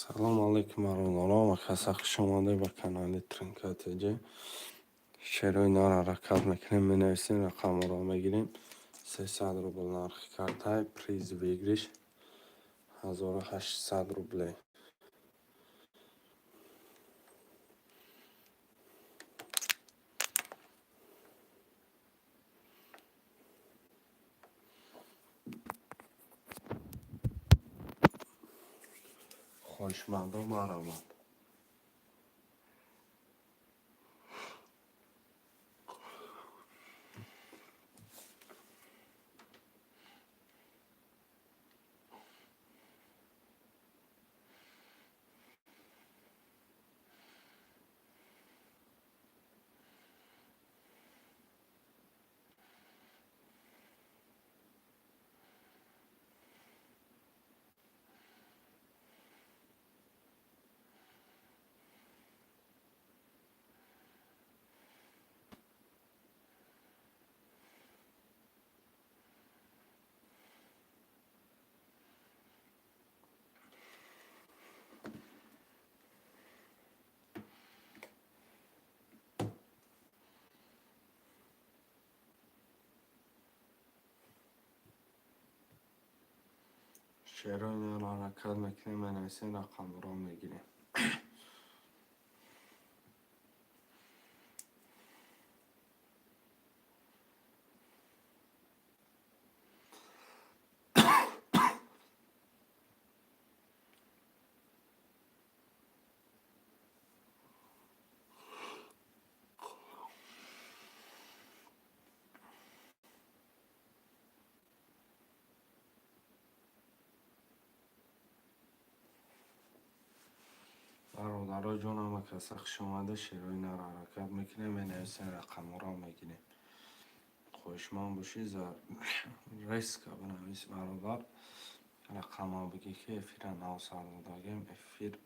Салом алейкум, бародарон ва каса, хуш омадед ба канали Тринка ТЖ. Шерои нар ҳаракат мекунем, менависем, рақамҳоро мегирем. 300 рубл нархи картай, приз выигрыш 1800 рублей. Хоҳишмандон, марҳамат. Шерои нар ҳаракат мекунем, менависем, рақамҳоро мегирем. Бародаро ҷонам, каса хуш омада. Шерои нар ҳаракат мекунем, менависем, рақамҳоро мегирем. Хоҳишманд бошӣ, резко бинавис, бародар, рақамҳо бигӣ, ки эфира нав сар додагем, эфирро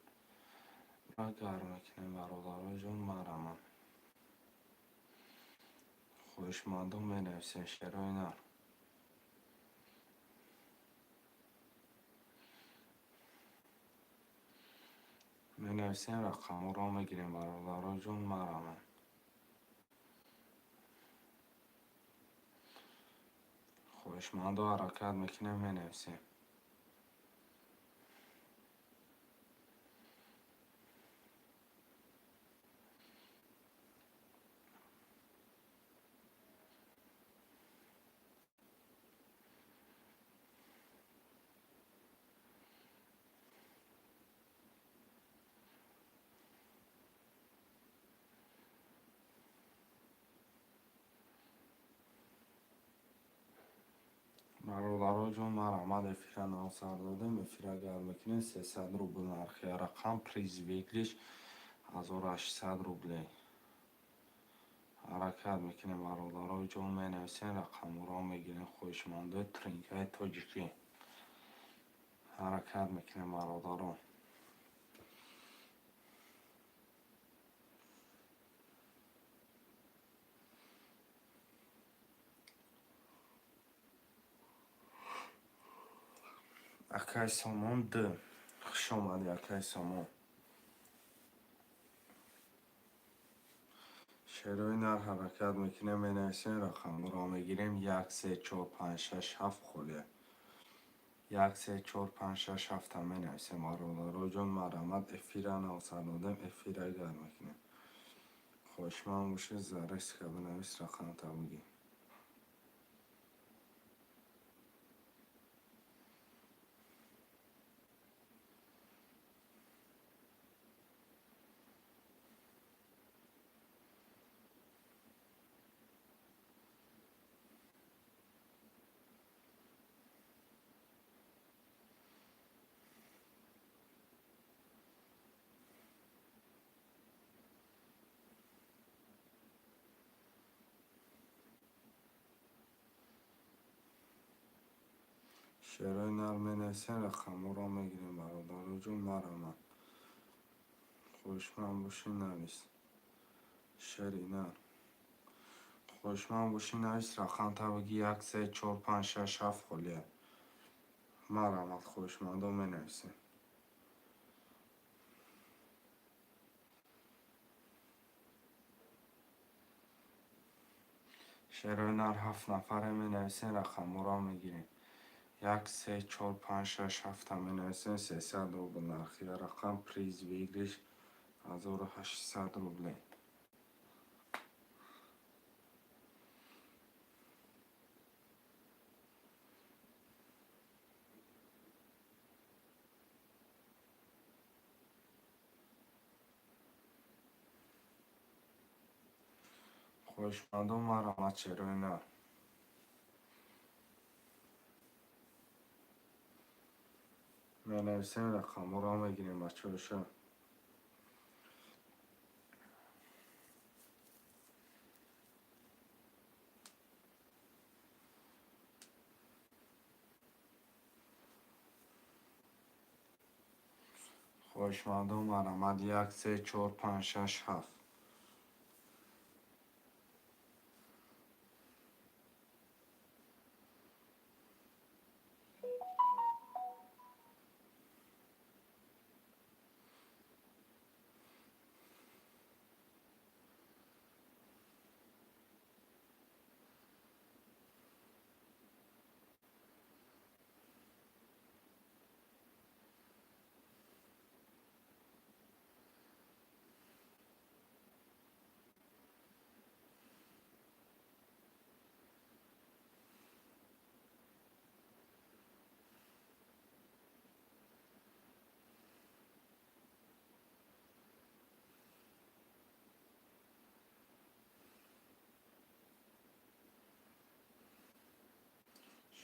гарм мекунем. Бародаро ҷон, марҳамат. Хоҳишмандон, менависем шерои нар. Менависем, рақамҳоро мегирем. Бародаро ҷон, марҳамат. Хоҳишмандо, ҳаракат мекунем, менависем. Бародаро ҷон, марҳамат. Эфира нав сар додем, эфира гарм мекунем. 300 рубл нархи рақам, приз выигрыш 1800 рублей. Ҳаракат мекунем, бародаро ҷон, менависем, рақамҳоро мегирем. Хоҳишмандои тринкаи тоҷикӣ, ҳаракат мекунем, бародарон. Акай Сомон Д, хуш омадӣ, акай Сомон. Шерои нар ҳаракат мекунем, менависем, рақамҳоро мегирем. Як, се, чор, панҷ, шаш, ҳафт холия. Як, се, чор, панҷ, шаш, ҳафта менависем. Бародаро ҷон, марҳамат. Эфира нав сар додем, эфира гарм мекунем. Хоҳишманд бошед, резко бинавис, рақамта бигӣ. Шерои нар менависем, рақамҳоро мегирем. Бародаро ҷон, марҳамат. Хоҳишманд бошӣ, навис. Шери нар, хоҳишманд бошӣ, навис, рақамта бигӣ. Як, се, чор, панҷ, шаш, ҳафт холия. Марҳамат, хоҳишмандон, менависем. Шерои нар, ҳафт нафаре менависем, рақамҳоро мегирем. Як, се, чор, панҷ, шаш, ҳафта менависем, 300 рубл нархи рақам, приз выигрыш 1800 рублей. Хоҳишмандон, марҳамат, шерои нар. Менависем, рақамҳоро мегирем, бачаҳоша. Хоҳишмандон, марҳамат, як, се, чор, панҷ, шаш, ҳафт.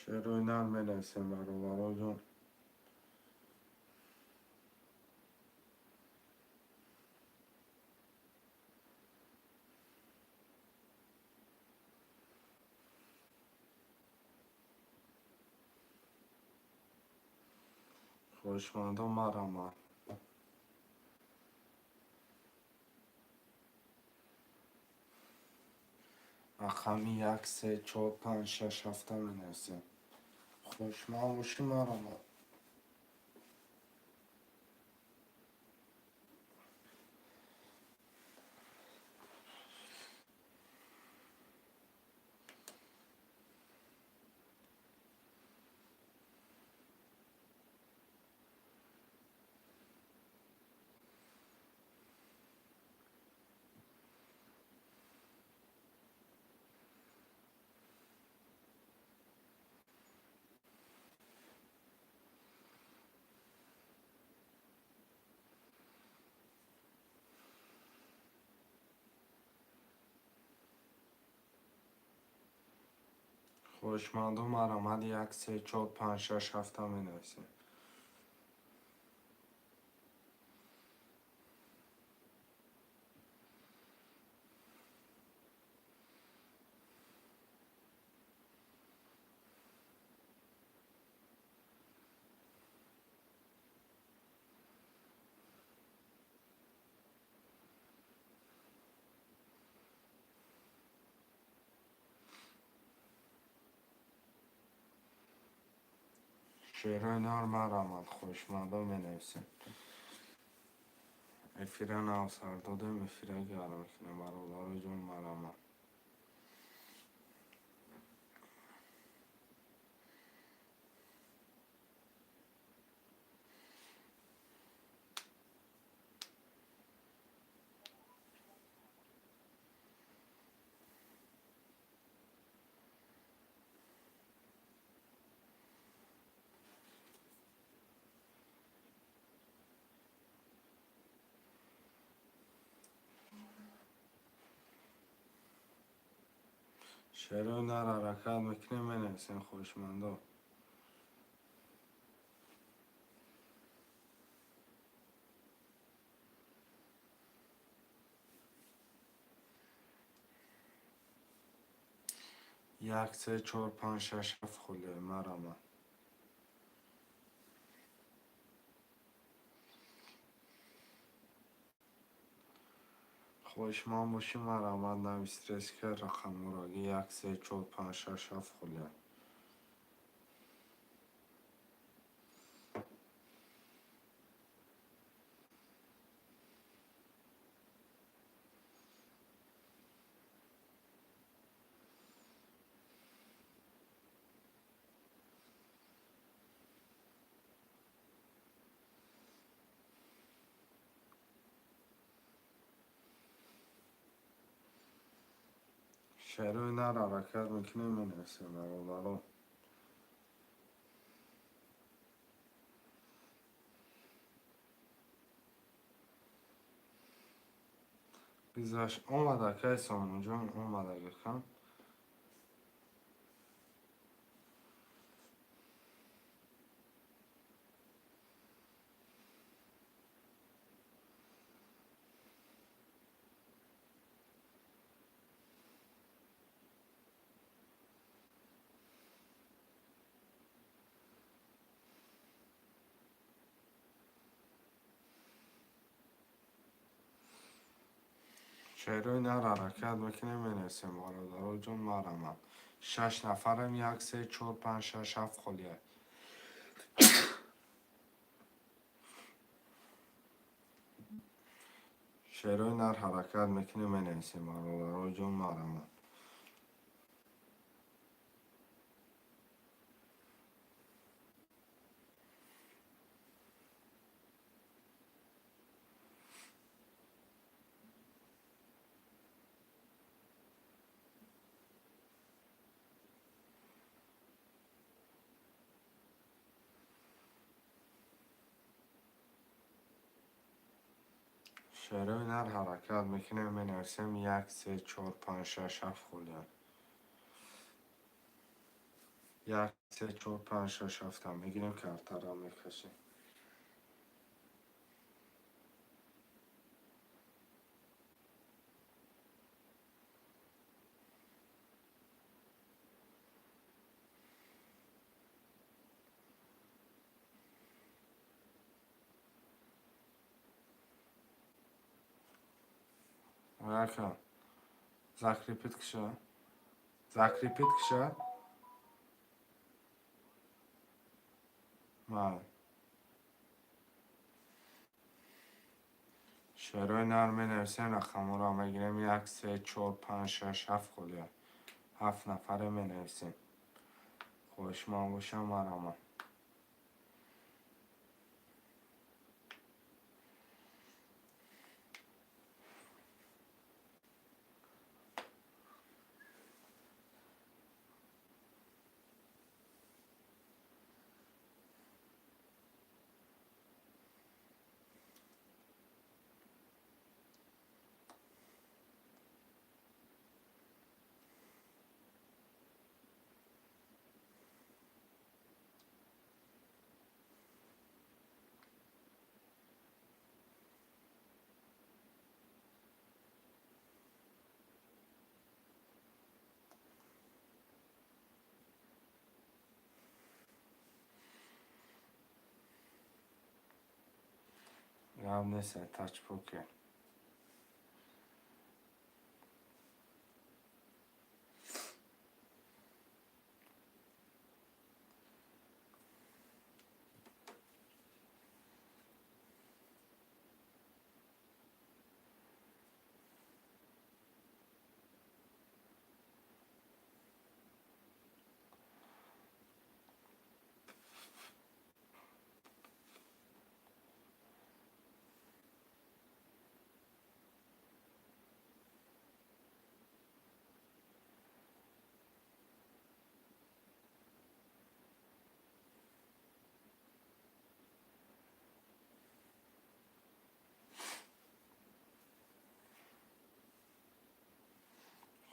Шерои нар менависем, бародароҷон. Хоҳишмандон, марҳамат. Рақами як, се, чор, панҷ, шаш, ҳафта менависем. Хоҳишманд бошӣ, марҳамат. Хоҳишмандон, марҳамат, як, се, чор, панҷ, шаш, ҳафта менависем. Шерои нар, марҳамат, хоҳишмандон, менависем. Эфира нав сар додем, эфира гарм мекунем, бародароҷон, марҳамат. Шерои нар, ҳаракат мекунем, менависем, хоҳишмандон. Як, се, чор, панҷ, шаш, ҳафт холия, марҳамат. Хоҳишманд бошӣ, марҳамат, навистрес ка рақамҳоро: як, се, чор, панҷ, шаш, ҳафт холия. Шерои нар ҳаракат мекунем, менависем, бародаро. Гузашт омад, акай Сомонҷон, омад агакам. Шерои нар ҳаракат мекунем, менависем, бародаро ҷон, марамад. Шаш нафарем, як, се, чор, панҷ, шаш, ҳафт холия. Шерои нар ҳаракат мекунем, менависем, бародаро ҷон, марамад. Шерои нар ҳаракат мекунем, менависем, як, се, чор, панҷ, шаш, ҳафт холия. Як, се, чор, панҷ, шаш, ҳафта мегирем, картаро мекашем. Ака, закрепить киша. Закрепить киша. Ма. Шерои нар менависем, рақамҳоро мегирем. Як, се, чор, панҷ, шаш, ҳафт холия. Ҳафт нафаре менависем. Хоҳишманд бошам, марамад. Гап нест, тач покер.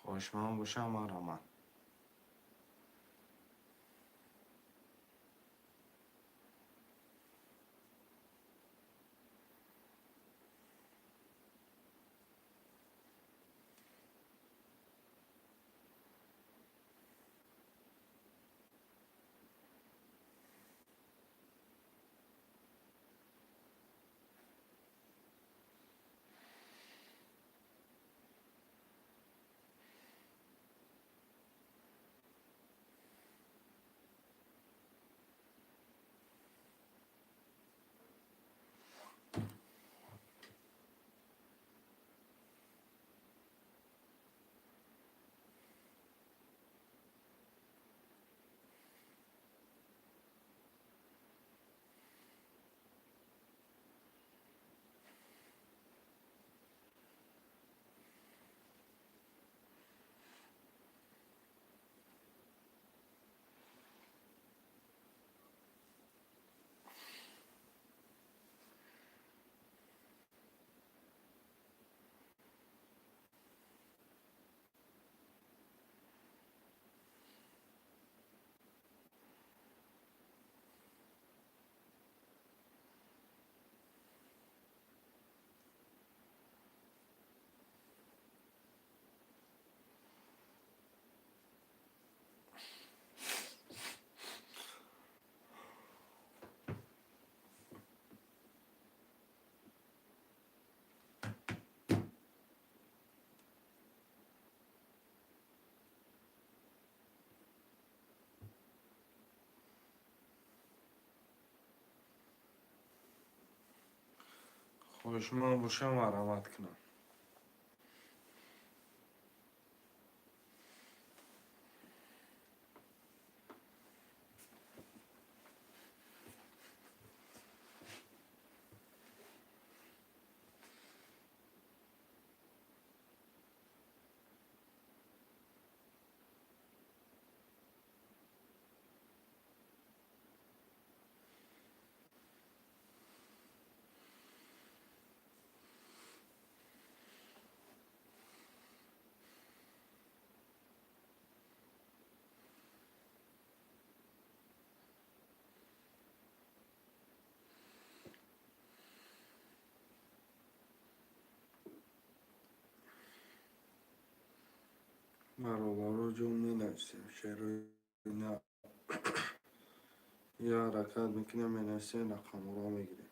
Хоҳишманд бошам, марамад. Хоҳишманд бошам, марҳамат кунам. Бародаро, ҷон, менависем шерои нар. Я ҳаракат мекунем, менависем, рақамҳоро мегирем.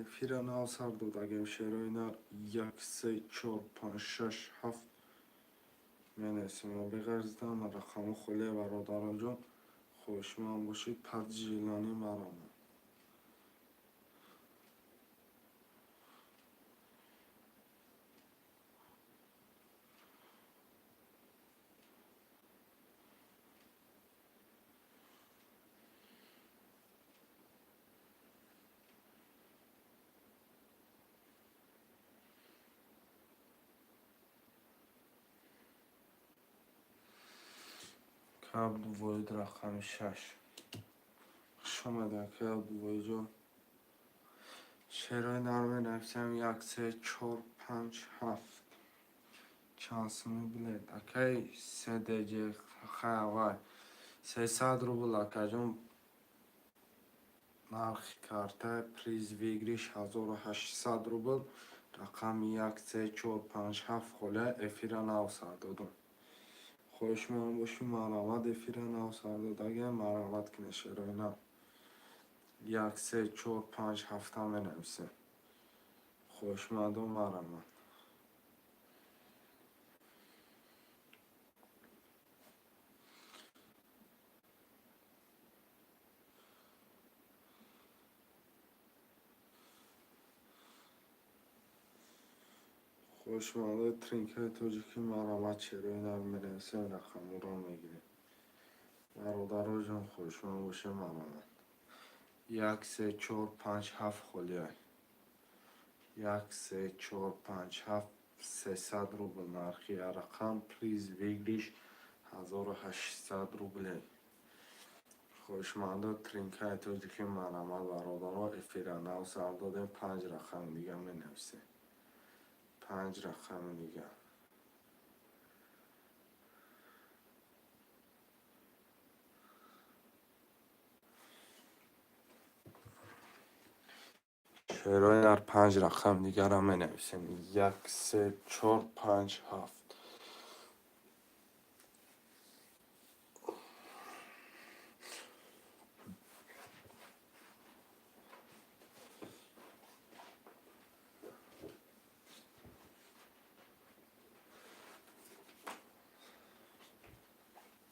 Эфира нав сар додагем. Шерои нар як, се, чор, панҷ, шаш, ҳафт менависем. Беғарз дама рақамҳо холия. Бародароҷон, хоҳишманд бошед, паджилани марома. Абдувоҳид, рақами шаш. Хуш омадед, ака Абдувоҳидҷон. Шерои нар менависем: як, се, чор, панҷ, ҳафт. Чанд суми билет, акай седж? Хай, 300 рубл, акаҷон, нархи карта. Приз выигрыш 1800 рубл. Рақами як, се, чор, панҷ, ҳафт холия. Эфира нав сар додум. Хоҳишманд бошӣ, марҳамат. Эфира нав сар додагиам, марҳамат кунед. Шерои нав як, се, чор, панҷ, ҳафта менависем. Хоҳишмандон, марҳамат. Хоҳишмандои тринкаи тоҷикӣ, марҳамат. Шерои нав менависем, рақамҳоро мегирем. Бародароҷон, хоҳишманд бошем, марҳамат. Як, се, чор, панҷ, ҳафт холиай. Як, се, чор, панҷ, ҳафт. 300 рубл нархи рақам. Приз выигрыш 1800 рублей. Хоҳишмандо тринкаи тоҷикӣ, марҳамат, бародаро. Эфира нав сар додем. Панҷ рақами дига менависем, панҷ рақами дига. Шерои нар, панҷ рақами дигарам менависем: як, се, чор, панҷ, ҳафт.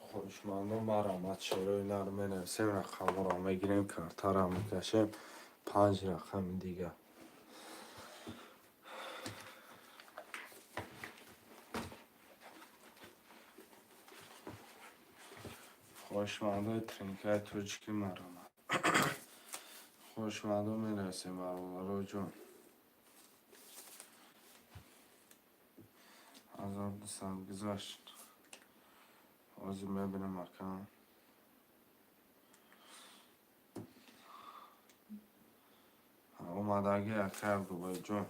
Хоҳишмандон, марҳамат. Шерои нар менависем, рақамҳоро мегирем, картаро мекашем. Панҷ рақами дигар. Хоҳишмандои тринкаи тоҷикӣ, марҳамат. Хоҳишмандон, менависем, бародароҷон. 1200 гузашт. Ҳозир мебинам, ака. Омадагӣ, ака Абдуллоҷон.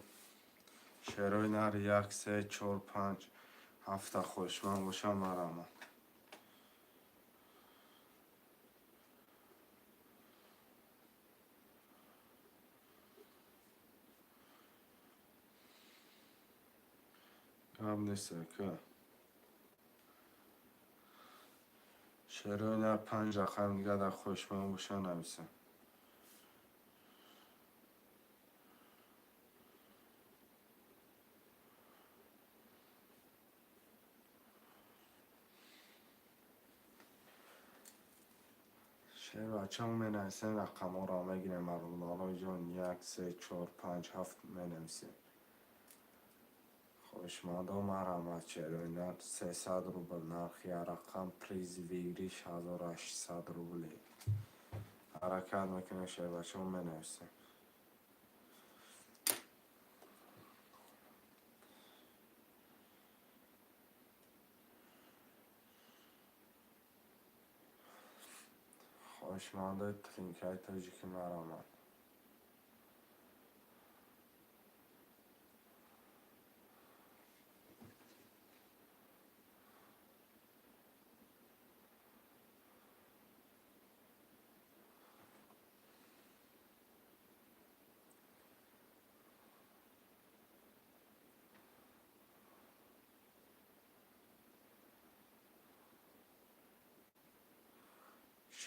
Шерои нар як, се, чор, панҷ, ҳафта. Хоҳишманд бошам, марҳамат. Гап нест, ака. Шерои нар, панҷ рақами дига дар хоҳишманд бошам, нависам. Шербачамо менависем, рақамҳоро мегирем, бародарои ҷон. Як, се, чор, панҷ, ҳафт менависем. Хоҳишмандо, марҳамат, шерои нар 300 рубл нархи як рақам, приз выигрыш 1800 рублей. Ҳаракат мекунем, шербачамо, менависем. Хоҳишмандои тринкаи тоҷикӣ, марҳамат.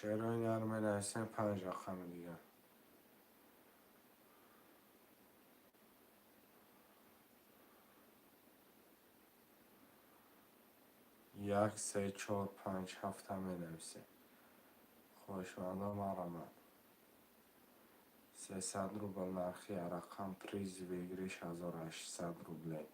Шерои нар менависем, панҷ рақами дигар. Як, се, чор, панҷ, ҳафта менависем. Хоҳишмандо, марҳамат. 300 рубл нархи як рақам, приз выигрыш 1800 рублей.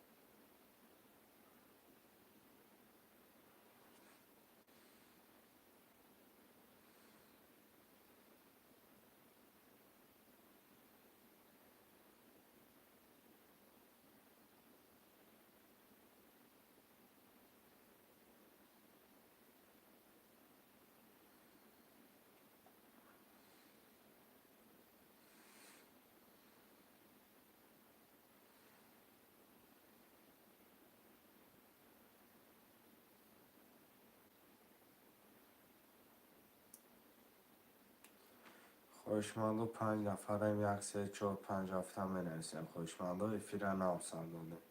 Хоҳишмандо, панҷ нафарем, як, се, чор, панҷ, ҳафта менависем. Хоҳишмандо, эфира нав сар додем.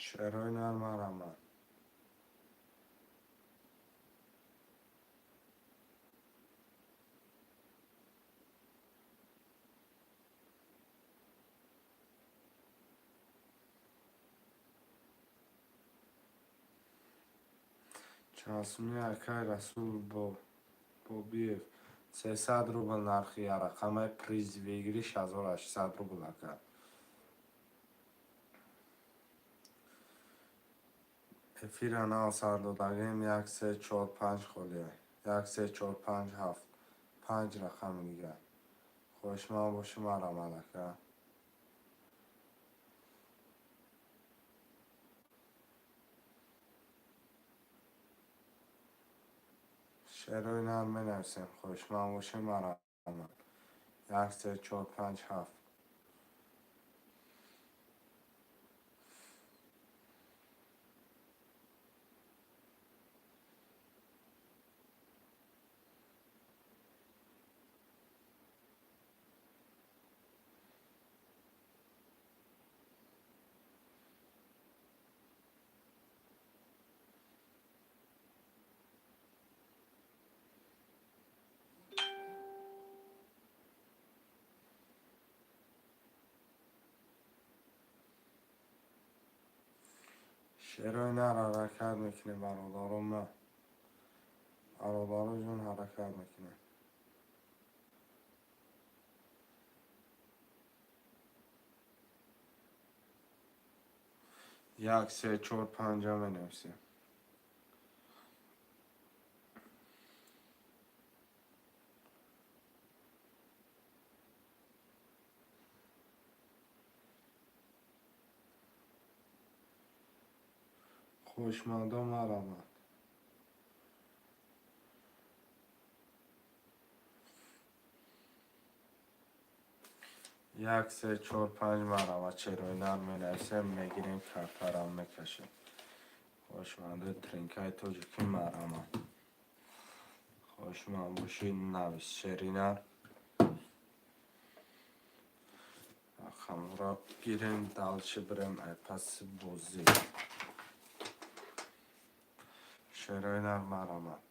Шерои нар, марҳамат. Чанд акай Расул Бобиев? 300 рубл нархи як рақамаи, приз выигрыш 1800 рубл, ака. Эфира нав сар додагем, як, се, чор, панҷ холия. Як, се, чор, панҷ, ҳафт. Панҷ рақами дигар. Хоҳишманд бошӣ, марҳамат, ака. Шерои нар менависем, хоҳишманд бошем, марҳамат. Як, се, чор, панҷ, ҳафт. Шерои нар ҳаракат мекунем, бародарон ма. Бародаро ҷон, ҳаракат мекунем. Як, се, чор, панҷа менависем. Хоҳишмандо, марҳамат. 1, 3, 4, 5 марҳамат, шерои нар менависем, мегирем, картарам мекашем. Хоҳишманду тринкаи тоҷикӣ, марҳамат. Хоҳишманд бошӣ, навис шери нар. Рақамҳоро гирем, дальше бирем ай паси бозӣ. Шерои нар, марҳамат.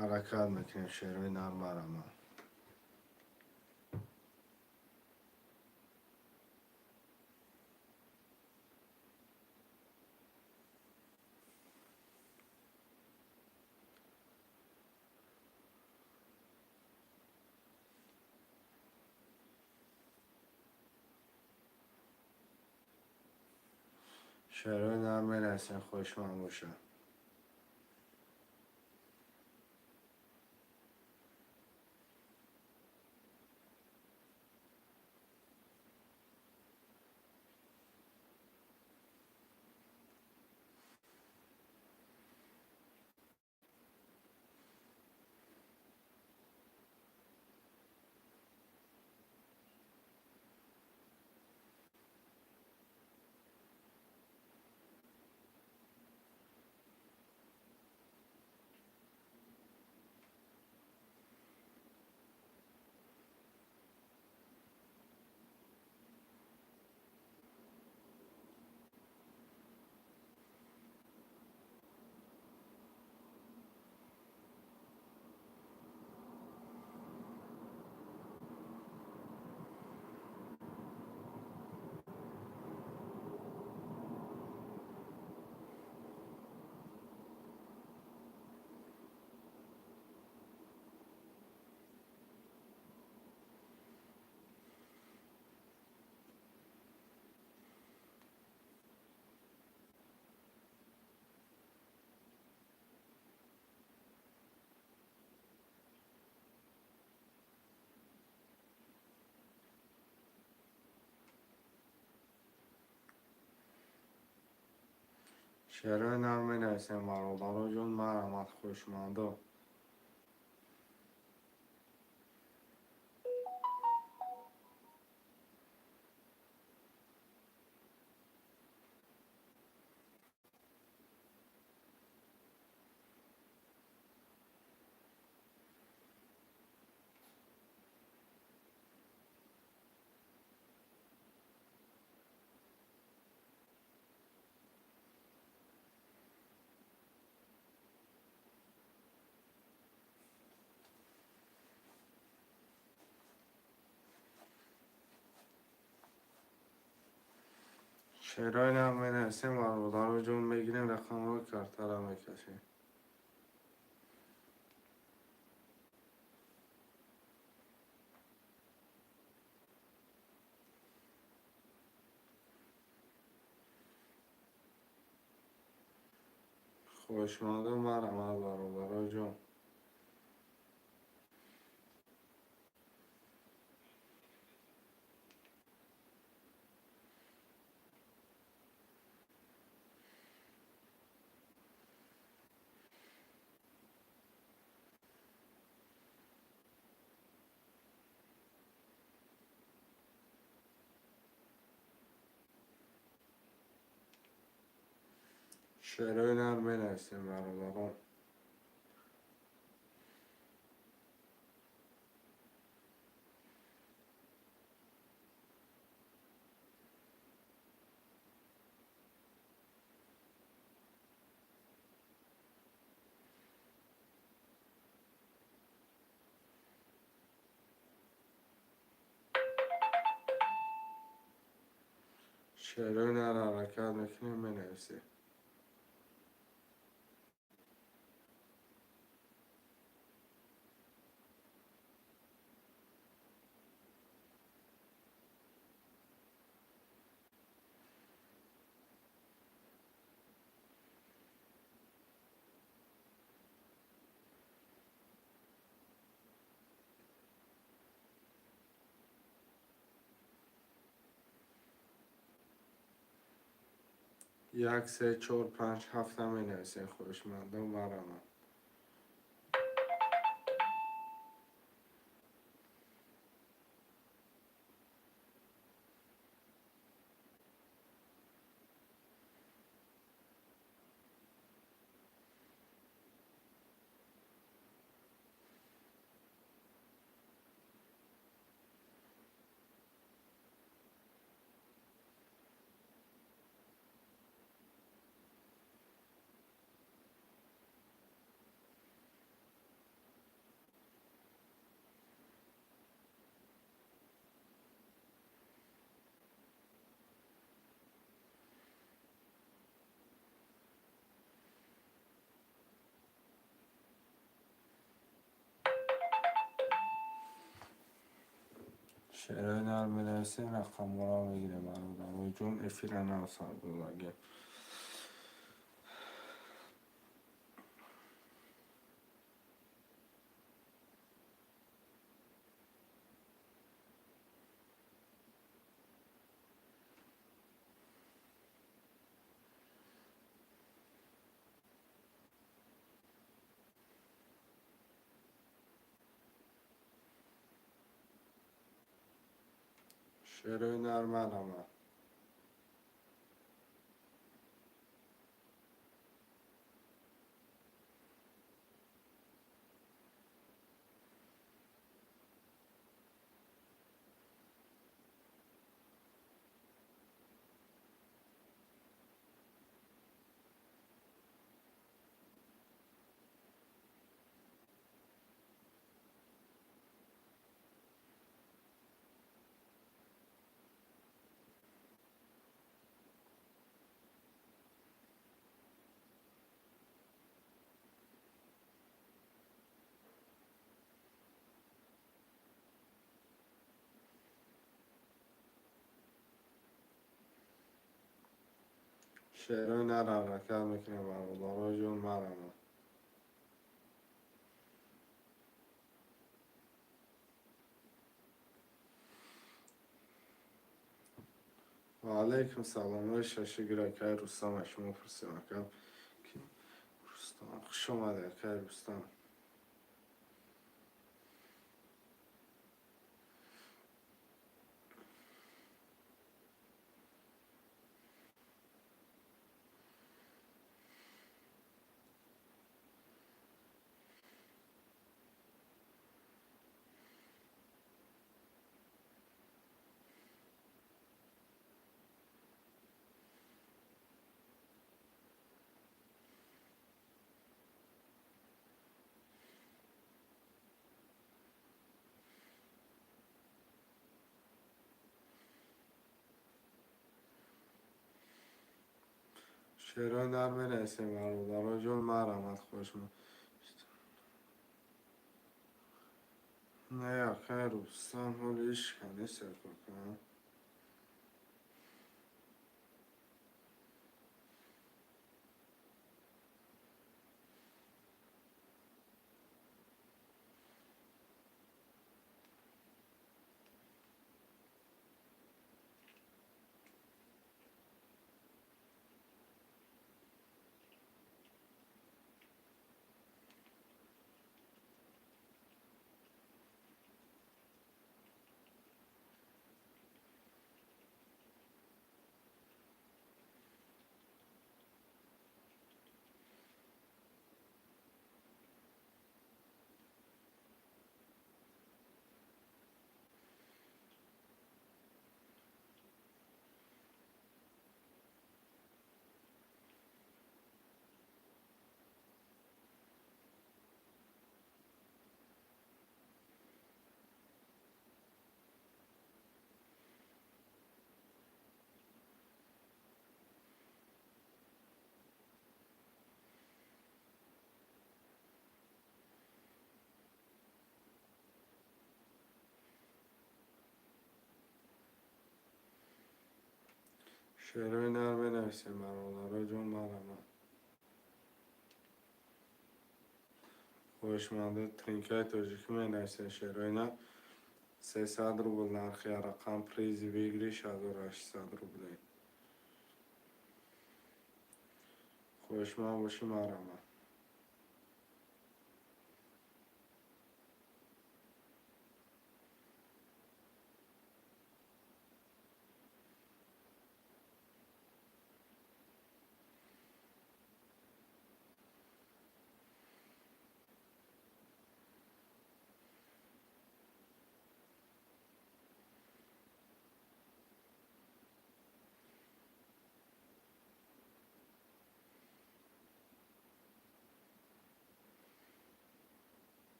Ҳаракат мекунем, шерои нар, марҳамат. Шерои нар менависем, хоҳишманд бошад. Шерои нар менависем, бародаро ҷон, марҳамат, хоҳишмандо. Шерои нар менависем, бародаро ҷон, мегирем рақамҳои картара мекашем. Хоҳишмандо, марҳамат, бародаро ҷон. Шерои нар менависем, бародарон. Шерои нар ҳаракат мекунем, менависем. Як, се, чор, панҷ, ҳафта менависем, хоҳишмандон, марҳамат. Шерои нар менависем, рақамҳоро мегирем, бародарои ҷон, эфира навсар додагем. Шерои нар марҳамат. Шерои нар ҳаракат мекунем, бародарои ҷон, марҳамат. Ва алайкум салом, шашигир акай Рустам, аз шумо пурсем ака. Рустам, хуш омадед, акай Рустам. Шерои нар менависем, бародарои ҷон, марҳамат, хоҳишманд. Не, акай Рустам, ҳоли ишка нест, ака. Шерои нар менависем, бародаро ҷон, марҳамат. Хоҳишмандо тринкаи тоҷикӣ менависем. Шерои нар 300 рубл нархи рақам, призи выигрыш 1800 рублей. Хоҳишманд бошӣ, марҳамат.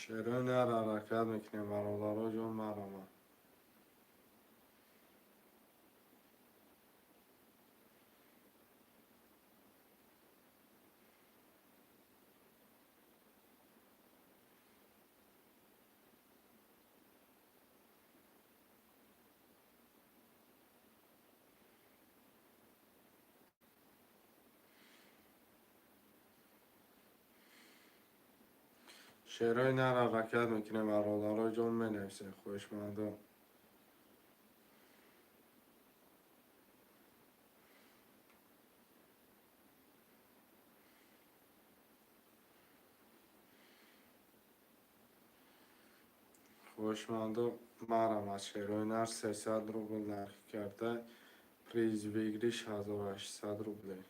Шерои нар ҳаракат мекунем, бародаро ҷон, марҳамат. Шерои нар ҳаракат мекунем, бародаро ҷон, менависем, хоҳишмандо. Хоҳишмандо, марҳамат. Шерои нар 300 рубл нархи карда, приз выигрыш 1800 рублей.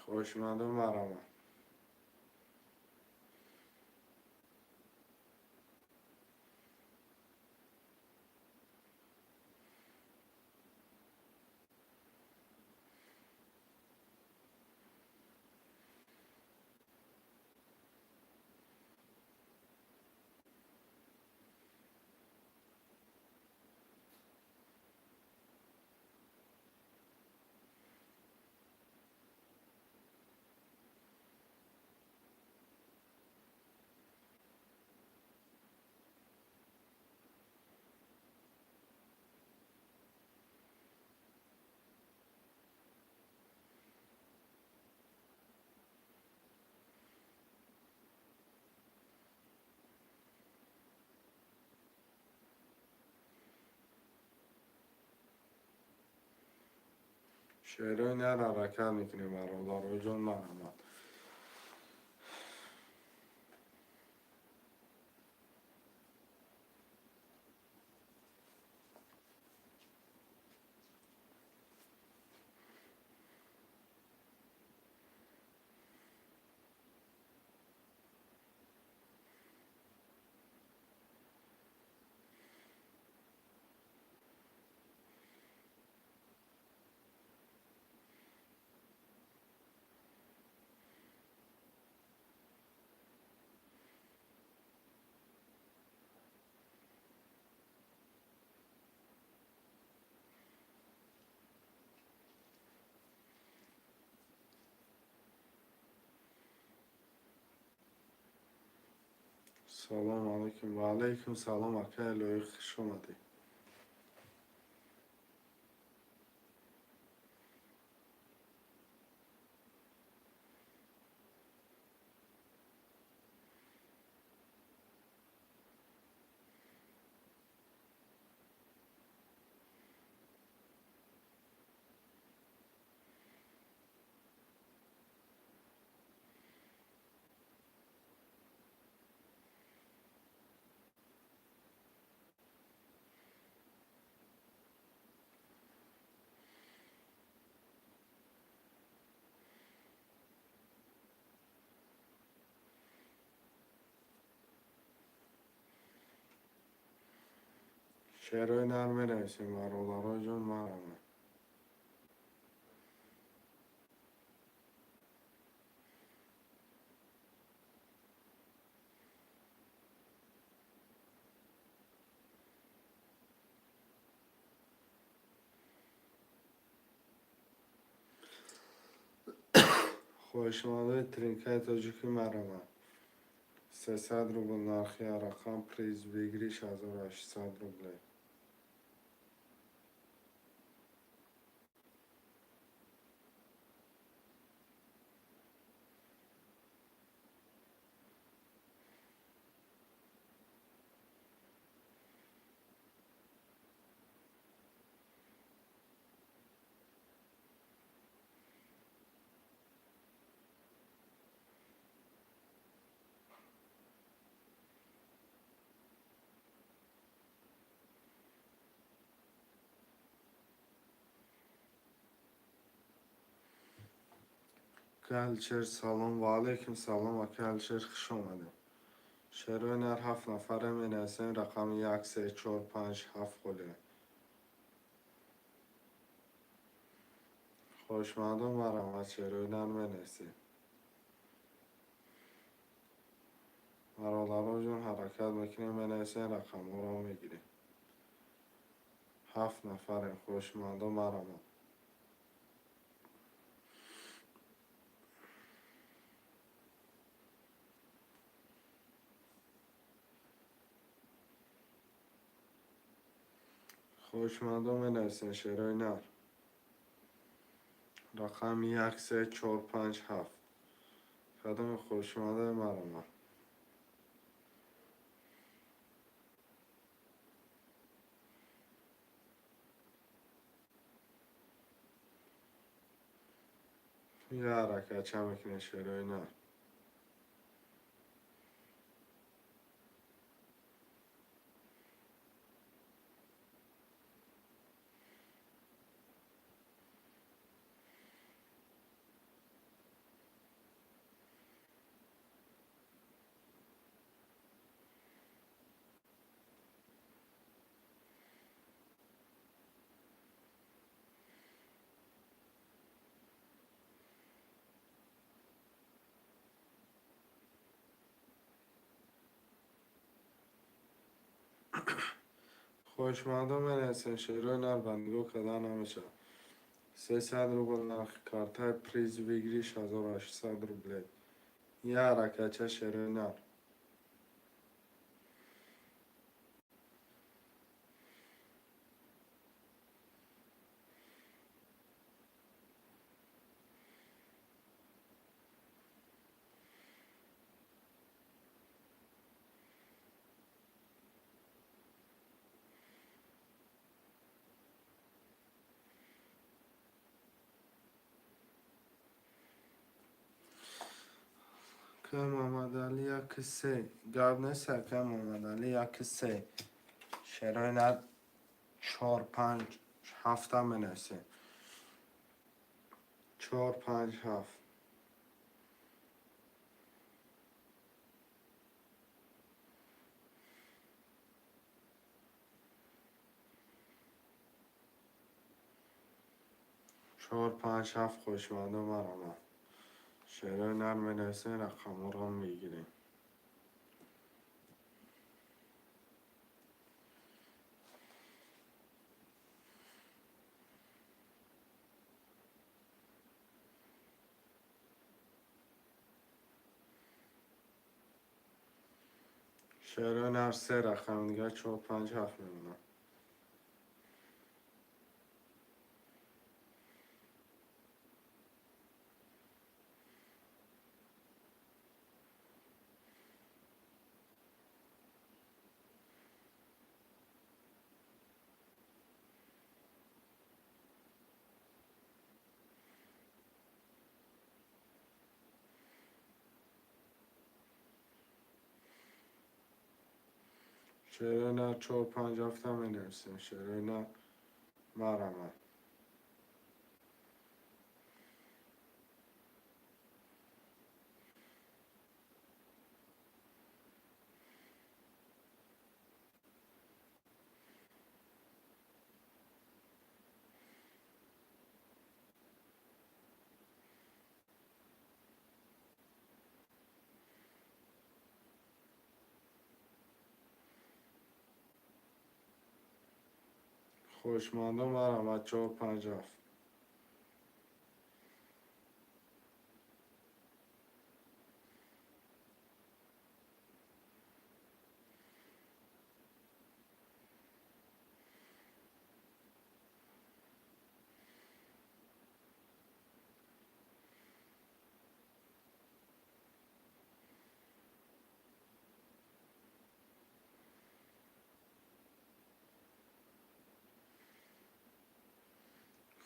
Хоҳишмандо, марҳамат. Шерои нар ҳаракат мекунем, бародаро ҷон, марҳамат. Салом алейкум. Ва алейкум салом, акай Лоиқ, хуш омадӣ. Шеърҳои нар менависем, бародарои ҷон, марама. Хоҳишмандои тринкаи тоҷикӣ марама. 300 рубл нархи рақам, приз выигрыш 1800 рублей. Ака Алишер, салом. Ва алайкум салом, ака Алишер, хуш омадед. Шеърҳои нар ҳафт нафаре менависем, рақами як, се, чор, панҷ, ҳафт холия. Хоҳишмандон, марҳамат, шеърҳои нар менависед. Бародароҷон, ҳаракат мекунем, менависем, рақамҳоро мегирем. Ҳафт нафарем, хоҳишмандон, марҳамат. Хоҳишмандон, менависем шеърҳои нар. Рақами як, се, чор, панҷ, ҳафт. Кадоме хоҳишмандаи, марҳамат. Я ҳаракатча мекунем, шеърҳои нар. Хоҳишмандон, менависем шеърҳои нар, ба нигоҳ кардан намешавад. 300 рубл нархи картаи, приз выигрыш 1800 рублей. Я ҳаракатча, шеърҳои нар. Ака Муҳаммадалӣ, яки се. Гап нест, ака Муҳаммадалӣ, яки се. Шеърҳои нар чор, панҷ, ҳафта менависем. Чор, панҷ, ҳафт. Чор, панҷ, ҳафт, хоҳишмандон, марҳамат. Шеърҳои нар менависем, рақамҳоро мегирем. Шеърҳои нар се рақам дигар, чор, панҷ, ҳафт мемонад. Шеърҳои нар чор, панҷ, ҳафта менависем. Шеърҳои нар, марҳамат. Хоҳишмандо, марҳамат, 4, 5, 7.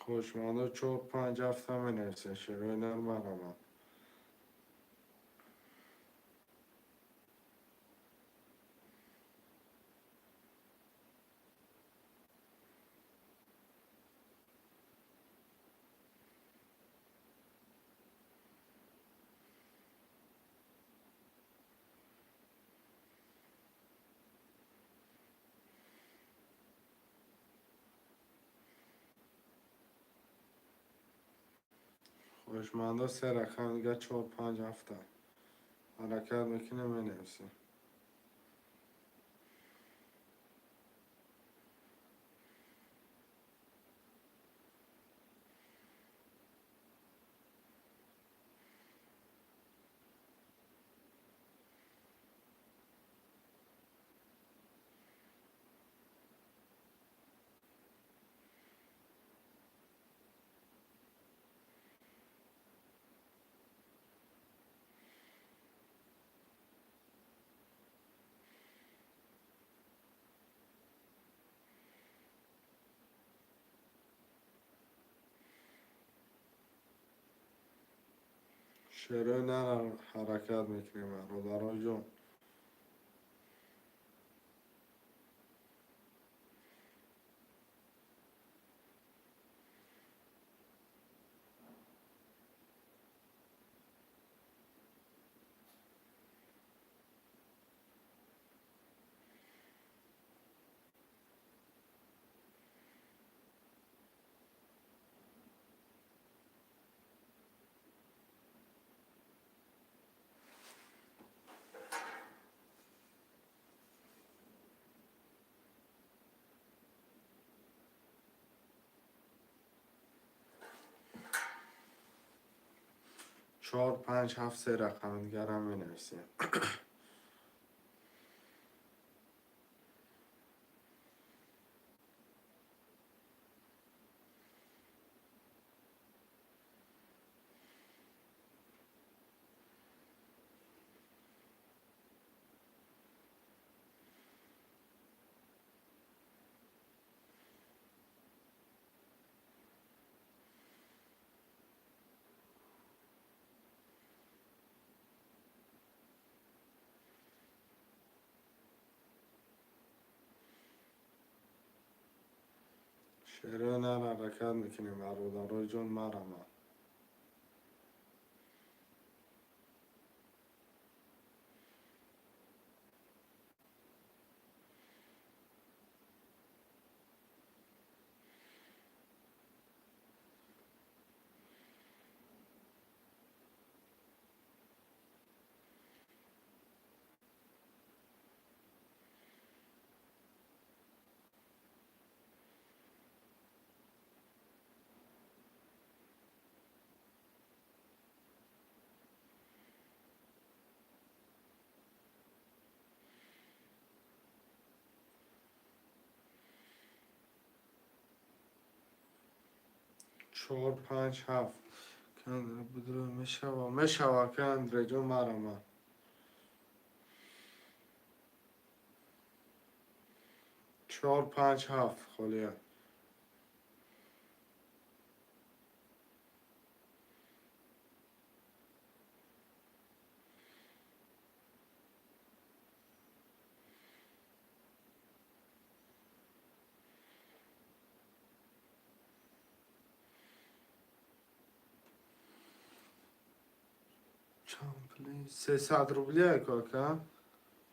Хоҳишмандо, 4, 5, 7 менависед. Шерои нар, марҳамат. Хоҳишмандо, се рақам дига, 4, 5, 7. Ҳаракат мекунем, менависем. Шерои нар ҳаракат мекунем, бародарои ҷон. 4, 5, 7, се рақам дигарам менависем. Шерои нар ҳаракат мекунем, бародарои ҷон, марҳамат. 4, 5, 7. Мешава, мешава, ка Андреҷон, марҳамат. 4, 5, 7 холия. 300 рубля кака,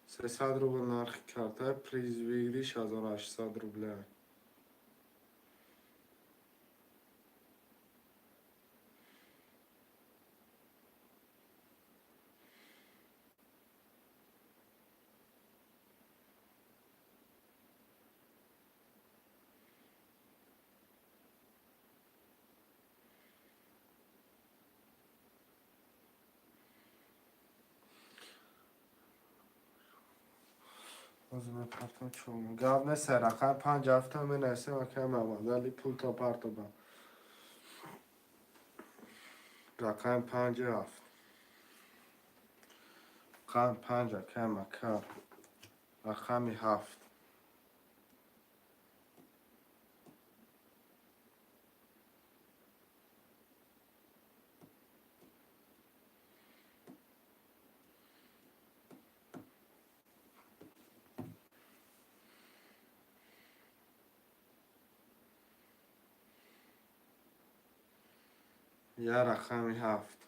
300 рубл нархи карта, приз выигрыш 1800 рубля. Ҳозир мепартам, чор. Гап нест, рақами панҷ, ҳафта менависем, акай Мамадали, пулта партоба. Рақами панҷи ҳафт. Рақами панҷ, акай Мака. Рақами ҳафт. Я рақами ҳафт.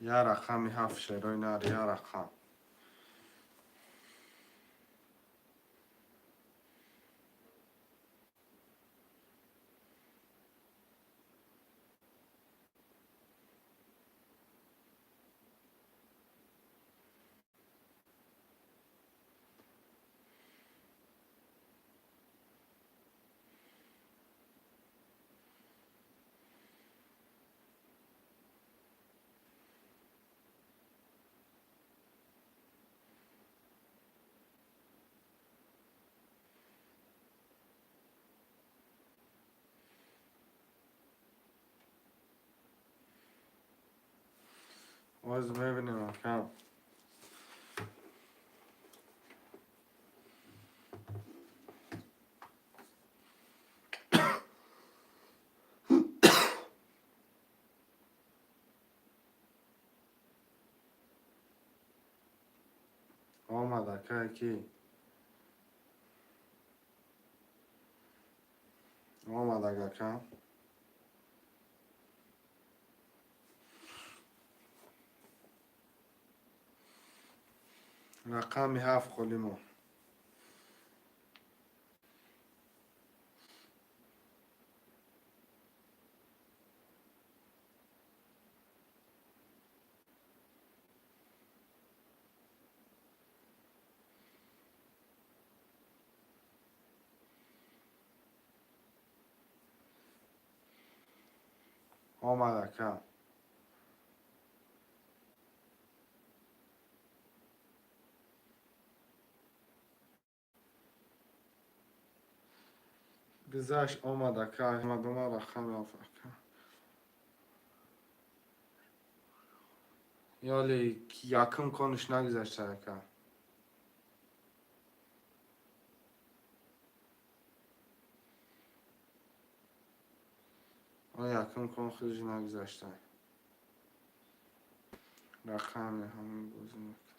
Я рақами ҳафт, шерои нар, я рақам. Ҳозир мебинем, акам. Омад, акай, ки? Омад, акам. Рақами ҳафт холӣ мо. Омад, ака. Гузашт, омад, ака. Омад, омад, рақами ҳафт, ака. Ёли якум кониш нагузашта, ака. О, якум кон худаш нагузашта. Рақами ҳамин бозӣ мекунад.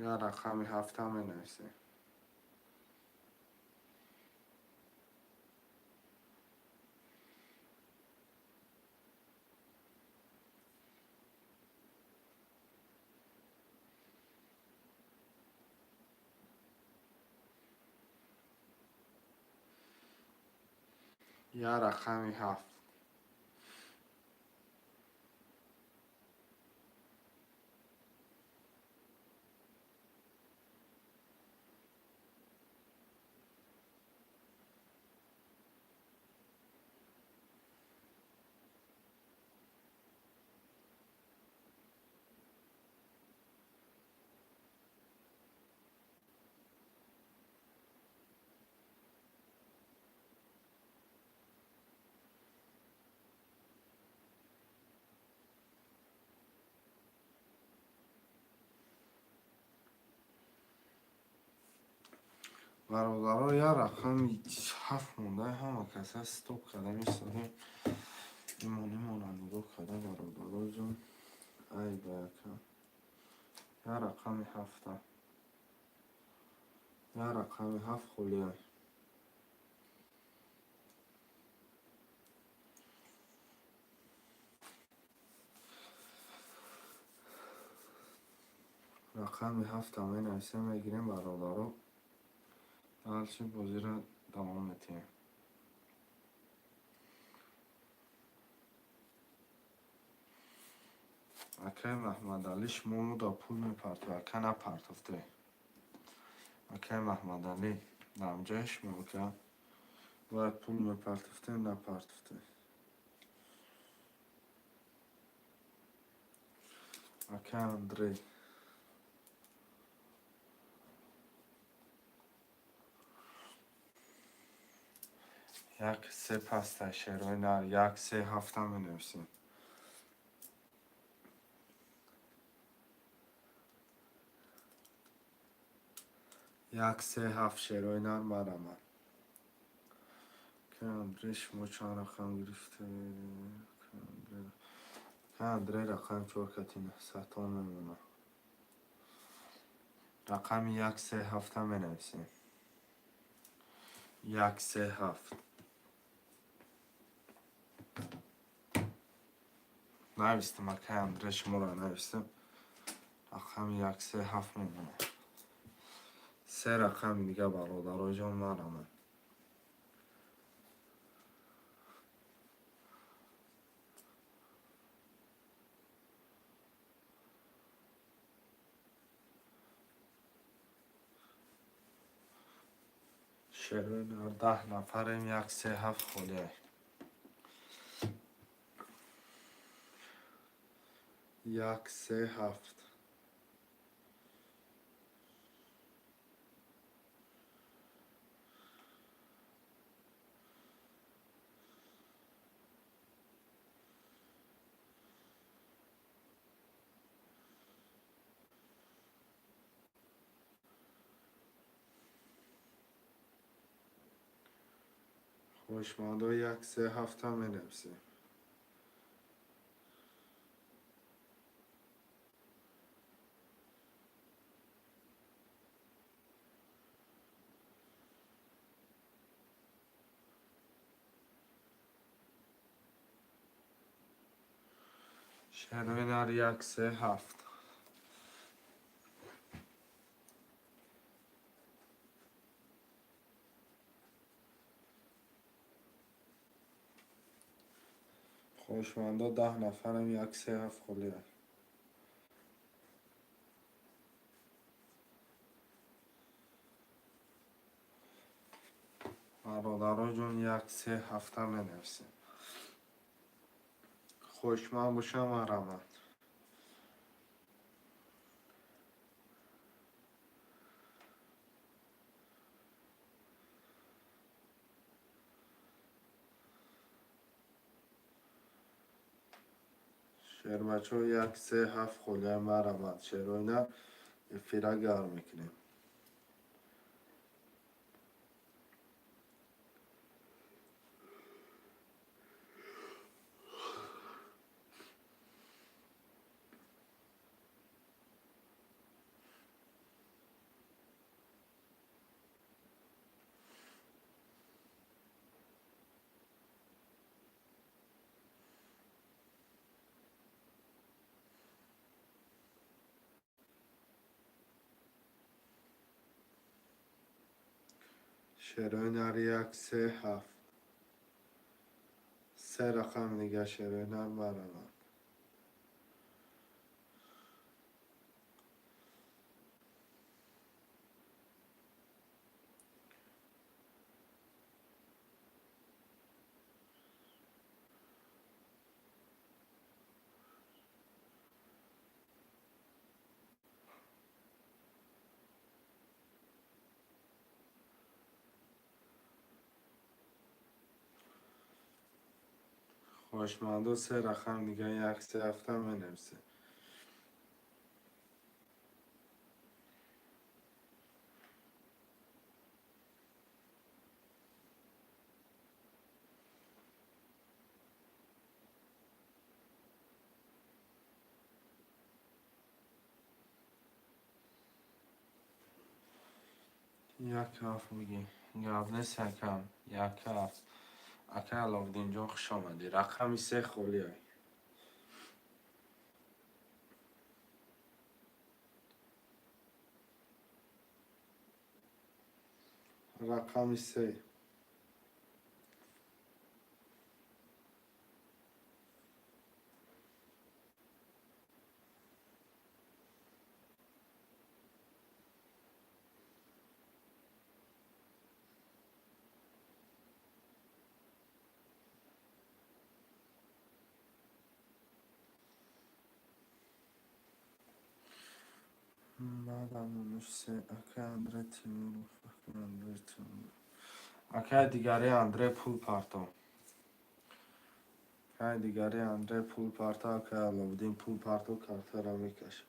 Я рақами ҳафта менависем. Я рақами ҳафт. Бародаро, я рақами ҳафт монда, ҳама каса стоп карда мистодем. Имон имона нигоҳ карда, бародароҷон. Ай ба ака. Я рақами ҳафта. Я рақами ҳафт холиай. Рақами ҳафта менависем, мегирем, бародаро. Дальше бозиро давом метиҳем. Акай Маҳмадалӣ, шумо мода пул мепартоед, ака напартофте. Акай Маҳмадалӣ, дар шумо ака бояд пул мепартофтем, напартофте. Акай Андрей. Як се паста шерои нар, 1 3 7 менависем. 1 3 7 шерои нар марамад. Акай Андрей, шумо чанд рақам гирифте? Акай Андрей рақами чор кати сатон мемонад. Рақами 1 3 7 менависем. 1 3 7. Навистам, акай Андрей, шуморо навистам. Рақами 1 3 7 мемонад. Се рақами дига, бародарои ҷон, марамад. Шерои нар, 10 нафарем, 1 3 7 холиай. 1 3 7. Хоҳишмандо 1 3 7 менависем. Шерои нар, 1 3 7. Хоҳишмандо, 10 нафарам, 1 3 7 холиа. Бародаро ҷон, 1 3 7 менависем. Хоҳишманд бошам, марҳамат. Шербачо, 1 3 7 холиа, марҳамат. Шерои нар, эфира гарм мекунем. Шерои нар, 1 3 7. Се рақами дига, шерои нар, марҳамат. Хоҳишмандо, се рақами дига, 1 3 7 менависем. 1 7 бигӣ. Гап нест, акам. 1 7. Акай Аловиддинҷон, хуш омадӣ. Рақами се холиай. Рақами се. Баъдам се, акай Андрей Тимуров, акай Андрей Тимуров. Акай дигари Андрей пул парто. Акай дигари Андрей пул парто, акай Аловиддин пул парто, картара мекашад.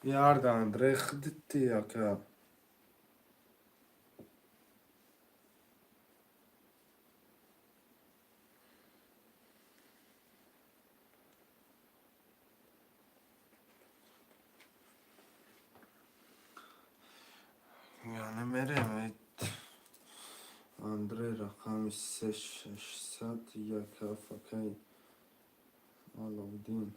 Ярда, Андрей, худити, ака. Яъне мерем, Андрей рақами се 601 7, акай Аловиддин.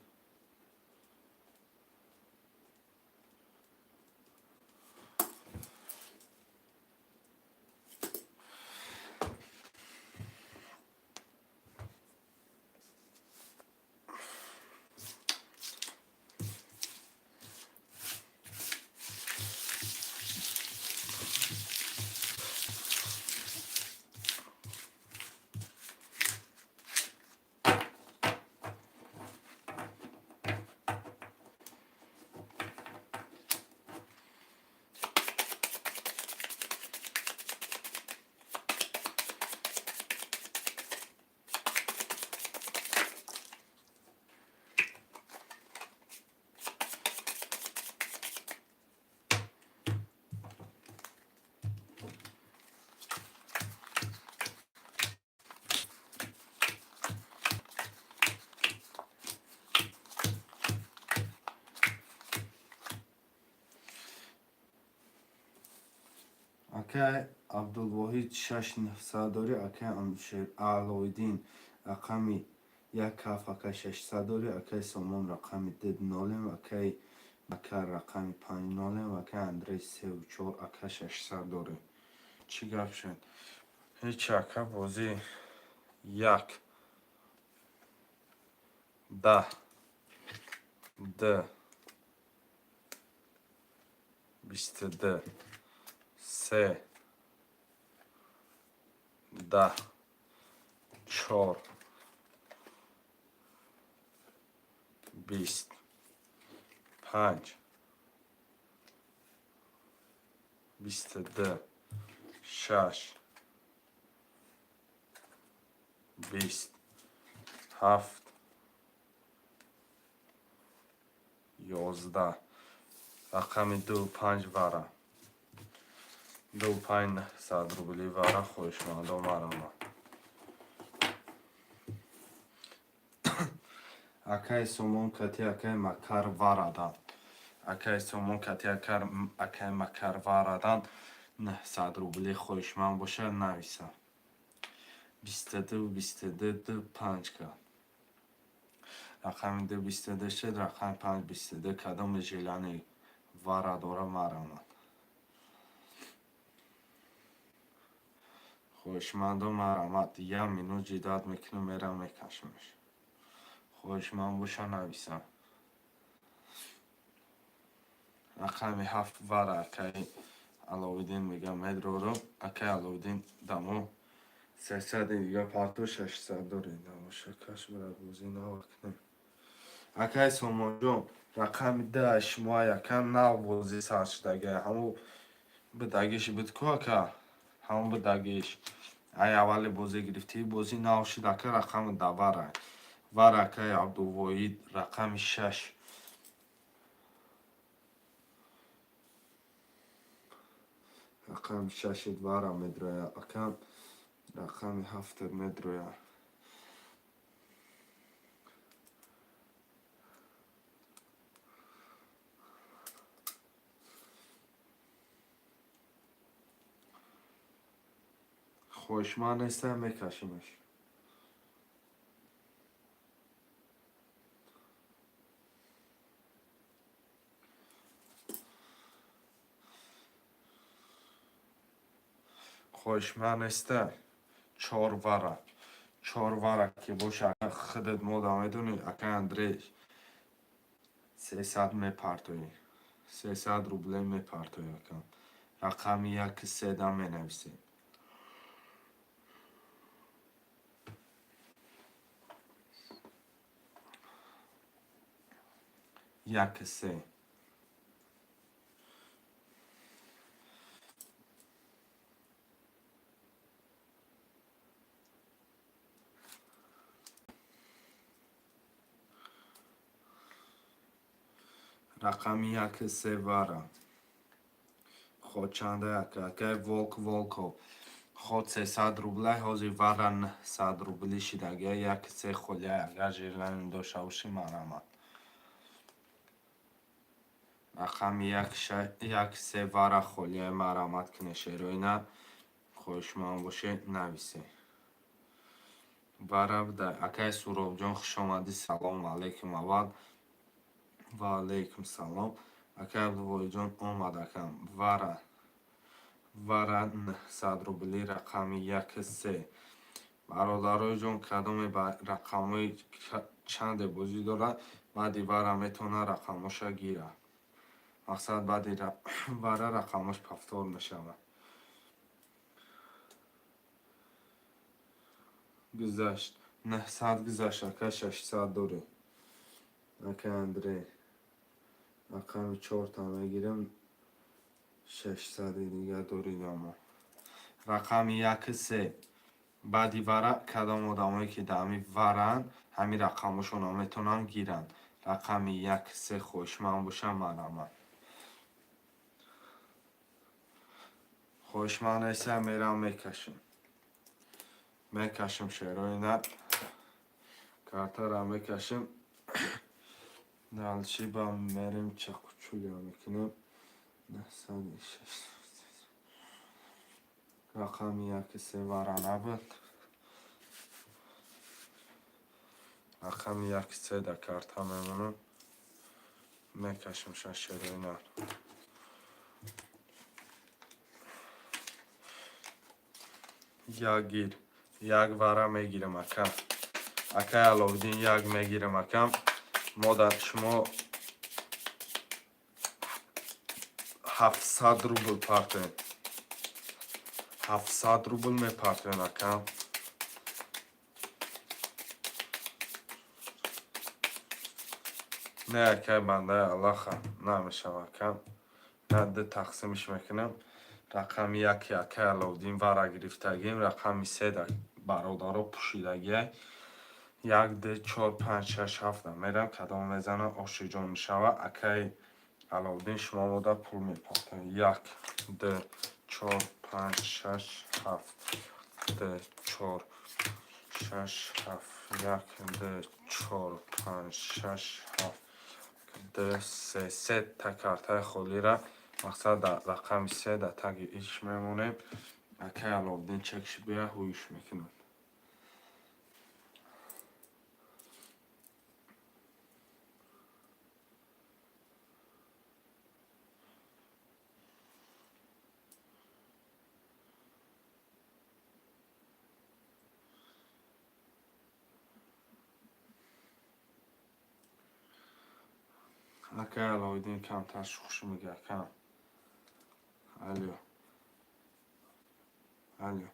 Акай Абдулвоҳид 6 900 дорӣ, акай Аловиддин рақами 1 7, акай 600 дорӣ, акай Сомон рақами ду нолем, акай Бакар рақами панҷ нолем, акай Андрей севу чор, ака 600 дорӣ. Чӣ гап шуд? Ҳеч, ака, бозӣ як, 10, д, 22, се, 10, чор, 20, панҷ, 22, шаш, 20, ҳафт, 11. Рақами ду панҷ вара. Ду панҷ 900 рубли вара, хоҳишмандо марама. Акай Сомон кати акай Макар варадан. Акай Сомон кати акай Макар варадан 900 рубли, хоҳишманд бошад, нависа. 22, 22, ду панҷ кард. Рақами ду 22 шуд, рақами панҷ 22, кадоме желание вара дора, марамад. Хоҳишмандо марамад, як минут ждать мекунам, мерам мекашамш. Хоҳишманд боша, нависам. Рақами ҳафт вара, акай Аловиддин мегам медрорам. Акай Аловиддин дамо 300-и дига парто, 600 дорем. Набоша, каш брат, бозӣ навакнем. Акай Сомонҷон, рақами ду шумо яка нав бозӣ сар шудага. Ҳамун бидагиш буд ку, ака? Ҳамун бидагиш. Ай аввали бозӣ гирифтӣ, бозӣ нав шуд, ака, рақами давара. Вара, акай Абдувоҳид, рақами шаш. Рақами шашит вара медроя, ака, рақами ҳафтат медроя. Хоҳишманд нестам, мекашимаш. Хоҳишманд неста. Чор вара. Чор вара ки боша, худат мода медонӣ, акай Андрей, 300 мепартоӣ. 300 рубле мепартоӣ, акам. Рақами яки седа менависем. Яки се. Рақами яки се вара. Ход чанда яка? Акай Волк Волков. Ход 300 рублай, ҳозир вара 900 рубли шидагия, яки се холия, агар желание дошта бошӣ, марҳамат. Рақами як се вара холия, марҳамат кунед, шерои на хоҳишманд бошед, нависед. Вара буда. Акай Суробҷон, хушомадӣ, салому алайкум аввал. Ва алайкум салом. Акай Абдувоҳидҷон омад, акам. Вара. Вара 900 рубли, рақами яки се. Бародарои ҷон, кадоме ба рақамҳои чанде бозӣ дорад, баъди вара метавонад рақамҳоша гирад. Мақсад, баъди вара рақамҳош повтор мешавад. Гузашт. 900 гузашт, ака, 600 дорӣ. Акай Андрей. Рақами чорта мегирам, 600-и дига дорӣ дамо. Рақами яки се. Баъди вара кадом одамое ки дар ҳамин варанд, ҳамин рақамҳошонро метавонанд гиранд. Рақами яки се хоҳишманд бошад, марҳамат. Хоҳишманд неста, мерам мекашем. Мекашем, шерои на. Картара мекашем. Дальше ба мерем, чақучулия мекунем. 906. Рақами яки се вара набуд. Рақами яки се дар карта мемонам. Мекашем шерои на. Як гир. Як вара мегирам, ака. Акай Аловиддин, як мегирам, акам. Мо дар шумо 700 рубл партоем. 700 рубл мепартоем, акам. Не, акай бандаи Аллаха, намешава, акам. На, ду тақсимиш мекунам. Рақами яки акай Аловиддин вара гирифтагим, рақами се да бародаро пӯшидагиай. Як, ду, чор, панҷ, шаш, ҳафт мерам, кадом мезанам, ошиҷон мешава. Акай Аловиддин, шумо мода пул мепартоед. Як, ду, чор, панҷ, шаш, ҳафт. Ду, чор, шаш, ҳафт. Як, ду, чор, панҷ, шаш, ҳафт. Ду, се. Сета картаи холира, мақсад, дар рақами се дар таги иш мемонем. Акай Аловиддин чекши бия, ҳуиш мекунам. Акай Аловиддин камтар шухш мега, акам. Алё. Алё.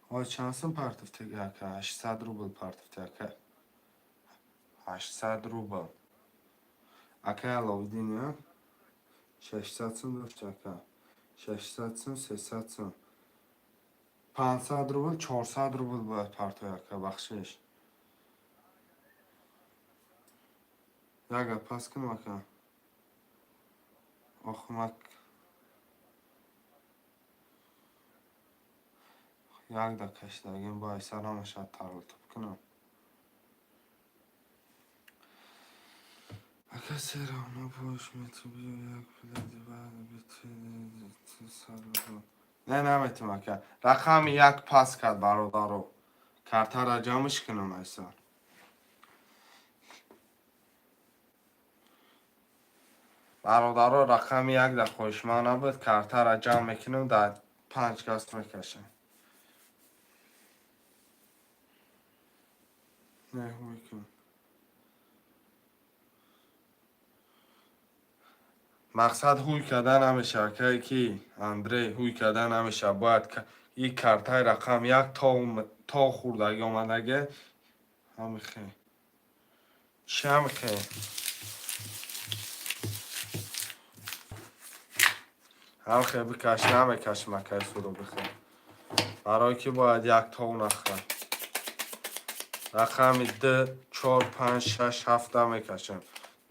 Ой, чанд сум партофтеги, ака? 800 рубл партофте, ака. 800 рубл. Акай Аловиддин, я? 600 сум дошт, ака. 600 сум, 300 сум. 500 рубл, 400 рубл бояд партои, ака, бахшиш. Як гап пас кунам, ака. Ох, мак як да кашидагим, бояд сарамаша таролтуб кунам. Ака, се равно бош мети, биё як билети баъд бити. Не, наметим, ака. Рақами як пас кард, бародаро. Картара ҷамъш кунам айса. Бародаро, рақами як дар хоҳишманд набуд. Картара ҷамъ мекунам, дар панҷ кас мекашам. Не, ҳуй кун. Мақсад, ҳуй карда намешавад, акае ки Андрей, ҳуй карда намешавад. Бояд и картаи рақам як то хурдагӣ омадаге. Ҳамихе чи, ҳамихе, ҳамихе бикаш, намекашим, акаи суро бихе, барое ки бояд як тов нахӯрад. Рақами д, чор, панҷ, шаш, ҳафта мекашем.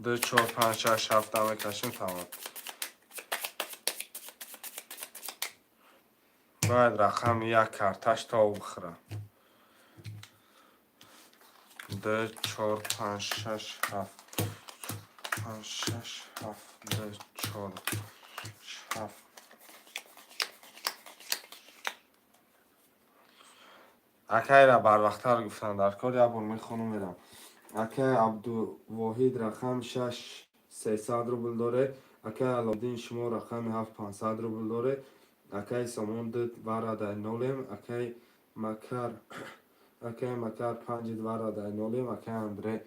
Д, чор, панҷ, шаш, ҳафта мекашем, тамом. Бояд рақами як карташ тов бихӯрад. Д, чор, панҷ, шаш, ҳафт, панҷ, шаш, ҳафт, д, чор, ҳафт. Акайра барвақттар гуфтанд, дар кор як бор мехонум, мерам. Акай Абдувоҳид, рақами шаш 300 рубл доред. Акай Аловдин, шумо рақами ҳафт 500 рубл доред. Акай Сомон, ду варадай нолем. Акай Макар, акай Макар, панҷи варадай нолем. Акай Андрей,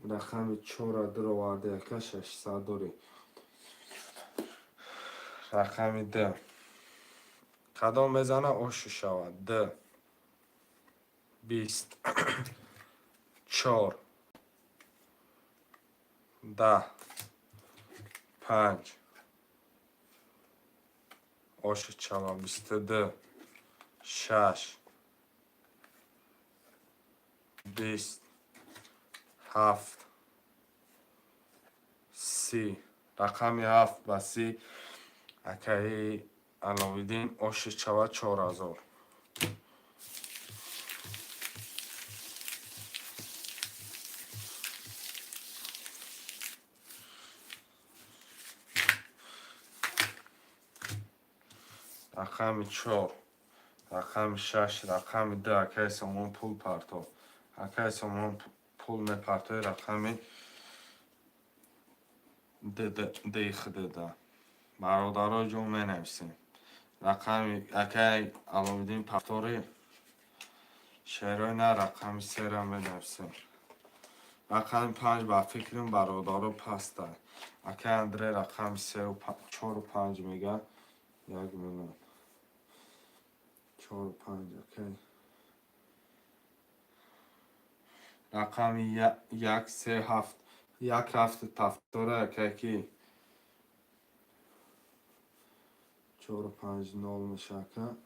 рақами чора дуроварде, ака, 600 дорӣ. Рақами д кадом мезана, ошу шавад. Д, 24, 10, панҷ, оши шавад. 22, шаш, 20, ҳафт, 30. Рақами ҳафт ба 30, акаи Аловиддин, оши шавад 4000. Рақами чор, рақами шаш, рақами ду. Акаи Сомон, пул партов. Акаи Сомон, пул мепартои рақами ди хдда. Бародаро ҷон, менависем рақами акаи Аловиддин пафтори шерои на, рақами сера менависем. Рақами панҷ ба фикрам, бародаро, паста. Акаи Андрей рақами сеу чору панҷ мега. Як минут, чору панҷ, акай. Рақами як, се, ҳафт, як ҳафти тафтора, акай, ки чору панҷ нол мешака.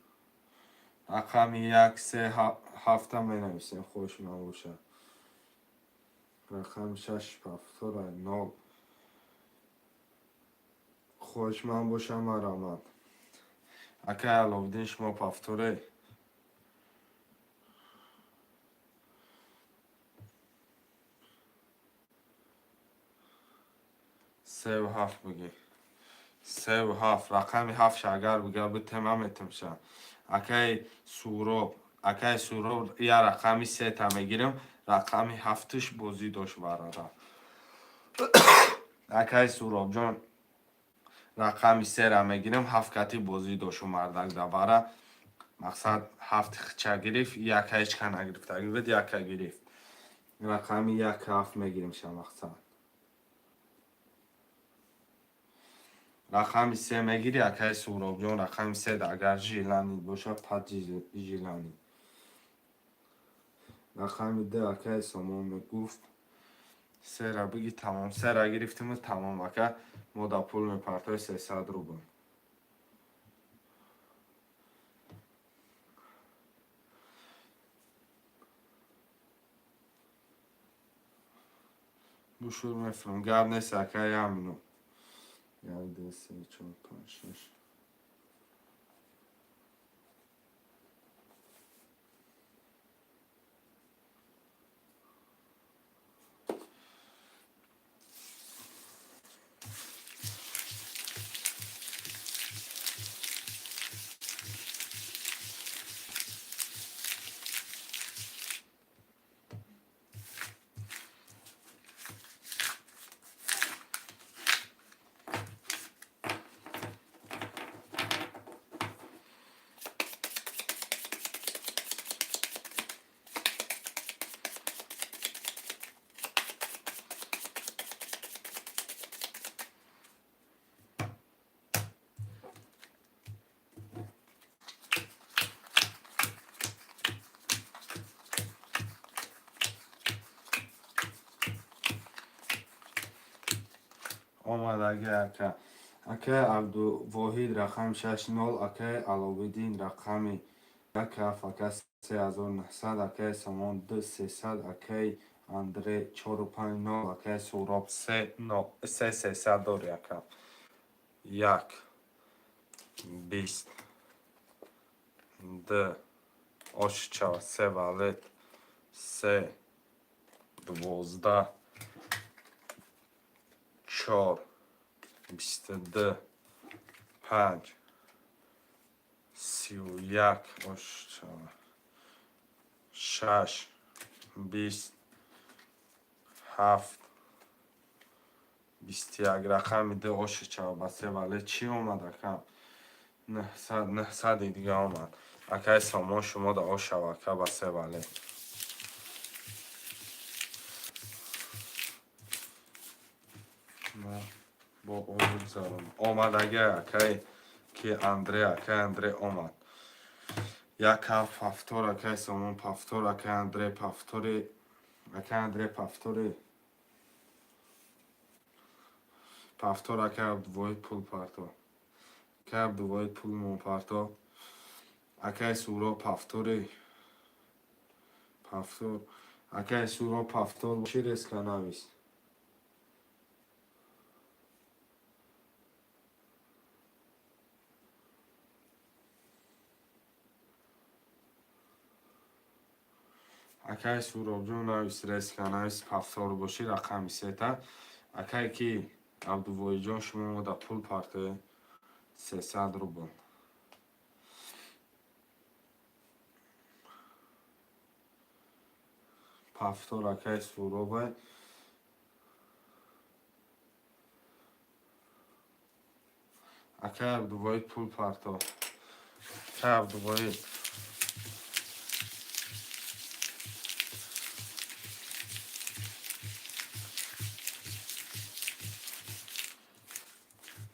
Рақами як, се, ҳафта менависем, хоҳиш набошад. Рақами шаш ҳафтора нол. Хоҳишманд бошам, марамад. Акай Аловиддин, шумо пафторе. Севу ҳафт бигӣ, севу ҳафт. Рақами ҳафтша агар бига битема, метимша. Акай Суроб, акай Суроб, я рақами сета мегирам. Рақами ҳафтиш бозӣ дошт, бародар. Акай Суробҷон, рақами сера мегирам. Ҳафт кати бозӣ дошу мардак давара. Мақсад, ҳафт хича гирифт, яка ҳечка нагирифта гирифт, яка гирифт. Рақами як, ҳафт мегирем ша. Мақсад, рақами се мегири, акаи Суробҷон. Рақами се агар желание боша, пад желание. Рақами д, акаи Сомон мегуфт. Сера биги, тамом. Сера гирифтиму тамом, ака. Мо да пул мепартои 300 рубл. Бушур мефурам, гап нест, ака. Як минут. Як, ду, се, чор, панҷ, шаш. Омадаги, ака. Акаи Абдувоҳид, рақами шаш нол, акаи Аловиддин, рақами як ҳафт, ака, 3900, акаи Сомон, ду сесад, акаи Андре, чору панҷ нол, акаи Суҳроб, се нол, се сесад дори, ака. Як, 20, д, ошча, се валет, се, 12, чор, 22, панҷ, 31, ошча, шаш, 20, ҳафт, 21, рақами д, ошча, ба се валет. Чӣ омад, ака? 900, 900-и дига омад. Акаи Сомон, шумо да ошава, ака, ба се валет. Бо гузарон омадаги, акаи ки Андре, акаи Андре омад. Як ҳафт повтор, акаи Сомон, повтор, акаи Андре, повтори, акаи Андре, повтори, повтор, акаи Абдувоҳид, пул парто, акаи Абдувоҳид, пулмон парто, акаи Суҳроб, повтори, повтор, акаи Суҳроб, повтор, чӣ резко навис. Акаи Суҳробҷон, навис, резко навис, повтор бошӣ, рақами сета. Акае ки Абдувоҳидҷон, шумо мода пул партоед, 300 рубл. Повтор, акаи Суҳробай. Акаи Абдувоҳид, пул парто, акаи Абдувоҳид.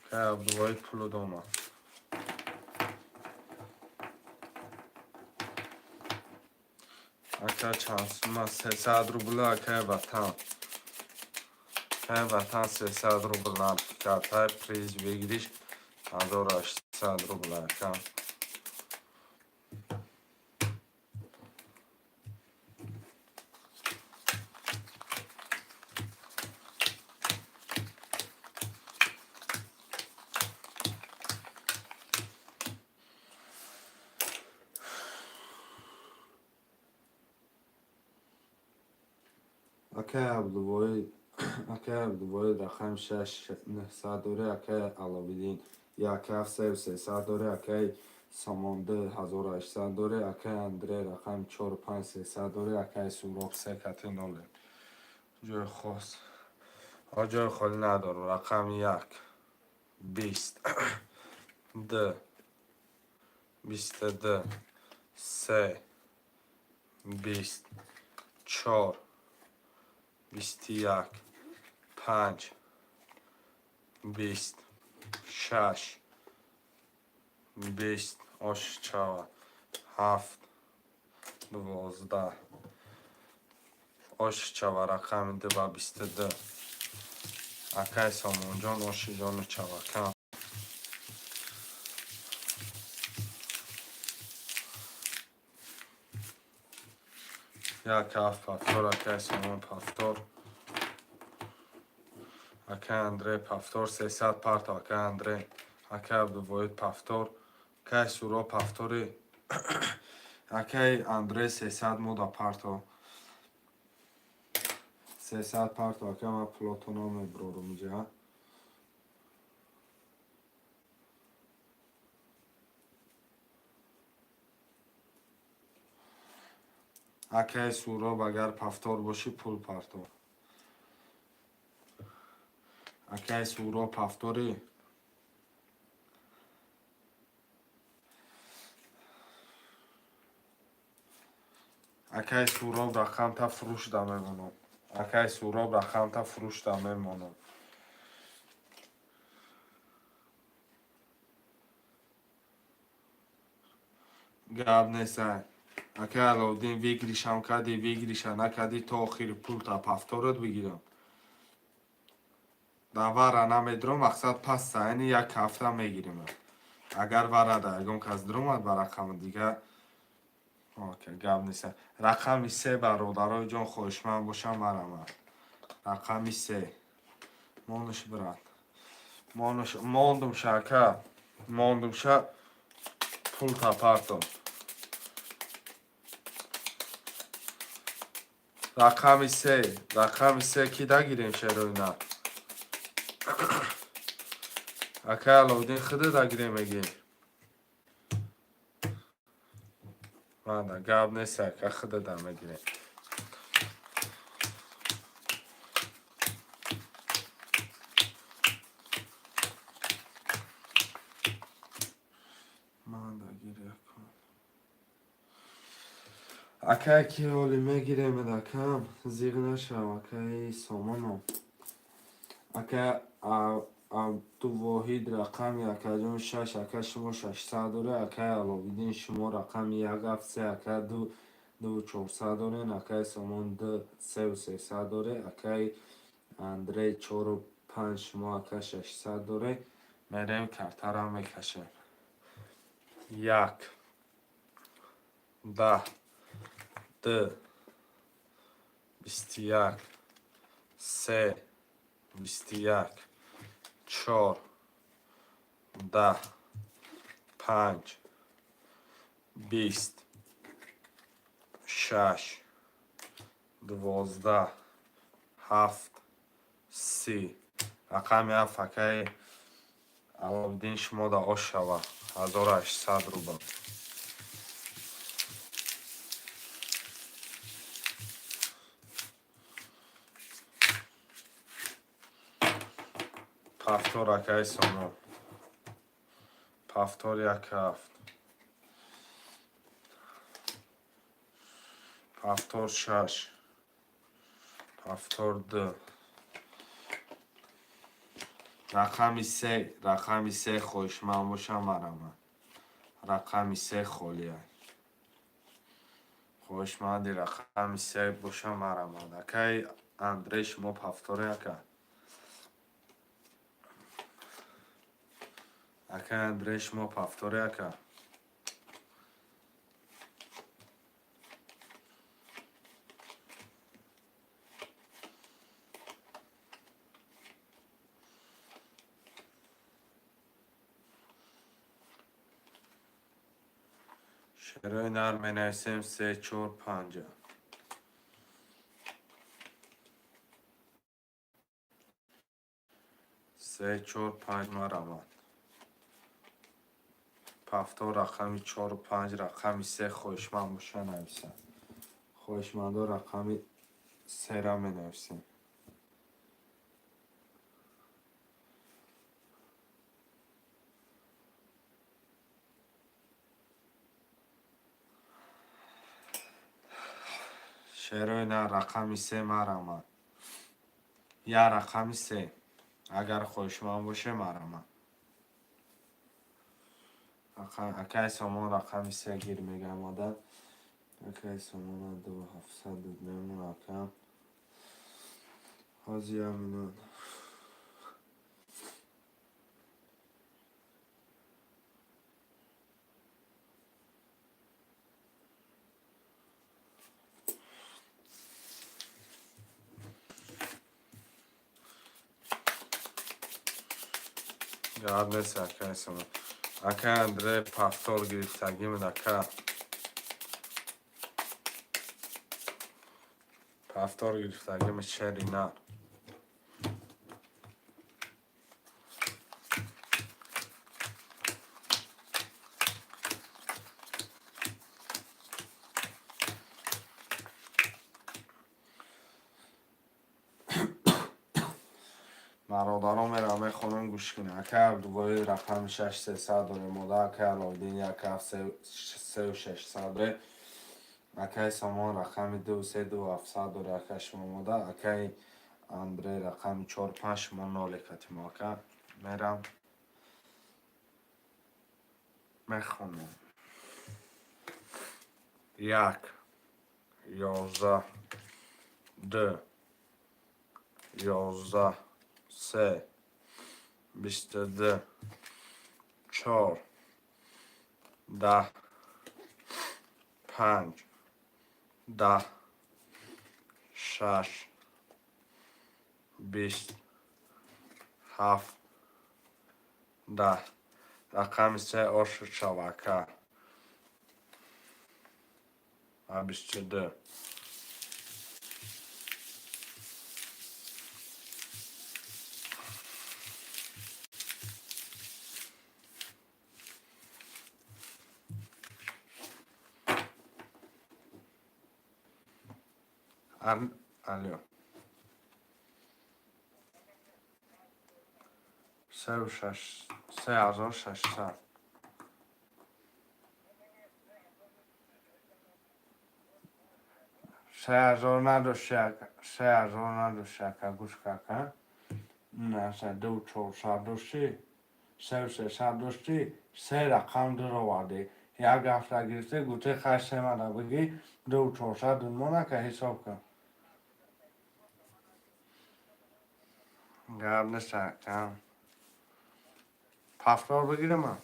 Акаи Абдувоҳид, пулу дома. Ака, чанд сума? 300 рубла, акаи Ватан. Акаи Ватан, 300 рубл нархи картай, приз выигрыш 1800 рубл, ака. Акаи Абдувоҳид, акаи Абдувоҳид, рақами шаш нӯҳсад дорӣ, акаи Аловиддин, як ҳафт, сею сесад дорӣ, акаи Сомон, ду 1800 дорӣ, акаи Андре, рақами чору панҷ сесад дорӣ, акаи Суҳроб, се кати ноле. Ҷои хос ҷои холӣ надорам. Рақами як, 20, д, 22, се, 20, чор, 21, панҷ, 20, шаш, 20, ошчава, ҳафт, 12, ошчава, рақами ду ба 22. Акаи Сомонҷон, оши ҷону чавакам. Як ҳафт повтор, акаи Сомон, повтор, акаи Андре, повтор, 300 парто, акаи Андре, акаи Абдувоҳид, повтор, акаи Суҳроб, повтори, акаи Андре, 300 мода парто, 300 парто, ака, ман пулотона мебурорум иҷа. Акаи Суҳроб, агар повтор бошӣ, пул парто. Акаи Суҳроб, повтори. Акаи Суҳроб, рақамта фурӯшда мемонам. Акаи Суҳроб, рақамта фурӯшда мемонам. Гап нест, акаи Аловиддин, выигрышам кардӣ, выигрыша накардӣ, то охири пулта повторат бигирам. Дар вара намедурам, мақсад паста, яъне як ҳафта мегирем. Агар вара да ягон кас дуромад ба рақами дига, гап нест. Рақами се, бародарои ҷон, хоҳишманд бошам, марамад. Рақами се. Монуш, брат. Монуш, мондумша, ака. Мондумша, пул тапартон. Рақами се, рақами се ки дагирем, шерои нар? Акай Аловиддин, худа дагирем, мегӣ? Манда гап нест, ака, худа да мегирем. Манда гиря кун. Акай, ки ҳоли мегирем, акам, зиғ нашав, акаи Сомоно. Ака Абдувоҳид, рақами акаҷон шаш, ака, шумо 600 доред, акаи Аловиддин, шумо рақами як ҳафт се, ака, ду ду чорсад доред, акаи Сомон ду сеу сесад доред, акаи Андрей чору панҷ, шумо, ака, 600 доред. Мерем, картара мекашем. Як, 10, ду, 21, се, 21, чор, 10, панҷ, 20, шаш, 12, ҳафт, 30. Рақами ҳафт, акаи Аловиддин, шумо да ош шава, 1800 рубл. Повтор, акаи Сомон. Повтор, як ҳафт. Повтор, шаш. Повтор, ду. Рақами се, рақами се, хоҳишманд бошам, марама. Рақами се холия. Хоҳишманди рақами се бошам, марамад. Акаи Андрей, шумо повторе, ака. Акаи Андрей, шумо повторе, ака. Шерои нар менависем: се, чор, панҷа. Се, чор, панҷ, марамад. Повтор, рақами чору панҷ, рақами се, хоҳишманд боша, нависам. Хоҳишмандо рақами сера менависем. Шерои нар, рақами се, марамад. Я рақами се. Агар хоҳишманд боше, марамад. Акаи Сомон, рақами се гир мегам ода. Акаи Сомона ду ҳафтсад дуд мемон, ака. Ҳозир як минут. Гап нест, акаи Сомон. Акаи Андрей, повтор гирифтагимед, ака. Повтор гирифтагимед, шери нар. Бародарон, мерам, мехонам, гӯш кунед. Акаи Абдувоҳид, рақами шаш, сесад дорем мода, акаи Аловиддин, як ҳафт, сеу шашсад доре. Акаи Сомон, рақами ду се, ду ҳафтсад доре, ака, шумо мода, акаи Андрей, рақами чор панҷ, шумо ноле катимо, ака. Мерам, мехонам. Як, 11, ду, 11. Се, 22, 4, 10, 5, 10, 6, 20, 7, 10. Рақами се ошуд шавака. 22. Алло. 36, 3600. 3000 надошт, 3000 надошт, ака, гӯш кака. На, ду чорсад доштӣ, сеу сесад доштӣ, се рақам дуровардӣ. Як ҳафта гирифтӣ, гуфтӣ хай се мада бигӣ, ду чорсад дунмон, ака, ҳисоб кун. Гап нест, ака. Повтор бигирам?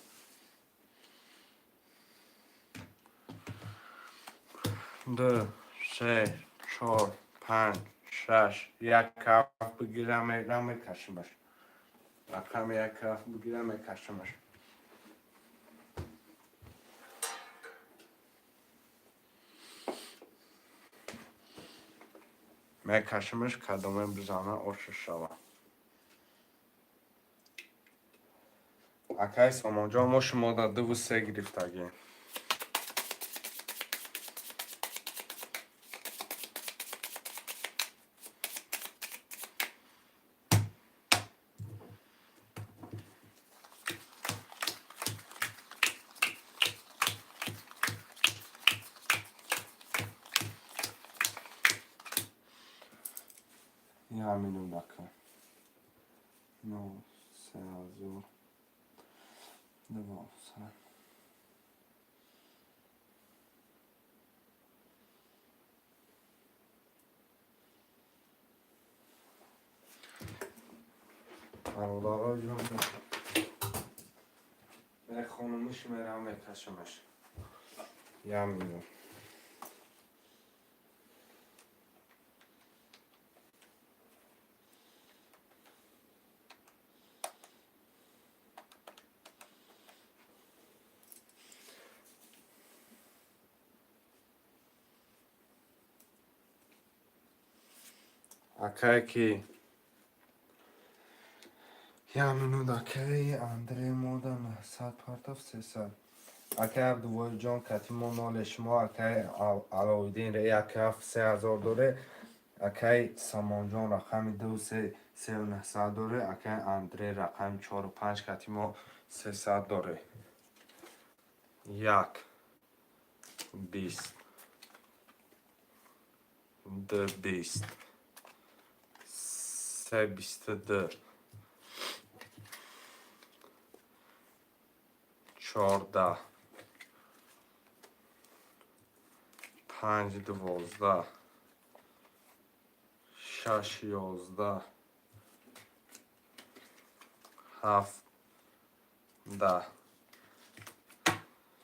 Ду, се, чор, панҷ, шаш, як ҳафт бигирам, мерам мекашимаш. Рақами як ҳафт бигирам, мекашимаш. Мекашимаш, кадоме бизана, ошиш шава. Акай Сомонҷон, мо шумо да дуву се гирифтагем. Як минут, ака. Ну, 3012. Бародаро ҷон, мехонумиш, мерам мекашамаш. Як минут. Акае ки, як минут, акаи Андрей мода 900 партов, 300. Акаи Абдувоҳидҷон, кати мо ноле, шумо, акаи Аловиддин, як ҳафт 3000 доре. Акаи Самонҷон рақами ду се сеу 900 доре. Акаи Андрей рақами чору панҷ кати мо 300 доре. Як, 20, ду, 20, се, 22, 14, панҷ, 12, шаш, 11, ҳафт, 10,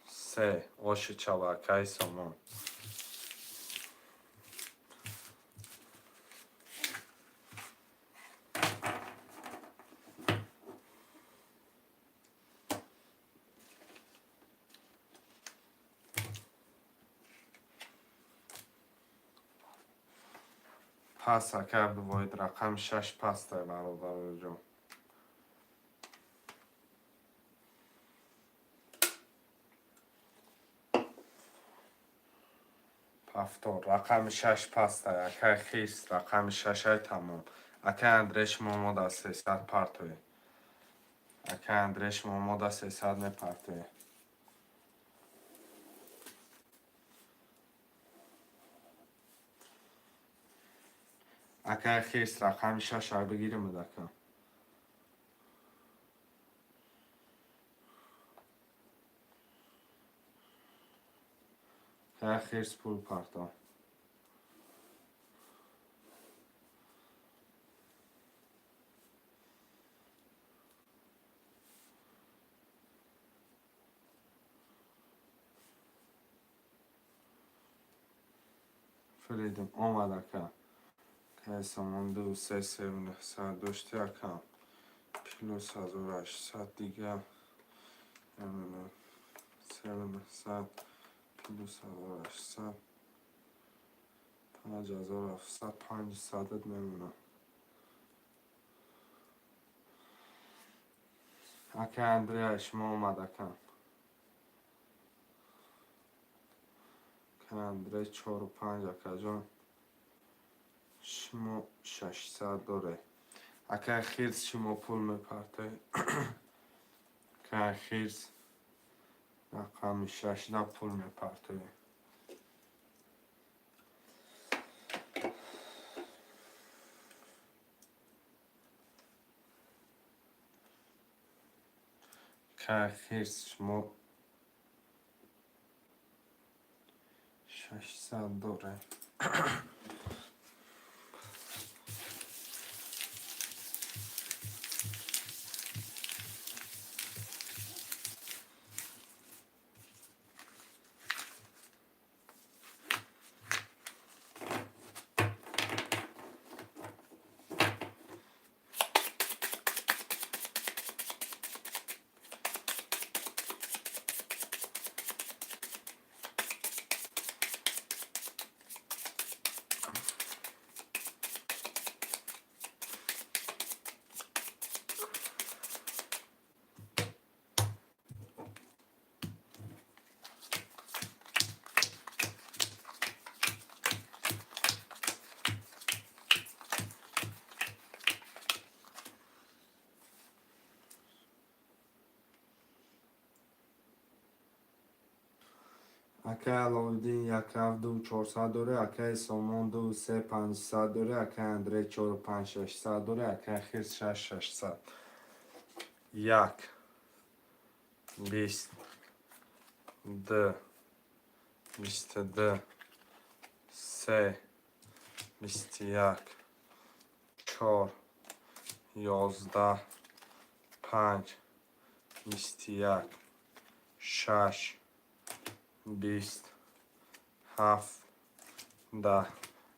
се. Оши чава, акаи Сомон. Пас, ака Абдувоҳид, рақами шаш пастай, бародароҷон. Повтор, рақами шаш пастай, акай Хис, рақами шашай, тамом. Акай Андрей, шумо мода 300 партоед. Акай Андрей, шумо мода 300 мепартоед. Акай Хирс, рақами шашай бигирим, ака. Акай Хирс, пул парто. Фридом омад, ака. Акай Сомон ду се севу нӯҳсад дошти, ака. Плюс 1800 дига. Севу нӯҳсад плюс 1800, 5700, 500-ат мемонад. Акай Андрея, шумо омад, ака. Акай Андрей чору панҷ, акаҷон. Шумо 600 доред. Акай Хирс, шумо пул мепартоед. Акай Хирс рақами шашда пул мепартоед. Акай Хирс, шумо 600 доред. Акай Аловиддин як ҳафт ду чорсад доред, акай Сомон ду се 500 доред, акай Андрей чору панҷ 600 доред, акай Хирс шаш 600. Як, 20, ду, 22, се, 21, чор, 11, панҷ, 21, шаш, 20, ҳафт, 10.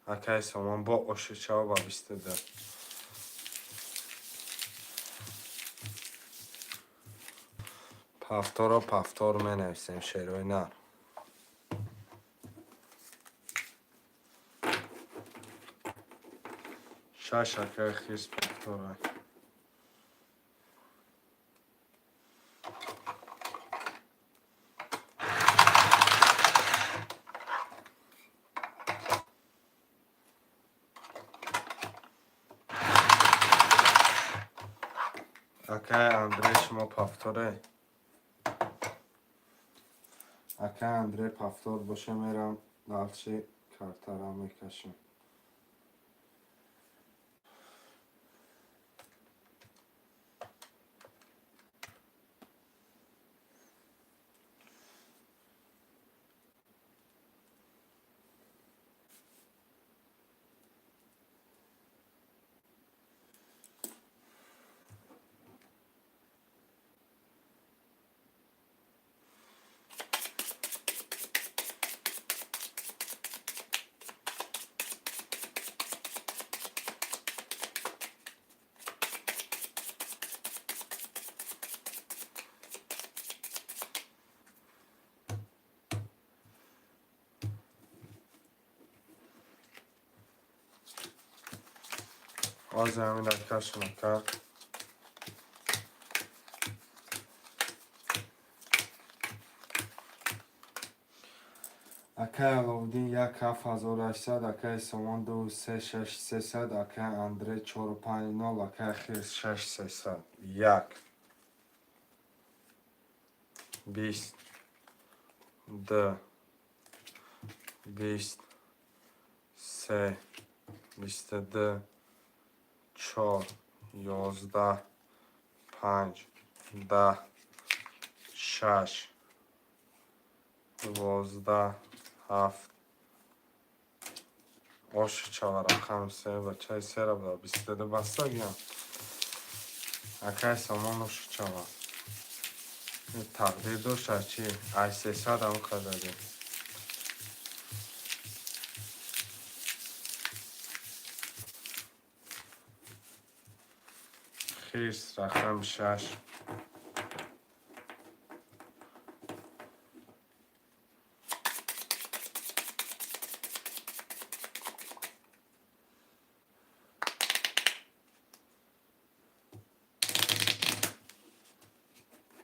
Акай Сомон бо ошичао ба 22. Повторо повтор менависем, шерои нар. Шаш, акай Хирс повтора. Акай Андрей, шумо повторе. Акай Андрей повтор боша, мерам дальше, картара мекашем. Ҳозир ҳамин кашем, ака. Акай Аловиддин як ҳафт 1800, акай Сомон ду се шаш сесад, акай Андрей чору панҷ нол, акай Хирс шаш сесад. Як, 20, ду, 20, се, 22, чор, 11, панҷ, 10, шаш, 12, ҳафт. Ошичава рақами се, бачаи сера буда, 22 бастагиям. Акай Сомон ошичава. Тақдир дошта чи? Ай сесад ам кардагӣ. Хирс, рақами шаш.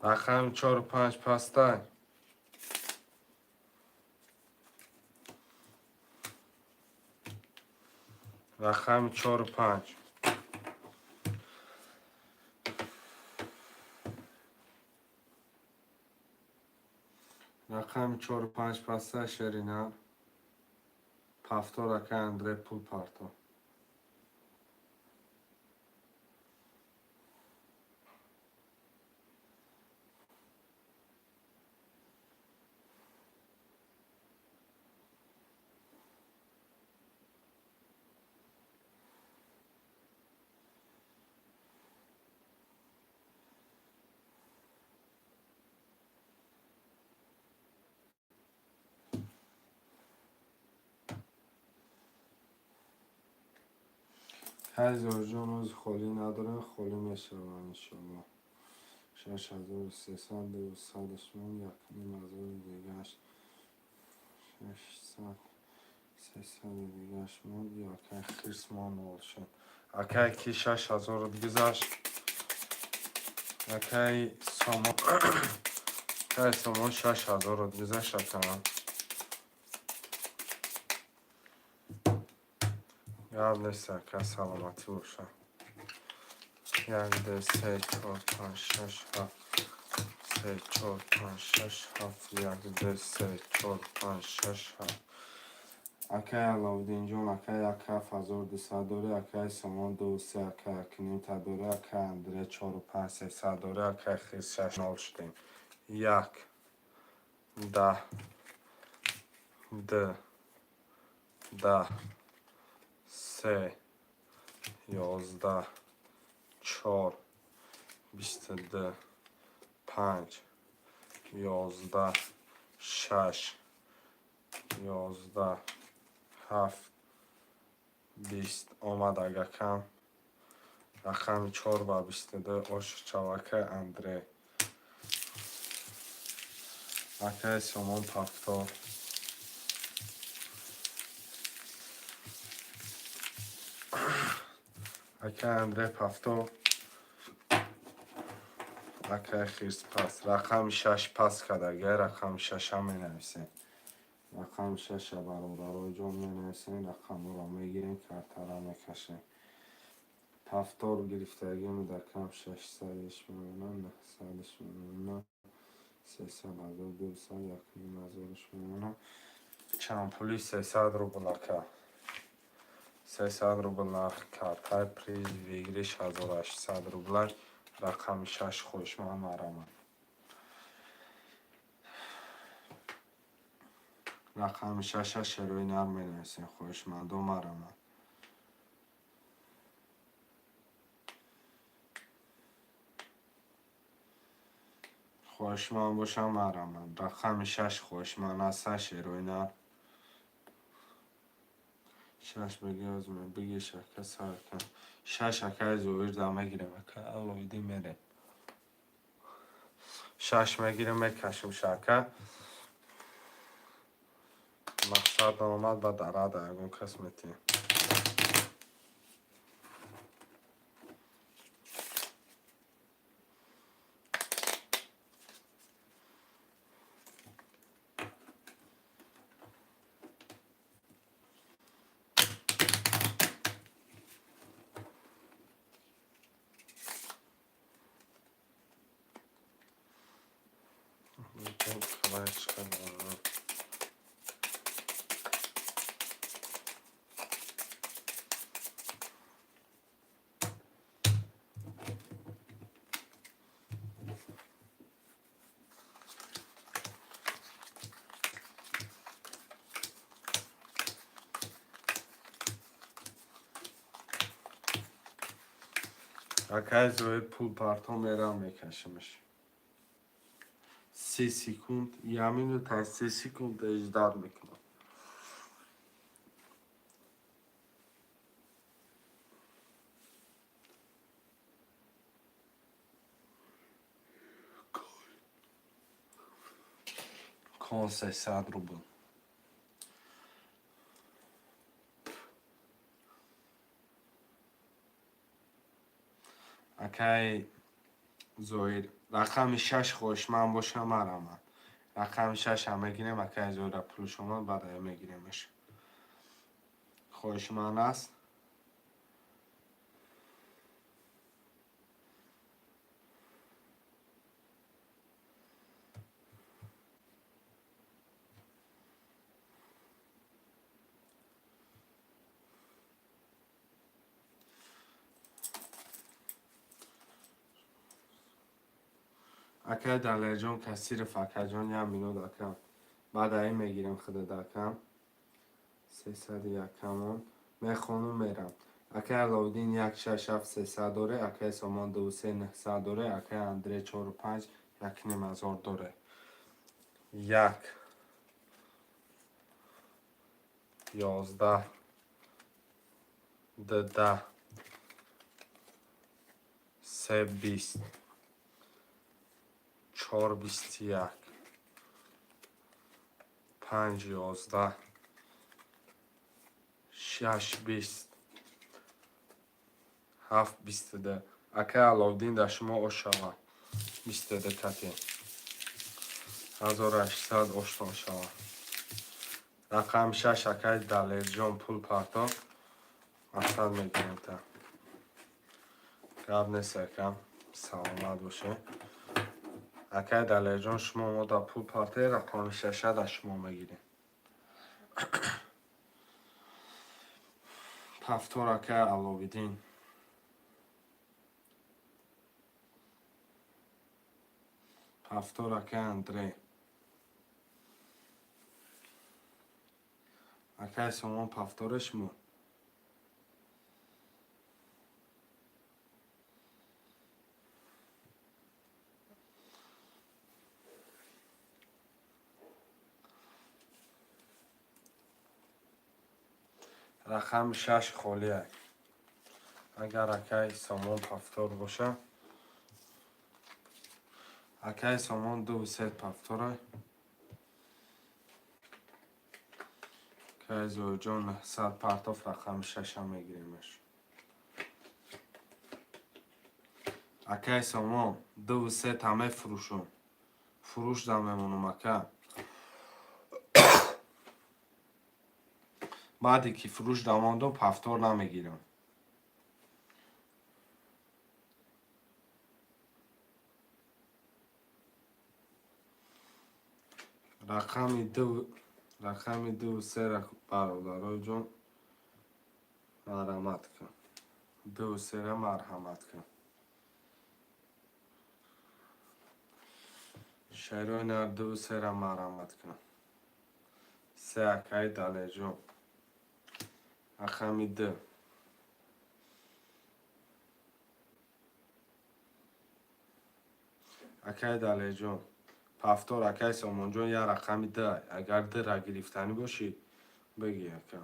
Рақами чору панҷ пастай. Рақами чору панҷ. Рақами чору панҷ пастай, шерина. Повтор, ака Андре, пул парто. Ҳазорҷон, оз холӣ надорем, холӣ мешаванд, иншоалло. 6300, дусадаш мон, якним ҳазори дигаш, 600, 300-и дигаш монд. Акай хирс мон нол шуд. Акай ки 6000 гузашт. Акай сомон, акай сомон 6000 гузашт, акам. Гап нест, ака, саломатӣ боша. Як, ду, се, чор, панҷ, шаш, ҳафт, се, чор, панҷ, шаш, ҳафт, як, ду, се, чор, панҷ, шаш, ҳафт. Акай Аловиддинҷон, акай як 7200 дорӣ, акай сомон ду се, акай якнимта дорӣ, акай Андре чору панҷ, 300 дорӣ, акай хирс шаш нол шудем. Як, 10, ду, 10, се, 11, чор, 22, панҷ, 11, шаш, 11, ҳафт, 20 омад агакам. Рақами чор ба 22 ош чавакай Андре. Акай сомон повтор. Акай Андре повтор. Акай хирс пас. Рақами шаш пас кардагай, рақами шаша менависем. Рақами шаша, бародарои ҷон, менависем, рақамҳоро мегирем, картара мекашем. Повтор гирифтагим дакам 600-иш мемонад, 900-иш мемонад, 300, ҳазор, 200, якним ҳазориш мемонад. Чанд пули? 300 рубл, ака. 300 рубл нархи картаи, приз выигрыш 1800 рублай. Рақами шаш хоҳишманд марамад. Рақами шаша шерои нар менависем, хоҳишмандо марамад. Хоҳишманд бошам, марамад. Рақами шаш хоҳишманд аста, шерои нар. Шаш бигӣ, озме бигиш, ака, сар кун. Шаш акаи Зоҳир да мегирем, ака Алоиддин мерем. Шаш мегирем, мекашем шака. Мақсад омад ба дарада ягон кас метиҳем. Калачка. Акай Зоҳир, пул парто, мерам, мекашимаш. 30 секунд, я минута, 30 секунд ждать мекунам. Кон 300 рубл. Акай Зоир, рақами шаш хоҳишманд боша, марҳамат. Рақами шашам мегирем, акай Зоира пулш омад, баъд ая мегиремаш. Хоҳишманд аст? Акай Далерҷон Касиров, акаҷон, як минут, ака. Баъд аи мегирем худат, ака. 301-амон. Мехонум, мерам. Акай Аловиддин як шаш ҳафт сесад доре, акай Сомон ду се нӯҳсад доре, акай Андрей чору панҷ як ним ҳазор доре. Як 11 д 10 се 20 чор 21 панҷ 11 шаш 20 ҳафт 22. Акай Аловиддин, дар шумо ош шавад. 22 кати. 1800 оштон шавад. Рақами шаш, акай Далерҷон, пул парто. Мақсад мегирем та. Гап нест, ака. Саломат бошед. Акай Далерҷон, шумо мо да пул парте, рақами шаша да шумо мегирем. Повтор, акай Аловиддин. Повтор, акай Андрей. Акай Сомон, повтори шумо. Рақами шаш холия. Агар акай Сомон повтор боша. Акай Сомон ду се повтора. Акай Зоирҷон 900 партоф, рақами шашам мегиремаш. Акай Сомон, ду се та мефурӯшум. Фурӯш да мемонам, ака. Баъде ки фурӯш да мондум, повтор намегирам. Рақами ду, рақами ду сера, бародарои ҷон, марҳамат кун. Ду сера марҳамат кун. Шерои нар, ду сера марҳамат кун. Се, акаи Далерҷон. Рақами ду. Акаи Далерҷон. Повтор, акаи Сомонҷон, як рақами ду. Агар дура гирифтанӣ бошӣ, бигӣ, ака.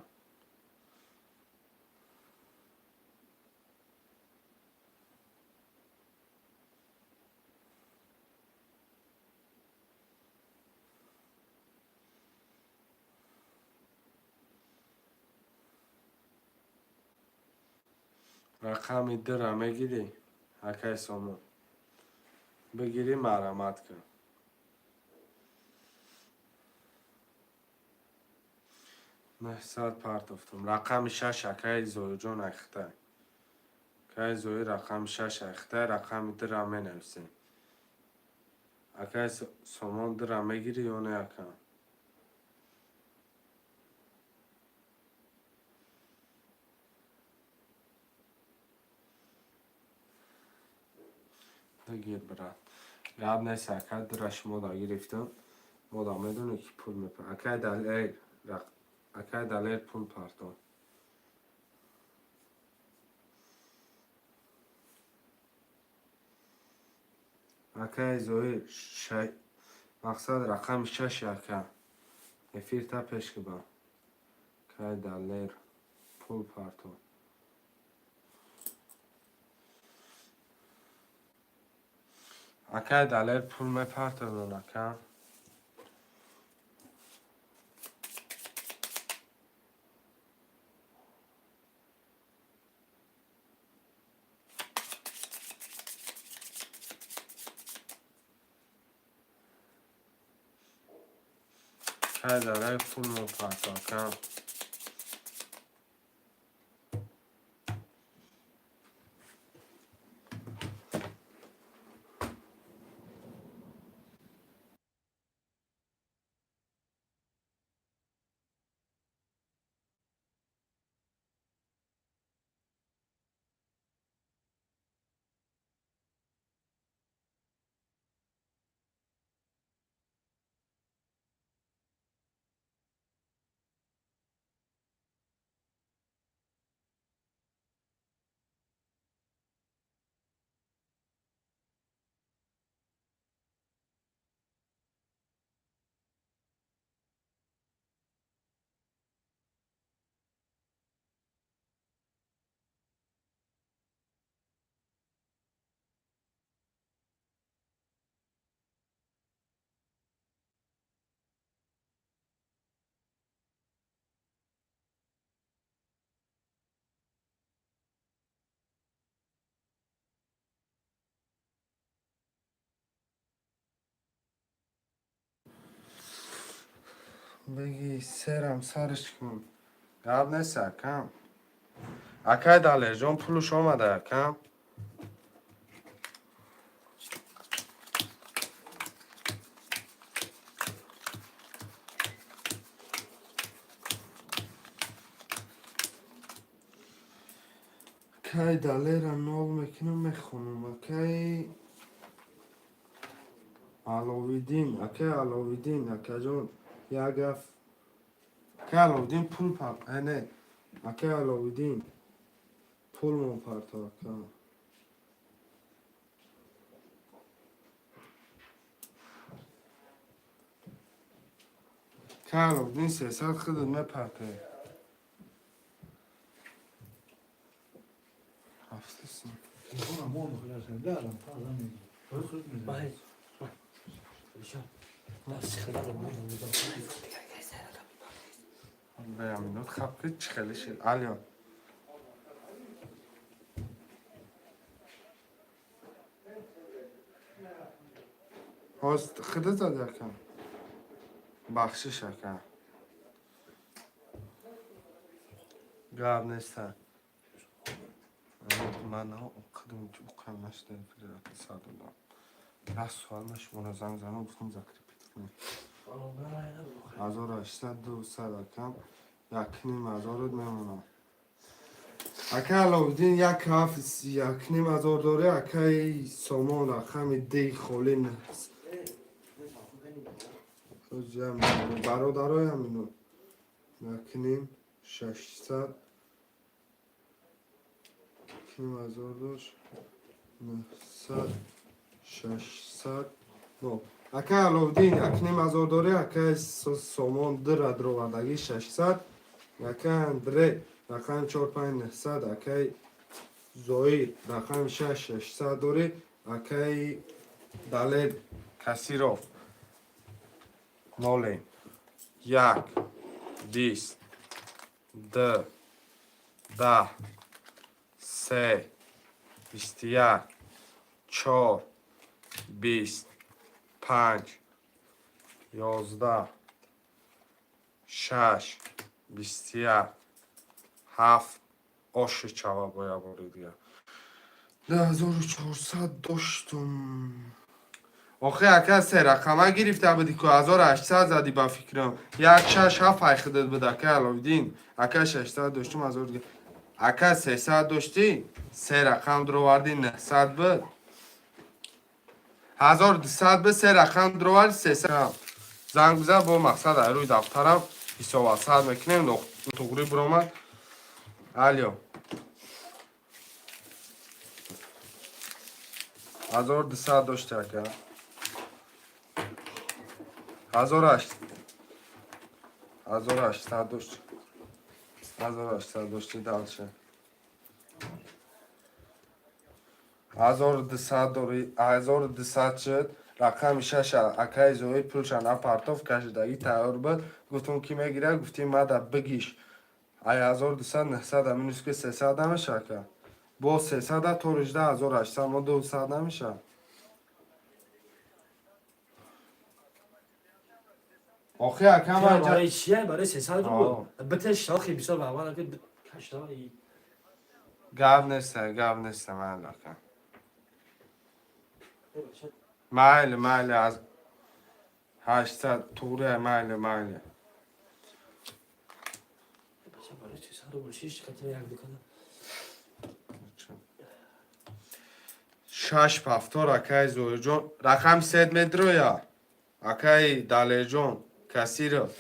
Рақами дура мегирӣ, акаи Сомон? Бигирӣ, марҳамат кун. 900 партофтум. Рақами шаш, акаи Зоирҷон, айхтай. Акаи Зоир, рақами шаш айхтай, рақами дура менависем. Акаи Сомон, дура мегирӣ ё не, ака? Бигир, брат. Гап нест, ака, дура шумо да гирифтам. Мо да медонӣ ки пул мепар. Акаи Далер, акаи Далер, пул партон. Акаи Зоир, мақсад рақами шаши, ака. Эфирта пеш киба. Акаи Далер, пул партон. Акаи Далер, пул мепартонон, ака. Кай дарай пулмо партокам. Беги серам сарш кун. Гап нест, акам. Акай Далерҷон, пулуш омада, акам. Акай Далера нол мекунам, мехонам. Акай Аловиддин, акай Аловиддин, акаҷон, як гаф. Акай Аловиддин пул не, акай Аловиддин пулмон парто, ака. Акай Аловиддин 300 худат мепарте. Рафтисин. Бля, минут хапки чихели шид. Алё. Ҳост худат зади, ака? Бахшиш, ака. Гап неста. Ман қадам уқам нашуда садодам. Раз суал ма шуморо занг занам, гуфтам закрепить кунем. 1800 200, акам. 1500 мемонам. Ака Аловиддин як ҳафт 1500 дорӣ, акаи Сомон рақами ди холи бародароям ино. 1,5 600 1,500 дошт 900 600 но. Ака Аловиддин 1500 дорӣ, акаи Сомон дира дровардагӣ 600, ака Андре рақами 4 5 900, акаи Зоир рақами 6 600 дорӣ, акаи Далер Касиров нолем як бист д 10 се 21 чор 20 панҷ 11 шаш 21 ҳафт оши чава бо як бори дигар 2400 доштум. Охи, ака, се рақама гирифта будӣ ку, 1800 задӣ, ба фикрам як шаш ҳафт ай худат буд, ака Аловиддин. Ака, 600 доштум, ҳазор дига, ака, 300 доштӣ, се рақам дуровардӣ, 900 буд, 1200 буд, се рақам дуровардӣ, 300. Занг бизан, бо мақсад ай рӯи дафтарам ҳисобасад мекунем, туғрӣ биромад. Алё, 1200 дошти, ака, ҳазору ҳашт 1800 дошти, 1800 дошти. Дальше 1200 дорӣ, 1200 шуд. Рақами шаша акаи Зоҳир пулша напартоф, кашидагӣ тайёр буд. Гуфтум, ки мегирад, гуфтим мада бигиш. Ай 1200 900 минус ки 300 намеша, ака? Бо 300 то рижда 1800 мо 200 намеша. Охи ака ман Барои чия? Барои 300 рубл. Бите шохи бисёр ба ки кашта. Гап нест, гап нест, майли ака. Майли, майли, аз 800 туғри, майли, майли. Барои 300 рубл шиш хати як дукана. Шаш повтор, акай Зоирҷон. Рақами сет медроя. Акай Далерҷон, Касиров.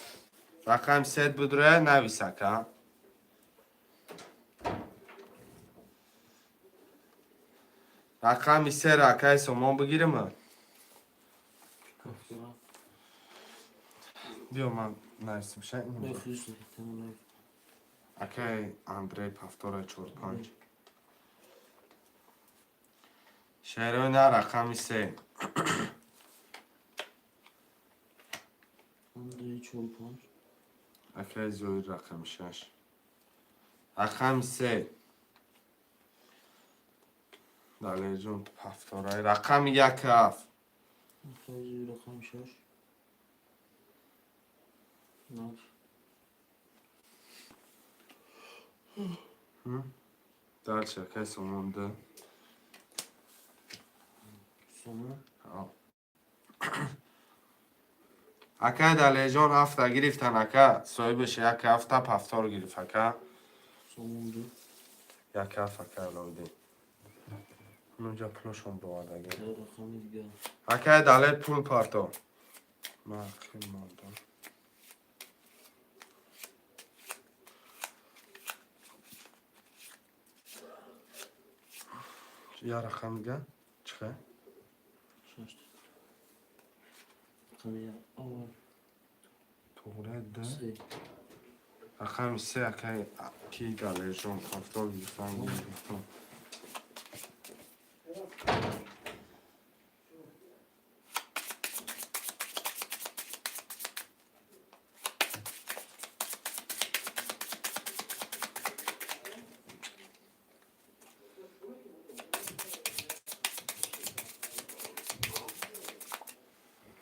Рақами сет будроя, навис ака. Рақами сера акай Сомон бигирим. Биё ман нависим ша. Акай Андрей повтора чор панҷ. Шерои на рақами се. Андрей чор панҷ. Акай Зоир рақами шаш. Рақами се. Далерҷон повтора. Рақами як ҳафт. Акай Зоир рақами шаш. Нав. Дальше акай Сомон д. Сомон. Акай Далерҷон ҳафта гирифтан ака. Соҳибаш як ҳафта повтор гирифт ака. Сомон ду. Як ҳафт ака Аловиддин. Унҷа пулашон бовардаги. Рақами дигар. Акай Далер пул парто. Ман хел мондам. Я рақам дига? Чӣ хел? Шаш. Рақами як. Аввал. Туғри д. Се. Рақами се акай ки Далерҷон повтор гирифтан гирифтан.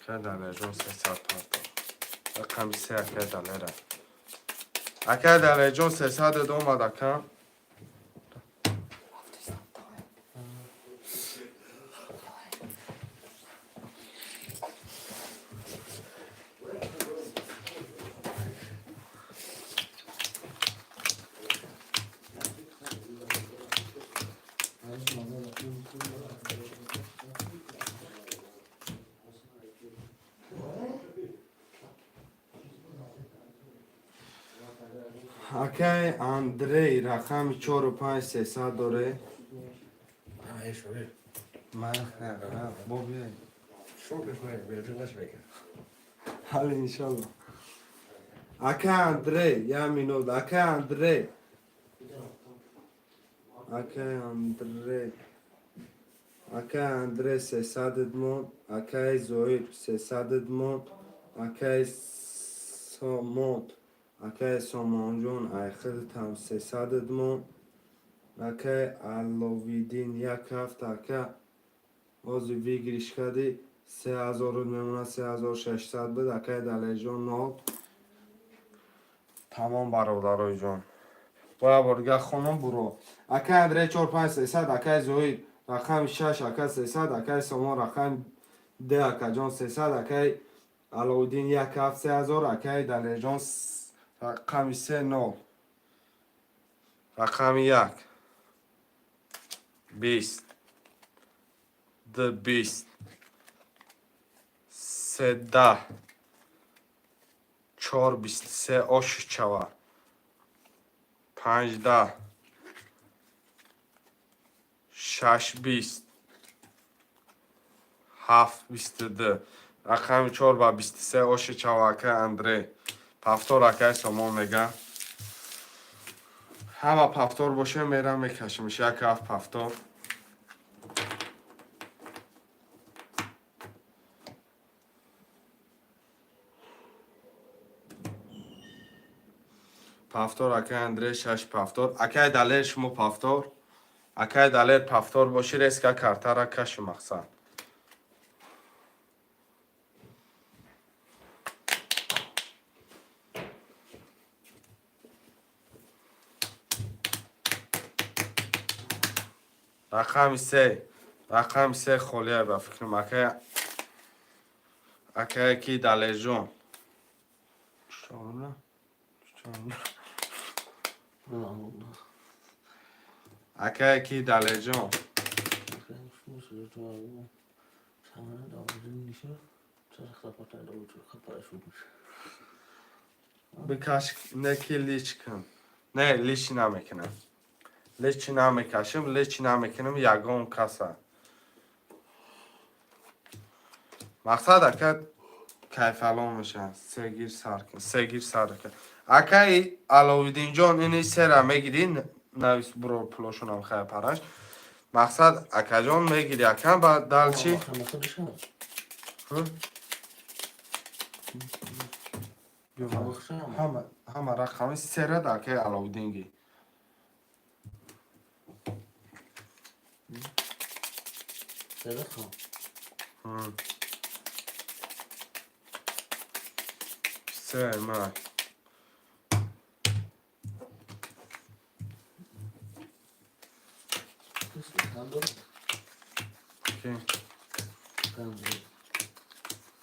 Акай Далерҷон 300 парто. Рақами се акай Далера. Акай Далерҷон 300 омад ака. Акай Андрей рақами чору панҷ 300 доре. Ман бо биёй. Ҳали иншалло. Акай Андрей, як минут. Акай Андрей. Акай Андрей. Акай Андрей 300 мон. Акай Зоир 300 мон. Акай Сомон. Акай Сомонҷон айхидтам 300 мон. Акай Алловиддин як ҳафт ака. Ҳозир выигрыш кардӣ 3000 мемонад 3600 буд. Акай Далерҷон нол. Тамом бародарои ҷон. Боя борга хонум буро. Акай Андрей чор панҷ 300, акай Зоир рақами шаш ака 300, акай Сомон рақами д акаҷон 300, акай Аловиддин як ҳафт 3000, акай Далерҷон рақами се нол. Рақами як. 20. Д 20. Се 10. Чор 23 ош чава. Панҷ 10. Шаш 20. Ҳафт 22. Рақами чор ба 23 оши чава акай Андрей. Повтор акай Сомон мега. Ҳама повтор боше мерам мекашимш як ҳафт повтор. Повтор акай Андрей шаш повтор. Акай Далер шумо повтор. Акай Далер повтор боши резко картара каши мақсад. Рақами се. Рақами се холия ба фикрам. Акай ки Далежон. Чорна? Чорна. Акай ки Далежон. Бикаш неки лич кун. Не, лич намекунам. Лич намекашам, лич намекунам ягон каса. Мақсад ака кайфалон мешавад. Сегир сар кун, сегир сар кун. Акай Аловиддинҷон ини сера мегири, навис буро пулошонам хай параш. Мақсад акаҷон мегири ака ба дал чи? Ҳама рақами сера да акай Аловиддин ги. Се ма.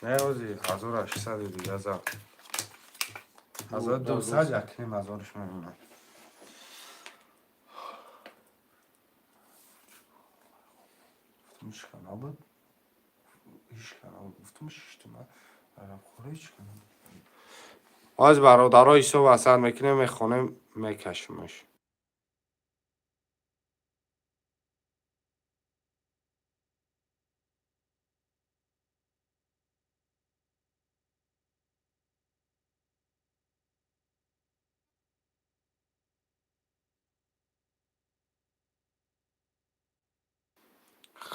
Не, ози 1600 дига за. 1200 якним ҳазорш мемонад. Гуфтам ҳичка набуд. Ҳичка набуд. Гуфтам шиштума. Арабхӯра ҳичка набуд. Оз бародаро ҳисоб асар мекунем, мехонем, мекашимаш.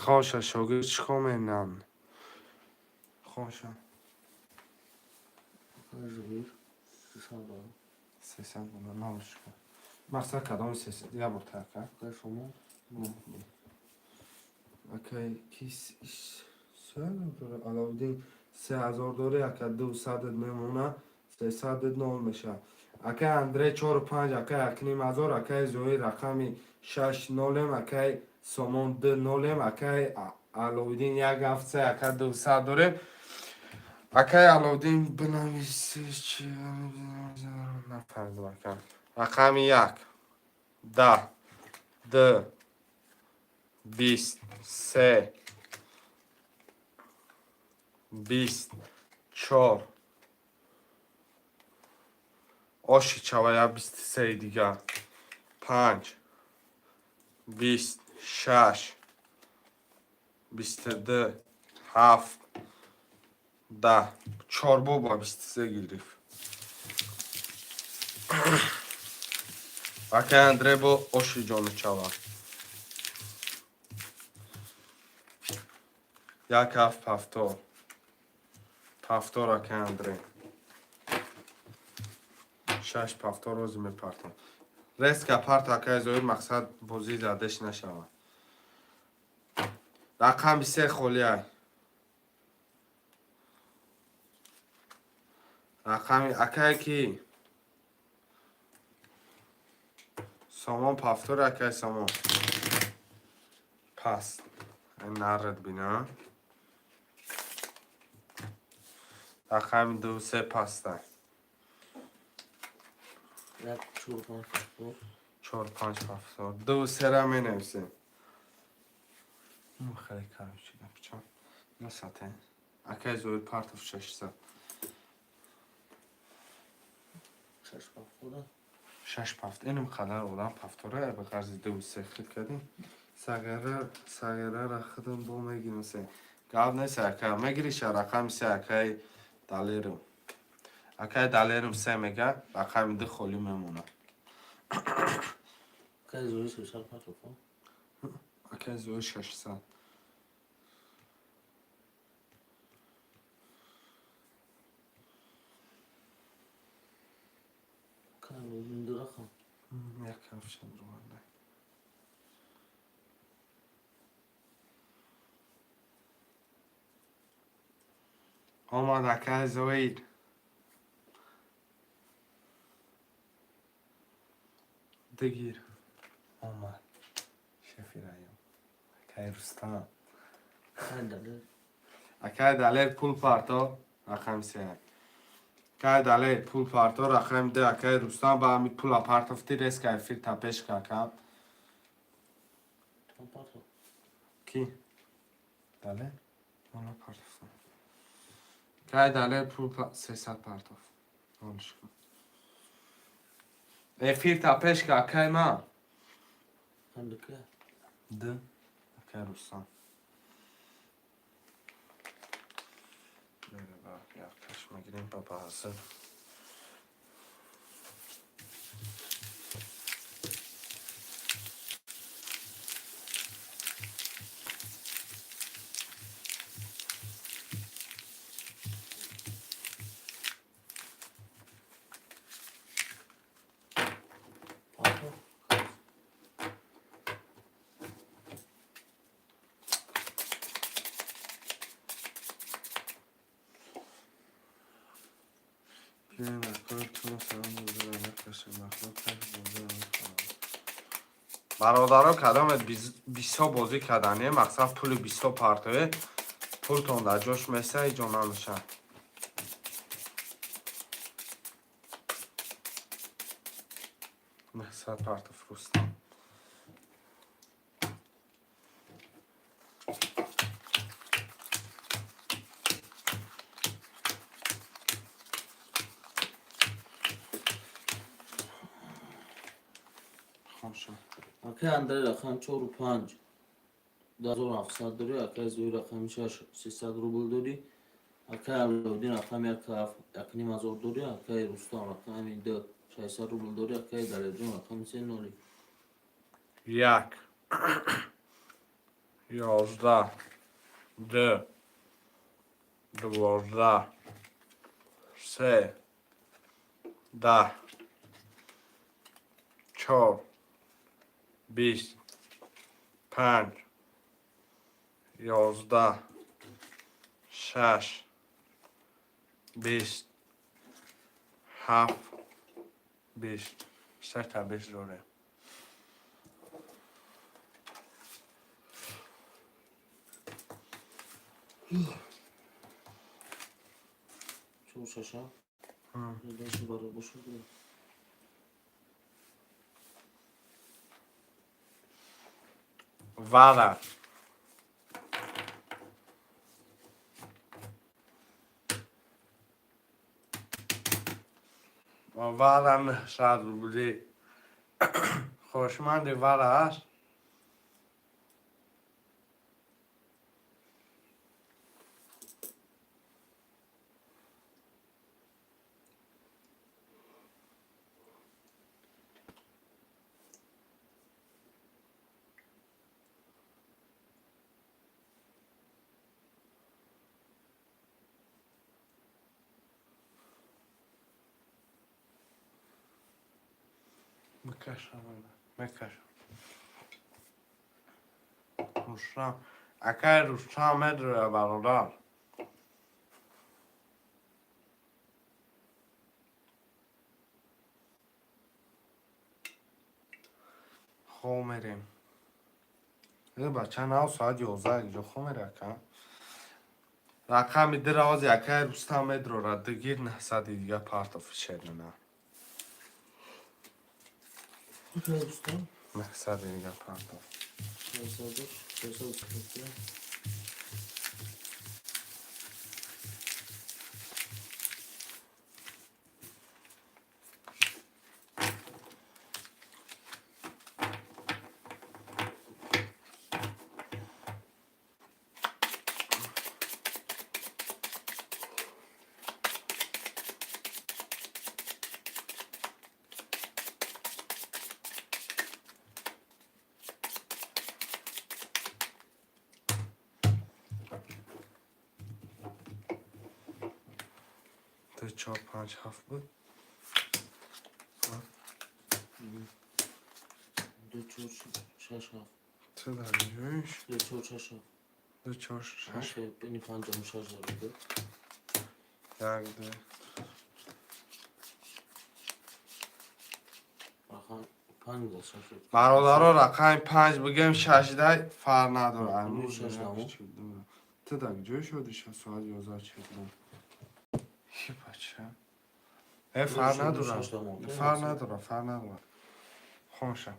Хоша шогирд чӣ кор менам? Хоша. 300 доллар набошка. Мақсад кадоми 300 я бор така? Акай кис дора Аловиддин 3000 дора, ака 200 мемона, 300 нол меша. Акай Андрей 4-5, акай 1,5 ҳазор, акай Зоир рақами 6 нолем, акай Сомон 2 нолем, акай Аловиддин 1 7, ака 200 дорем. Акай Аловиддин бинавис чи нафаҳмидам ака. Рақами 1 10 2 20 3 20 4 оши чава я 23 дигар 5 20 6 22 7 10 4 боба 23 гирифт. Акай Андрей бо оши ҷону чава. 1 7 ҳафтор. Ҳафтор акай Андрей. 6 ҳафтор рӯзи мепартам. Резка парт акай Зоир мақсад бозӣ задеш нашавад. Рақами се холиай. Рақами акай ки? Сомон пафтор акай Сомон. Паст. Нарад бина. Рақами 2 3 паста. 1 4 5 7 4 5 7 2 3 ра менависем. Хеле короче пичам. Насате. Акай Зоир партов 600. 6 7 6 ҳафт. Инам қадар одам ҳафтора ба қарзи 2 3 хит кардем. Сағира сағира худам бо мегирам се. Гап нест ака, мегириша рақами се акай Далерум. Акай Далерум се мега, рақами 2 холӣ мемонад. Акай Зоир 300 партов. Акай Зоир 600. Як ҳафт рованда. Омад акай Зоир. Дигир. Омад. Шефи район. Акай Рустам. Акай Далер. Акай Далер, пул парто, рақами се. Акай Далер, пул парто, рақами ду. Акай Рустам, ба ҳами пула партофти, резко эфир тапеш какам. Парто. Ки? Далер? Мана партофтам. Акай Далер пул 300 партоф. Ҳолиш кун. Эфир тапеш ка, акай ман. Ҳамдика. Д. Акай Рустам. Мере ба якташ мегирем ба баъза. Парто. Биёем, акои туро салом бозӣ. Бародаро, кадоме бисо бозӣ кардане, мақсад, пули бисо партое, пултон дар ҷош меса, иҷо намешавад. 900 партов, Рустам. Хомшо. Акай Андрей, рақами чору панҷ 1700 дорӣ. Акай Зои, рақами шаш, 300 рубл дорӣ. Акай Аллоуддин, рақами як, 1500 дорӣ. Акай Рустам, рақами ду, 600 рубл дорӣ. Акай Далерҷон, рақами се, ноли. Як, 11, ду, 12, се, 10, чор, 20, панҷ, 11, шаш, 20, ҳафт, 20, сета 20 дорем. Чор, шаша. Дальше баробар шуд. Вара. Вара 900 рубли. Хошманди вара аст. Мекашам, мекашам. Рустам, акай Рустам медроя, бародар. Хоб мерем. Э, бача, нав соат 11, иҷо хоб мере, ака. Рақами дира ози акай Рустам медрора, дигир, 900-и дига партоф шерина. Акай Рустам. 900-и дига партоф. 600, 645. Ду, чор, панҷ, ҳафт буд. Ду, чор, шаш, ҳафт. Ту дар ҷоиш. Ду, чор, шаш, ҳафт. Ду, чор, шаш. Ини панҷам, шаш дорад. Як, ду. Рақам Панҷ да шаш. Бародаро, рақами панҷ бигем, шашдай фарқ надорад. Ну, шаш дамо. Ту дар ҷой шуди? Соат 11:40. Ҳи, бача. Э, фарқ надорад. Шаш дамо. Фарқ надорад, фарқ надорад. Хонша.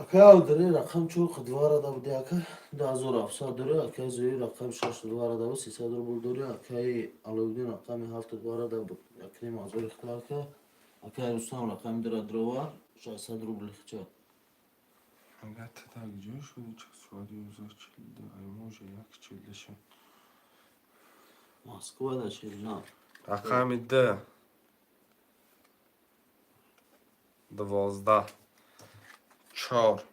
Акай Алдари рақам чор двара да буди, ака, 2700 дори. Акай Зои рақам шаш двара да буд, 300 рубл дори. Акай Алоуддин рақами ҳафт двара да буд, 1500 ихта ака. Акай Рустам рақами дира дровар, 600 рубл ихча. Агар ту дар ҷой шуди, ча соат 11:42, ай може 1:40 шуд. Москва да шел на. Рақами д 12, чор,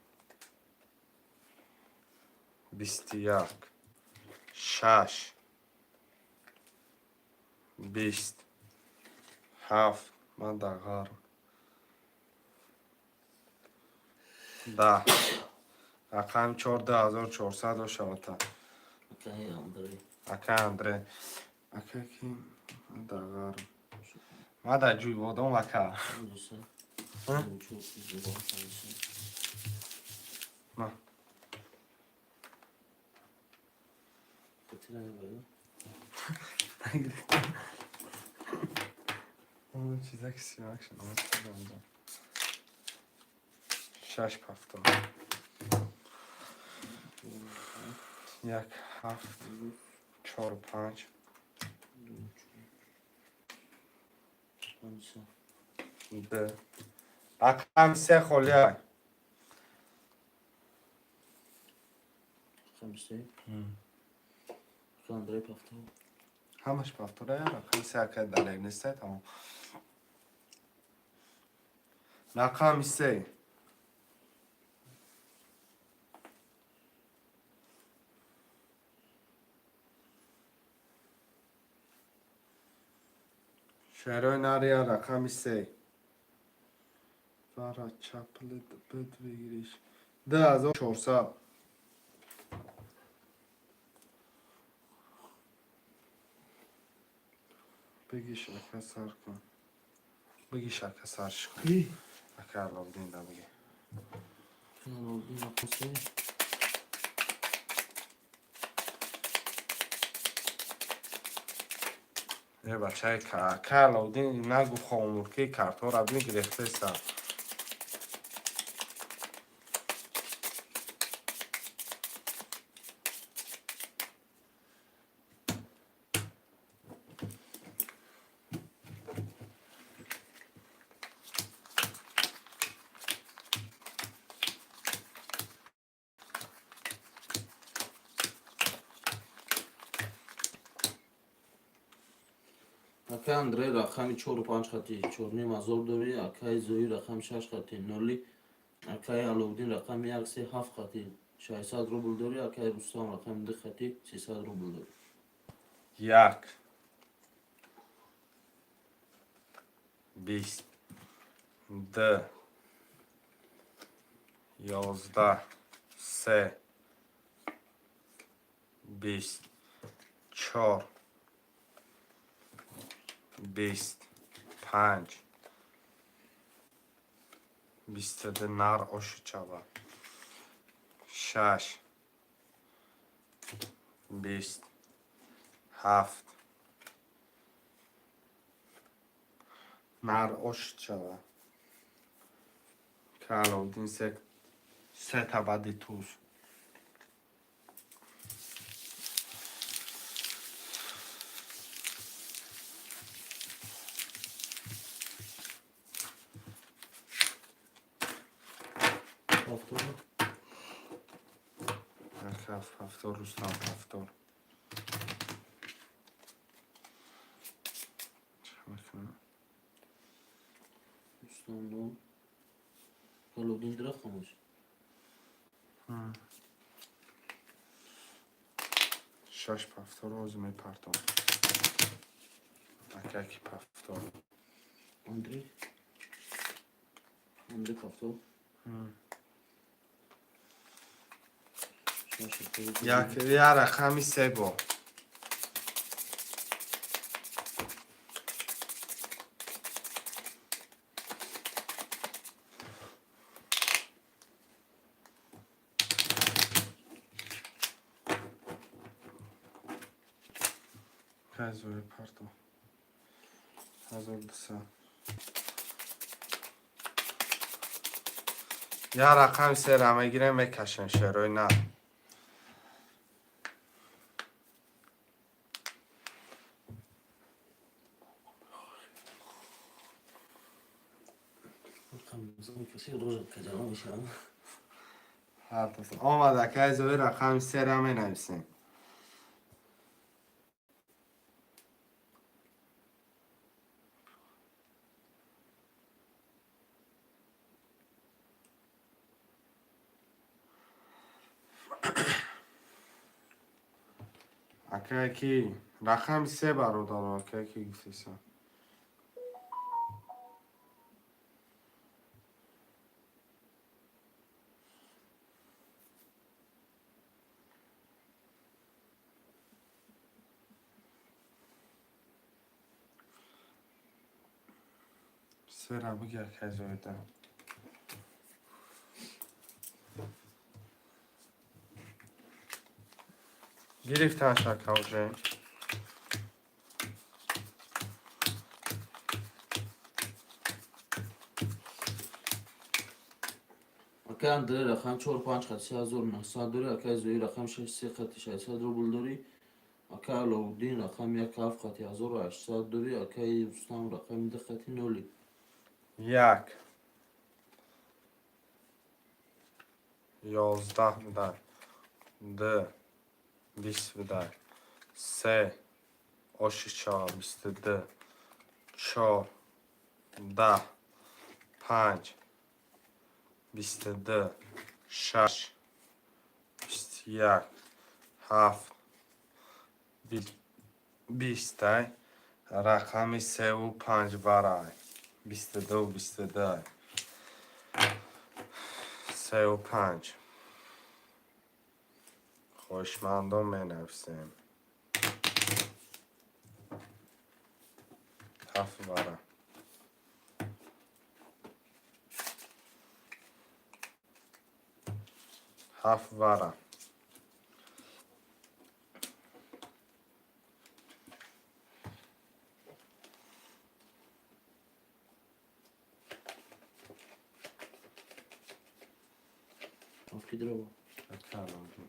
21, шаш, 20, ҳафт. Ман дар ғарм. 10. Рақами чор 2400 дошавата. Акай Андрей. Ака Андре, ака ки ман дар ғарм, ман дар ҷӯйбодом, ака. Панҷ се. Ҳа? Чор, 12, панҷ се. На. Хотира мебарад. Он чиза ки симак шуд. Шаш пафтор, як, ҳафт, чор, панҷ. Панҷ се. Д рақами се холия. Рақами се. Акай Андрей пафтор. Ҳамаш пафтора. Рақами се, ака, далер нестай, тамом. Рақами се. Шаҳрҳои нария, рақами се. Вара чаплит бит выигрыш. 2400. Бигиш, ака, сар кун. Бигиш, ака, сарш кун. Ака Аловдин да биги. Алоуддин рақам се. Е, бачаи, ака Аловдин нагу, хомурки картора бини, гирехтеса. Акай Андрей рақами чору панҷ хати 4500 дорӣ. Акай Зои рақами шаш хати ноли. Акай Аловдин рақами як се ҳафт хати 600 рубл дорӣ. Акай Рустам рақами ду хати 300 рубл дорӣ. Як, 20, д, 11, се, 20, чор, 20, панҷ, 22. Нар ошучава. Шаш, 20, ҳафт. Нар ошучава. Аловдин се сета баъди туз. Повтор. Як, ҳафт, ҳафтор. Рустам ҳафтор. Чӣ мекунам? Рустам нол. Аловдин ду рақамаш. Шаш пафторо ҳозир мепартом. Акаки пафтор. Андрей. Андрей повтор. Шаш. Як, я рақами се бо. Акай Зоир, парто. 1200. Я рақами сера мегирем, мекашем, шерои нар. Омад, акай Зоир, рақами сера менависем. Акай ки рақами се, бародаро, акай ки гуфтеса. Сера биги, акай Зоида. Гирифтан шака уже. Акай Андрей, рақам чор панҷ хати 3900 дорӣ, акай Зоир, рақам шаш се хати 600 рубл дорӣ, акай Аловуддин, рақами як ҳафт хати 1800 дорӣ, акай Рустам, рақами ду хати ноли. Як. 11 будай. Д. 20 будай. Се. Оши чор. 22. Чор. 10. Панҷ. 22. Шаш. 21. Ҳафт. Бистай. Рақами севу панҷ барай. 22, 22. Севу панҷ. Хоҳишмандон, менависем. Ҳафт бара. Ҳафт бара. Ҳафт дрова. Акалоги.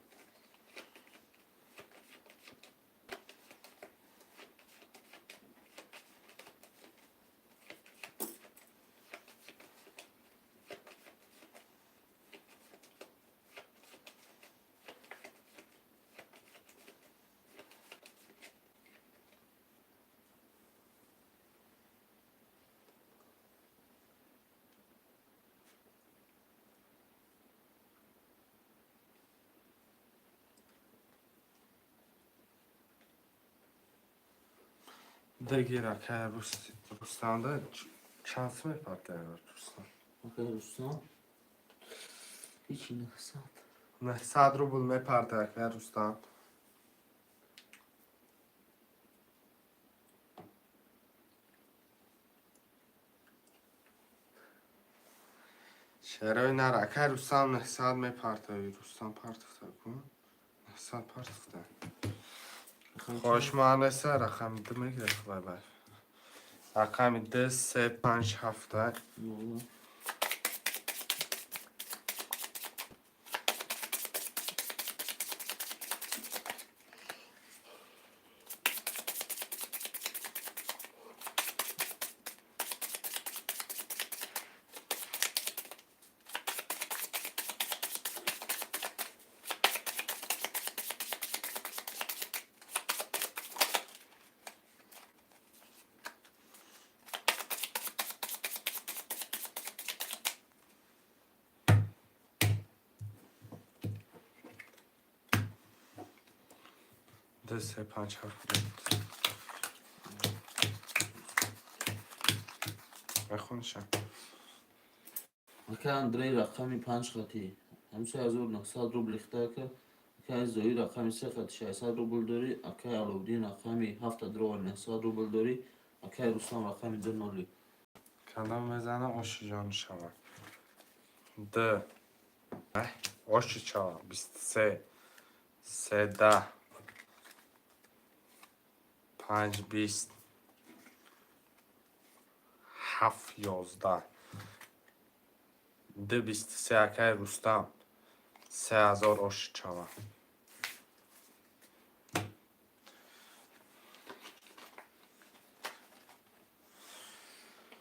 Дегир, акай Рустамда чанд сум мепартояд Рустам? Акай Рустам ҳичи, 900. 900 рубл мепартояд акай Рустам. Шерои нар, акай Рустам 900 мепартояд. Рустам партофта ку? 900 партофта. Хоҳишманд неста, рақами ду мегирад, бай. Рақами ду, се, панҷ, ҳафта. Yolla. Ду, се, панҷ, ҳафт. Мехониша. Акай Андрей, рақами панҷ хати ҳамса 1900 рубл ихта ака. Акай Зоир, рақами се хати 600 рубл дорӣ, акай Аловуддин, рақами ҳафта дрова 900 рубл дорӣ, акай Рустам, рақами ду ноли. Кадом мезана, оши ҷон шавад. Д. Оши чор, 23. Се, 10. Панҷ 20, ҳафт 11, ду 23. Акай Рустам, 3000 оши чава.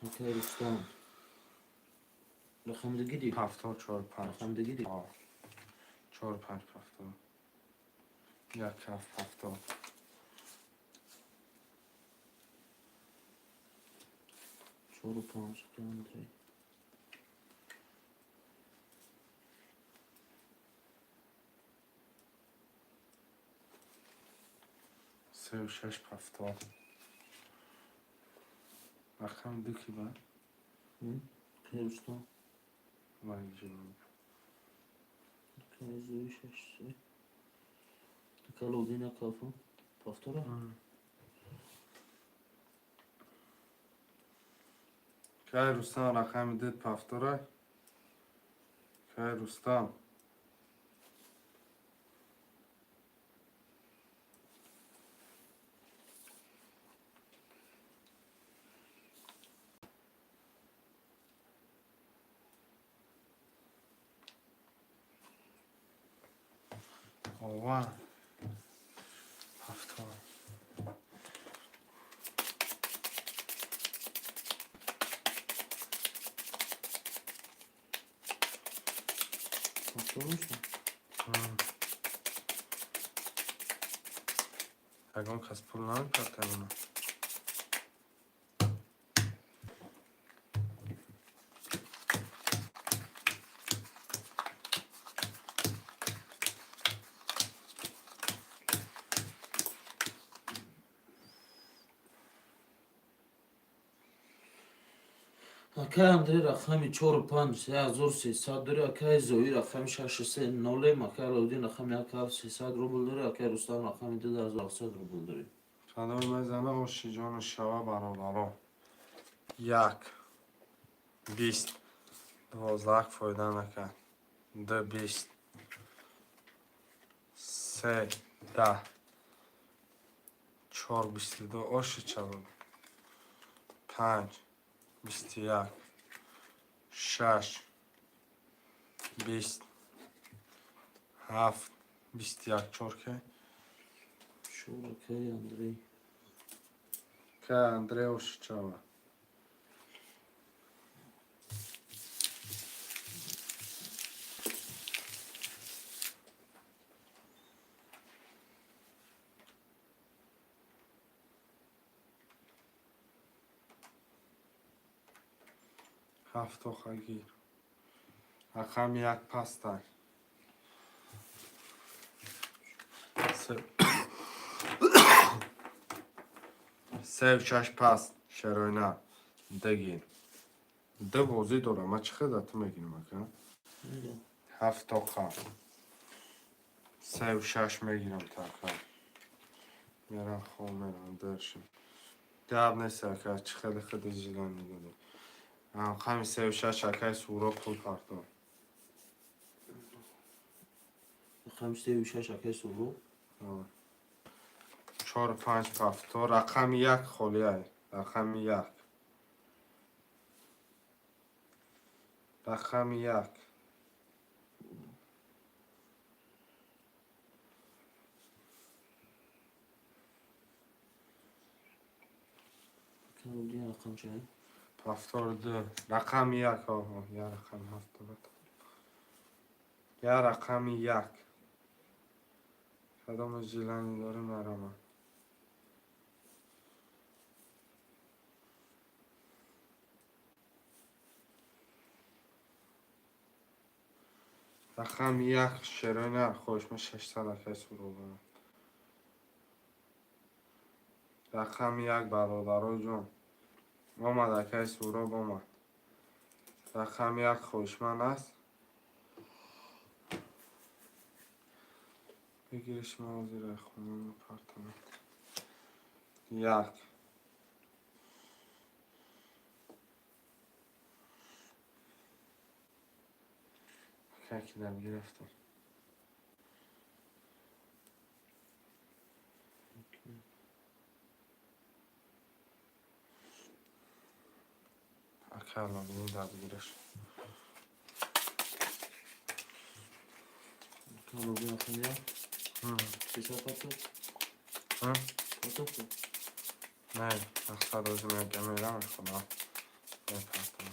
Акай Рустам. Рақам дигиди? Ҳафтод чор панҷ. Рақам дигиди? Чор панҷ 70, як ҳафт 70. Чору панҷ, акай Андрей. Сею шаш 70. Рақами ду ки ба? Акай Рустам. Вайҷон. Акай Зои шаш се. Акай Аловуддин як ҳафт. Повтора? Кай Рустам, рақами ду повтора. Кай Рустам. Ова. Повтор. Повтор вышла? Ягон кас пул намепартад. Акай Андрей рақами чору панҷ 3300 дори, акай Зои рақами шашу се нолем, акай Аловуддин рақами як ҳафт 300 рубл дори, акай Рустам рақами 2700 рубл дори. Садо мезана, оши ҷону шава, бародаро. Як 20, 12 фоида накард. Ду 20, се 10, чор 22, оши чава. Панҷ 21, шаш 20, ҳафт 21, чор ке? Чор, акай Андрей. Кай Андрей, оши чава. Ҳафт гир. Рақами як пастай. Сев шаш паст, шеройна. Дагир. Ду бозӣ дорам. Ма чӣ хел ту мегирам, ака? Ҳафт тоқа. Сев шаш мегирам така. Мерам хоб, мерам дершим. Гап нест, ака, чӣ хеле хеле жилан медодӣ. Рақами севу шаш, акай Суҳроб, пул партов. Рақами севу шаш, акай Суҳроб. Чору панҷ повтор. Рақами як холиай. Рақами як. Рақами як. Акай Аловуддин рақам чанд? Повтор ду. Рақами як. Оҳо, я рақами ҳафт. Я рақами як. Кадом желание дорем, нарама. Рақами як, шероина, хоҳиш, ман 600, акай Суҳробам. Рақами як, бародаро ҷон. Омад, акай Суҳроб омад. Рақами як хоҳишманд аст. Бигириш, ман ҳозир хона мепартонам. Як. Акай ки дар гирифтам. Ака Аловиддин да бигираш. Ака Аловиддин рақами як. 300 партов. Партов. Не, мақсад озим як мерам хона. Мепартам.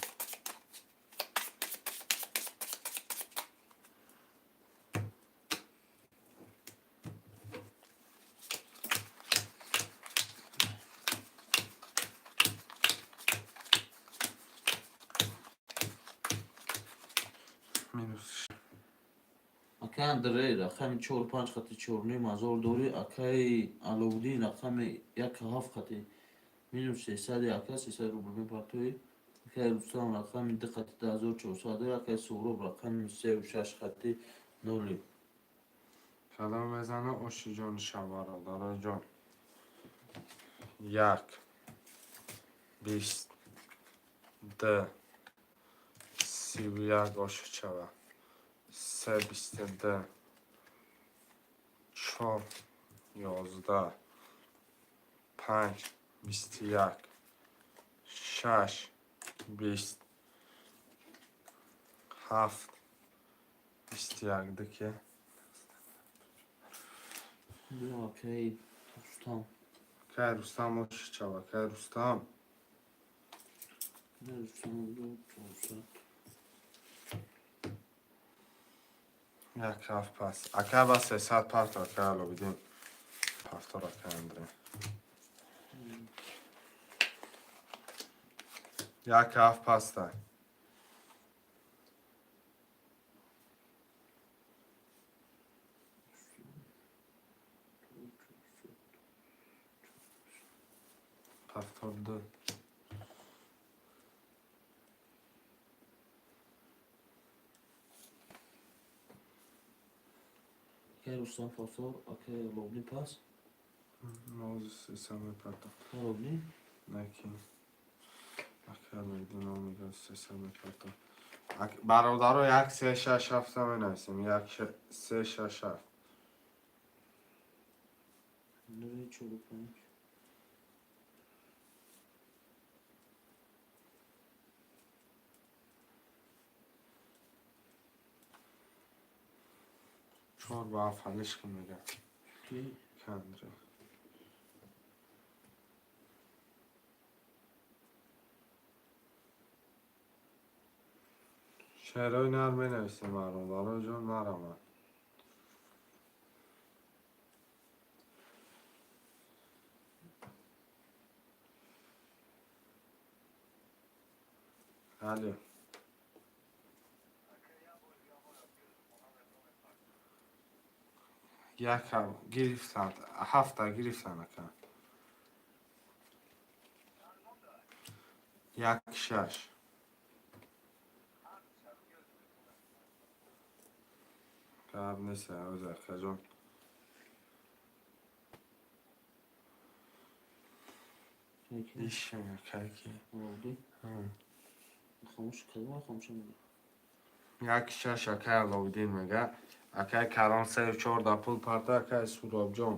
Минус. Акай Андрей рақами чору панҷ хати чоруним ҳазор дорӣ. Акаи Аловуддин рақами яку ҳафт хати минус сесади, ака 300 рубл мепартоӣ. Акаи Рустам рақами ду хати 2400 дорӣ. Акаи Суҳроб рақами сеу шаш хати ноли. Кадом мезана оши ҷони шавара, дараҷон. Як. Бист. Д. 31 оши чава. Се бисту д. Чор. 11. Панҷ. 21. Шаш. 20. Ҳафт. 21 дики. Акаи Рустам. Акаи Рустам оши чава, акаи Рустам. Рустам ду чорсад. Як ҳафт пас. Ака ба 300 парто, ака Аловиддин. Ҳафтор ака Андрей. Як ҳафт паста. Ҳафтор ду. Акаи Рустам пафтор, акаи Аловуддин пас. Мози сесад мепартам. Аловуддин? Наки. Ака Аловиддин омега сесад мепартам. Бародаро як се шаш ҳафта менависем. Як се шаш ҳафт. Андрей чору панҷ. Чор ба ҳафт ҳалишка мега. Ки? Кандре. Шеърои нар менависем бародаро ҷон марамад. Алё. Як гирифтанд, ҳафта гирифтанд ака. Як шаш. Гап нест оз акаҷон. Иш акаки. Аловуддин? Хомӯш кадом хомӯш мега? Як шаш акай Аловуддин мега. Акай Карон сеу чор да пул парта акай Суробҷон.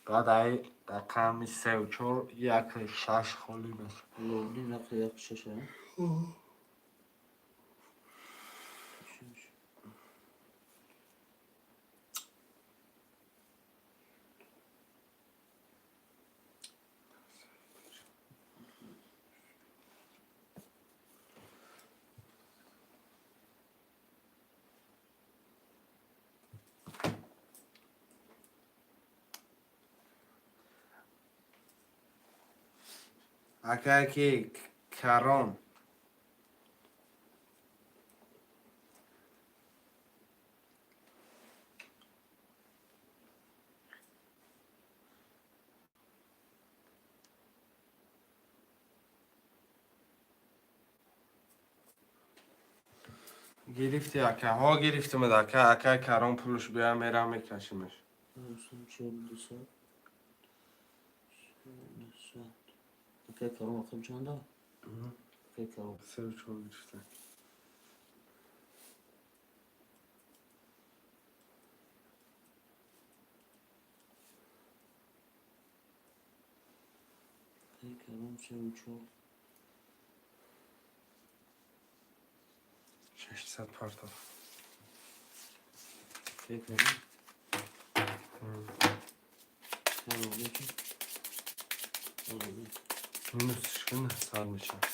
Баъд ай рақами сеу чор як шаш холӣ мешавад. Аловуддин рақами як шаш а? Шаш. Акай ки Карон. Гирифти ака? Ҳо гирифтимад ака. Акай Карон пулш бия мерам мекашимаш. Рустам чору дусад. Дусад. Акаи Карон рақам чанда? Акаи Карон. Сеу чор гирифта. Акаи Карон сеу чор. 600 партов. Фикр кардам. Аловдин чи? Аловдин. Минусш 900 мешавад.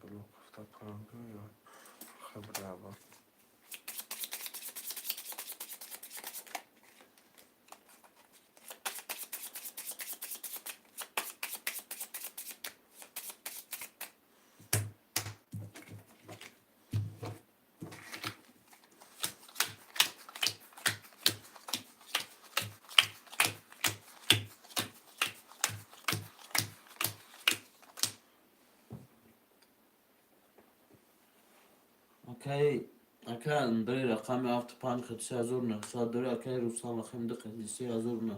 Блок гуфта ё хабраба. Акай Андрей рақами ҳафту панҷ қати 3900 дорӣ, акай Рустам рақами ду қати 3900 дорӣ.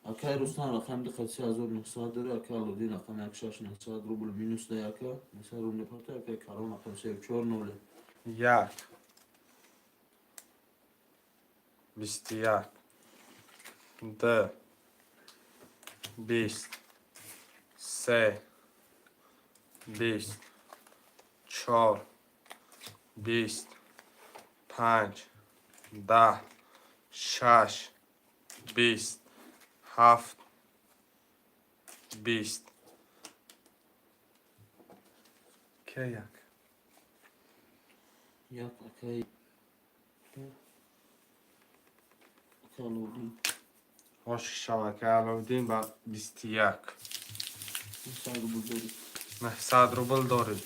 Акай Рустам рақами ду қати 3900 дорӣ, акай Аловдин рақами як шаш нӯҳсад рубл минус да яка, 900 рубл мепарта, акай Каром рақами сею чор ноле. Як. 21. Ду. 20. Се. 20. Чор. 20. Панҷ. 10. Шаш. 20. Ҳафт. 20. Ке як? Як акай Аловдин. Оши шава, акай Аловдин ба 21. 900 рубл дорӣ. 900 рубл дорӣ.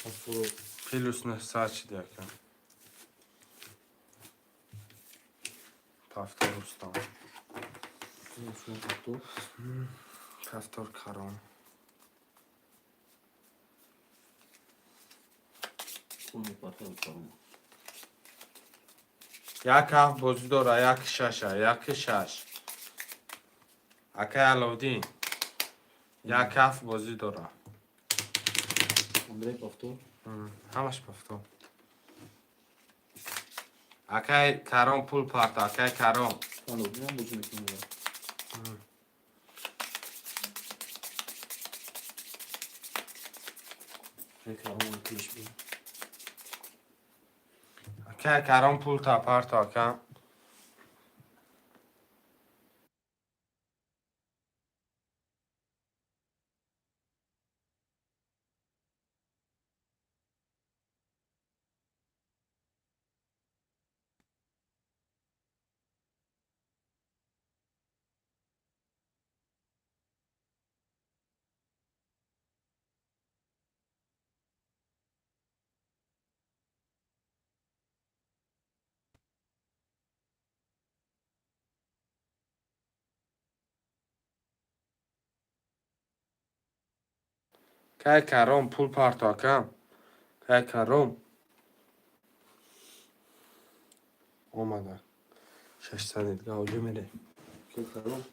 Повтор. Плюс 900 шиди, ака. Повтор Рустам. Повтор. Повтор Каром. Пул мепарта Каром. Як ҳафт бозӣ дора, як шаша, як шаш. Акай Аловдин. Як ҳафт бозӣ дора. Андрей повтор. Ҳамаш повтор. Акай Каром пул парта, акай Каром. Аловдин ҳам бозӣ мекунад. Акай Каром пеш бир. Акай Каром пул та парта, ака. Кай Каром пул парто, ака. Кай Каром. Омада. 600 дига оҷо мере. Акай Каром?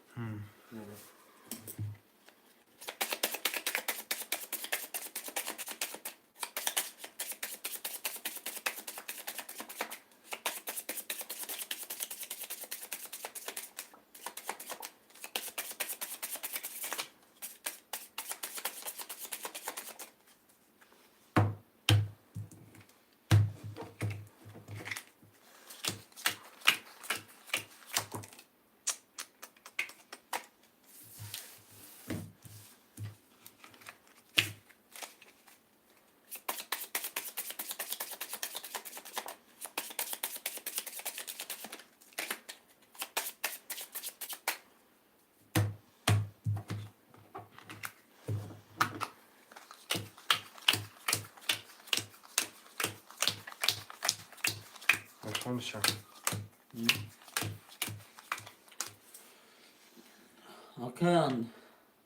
Меша.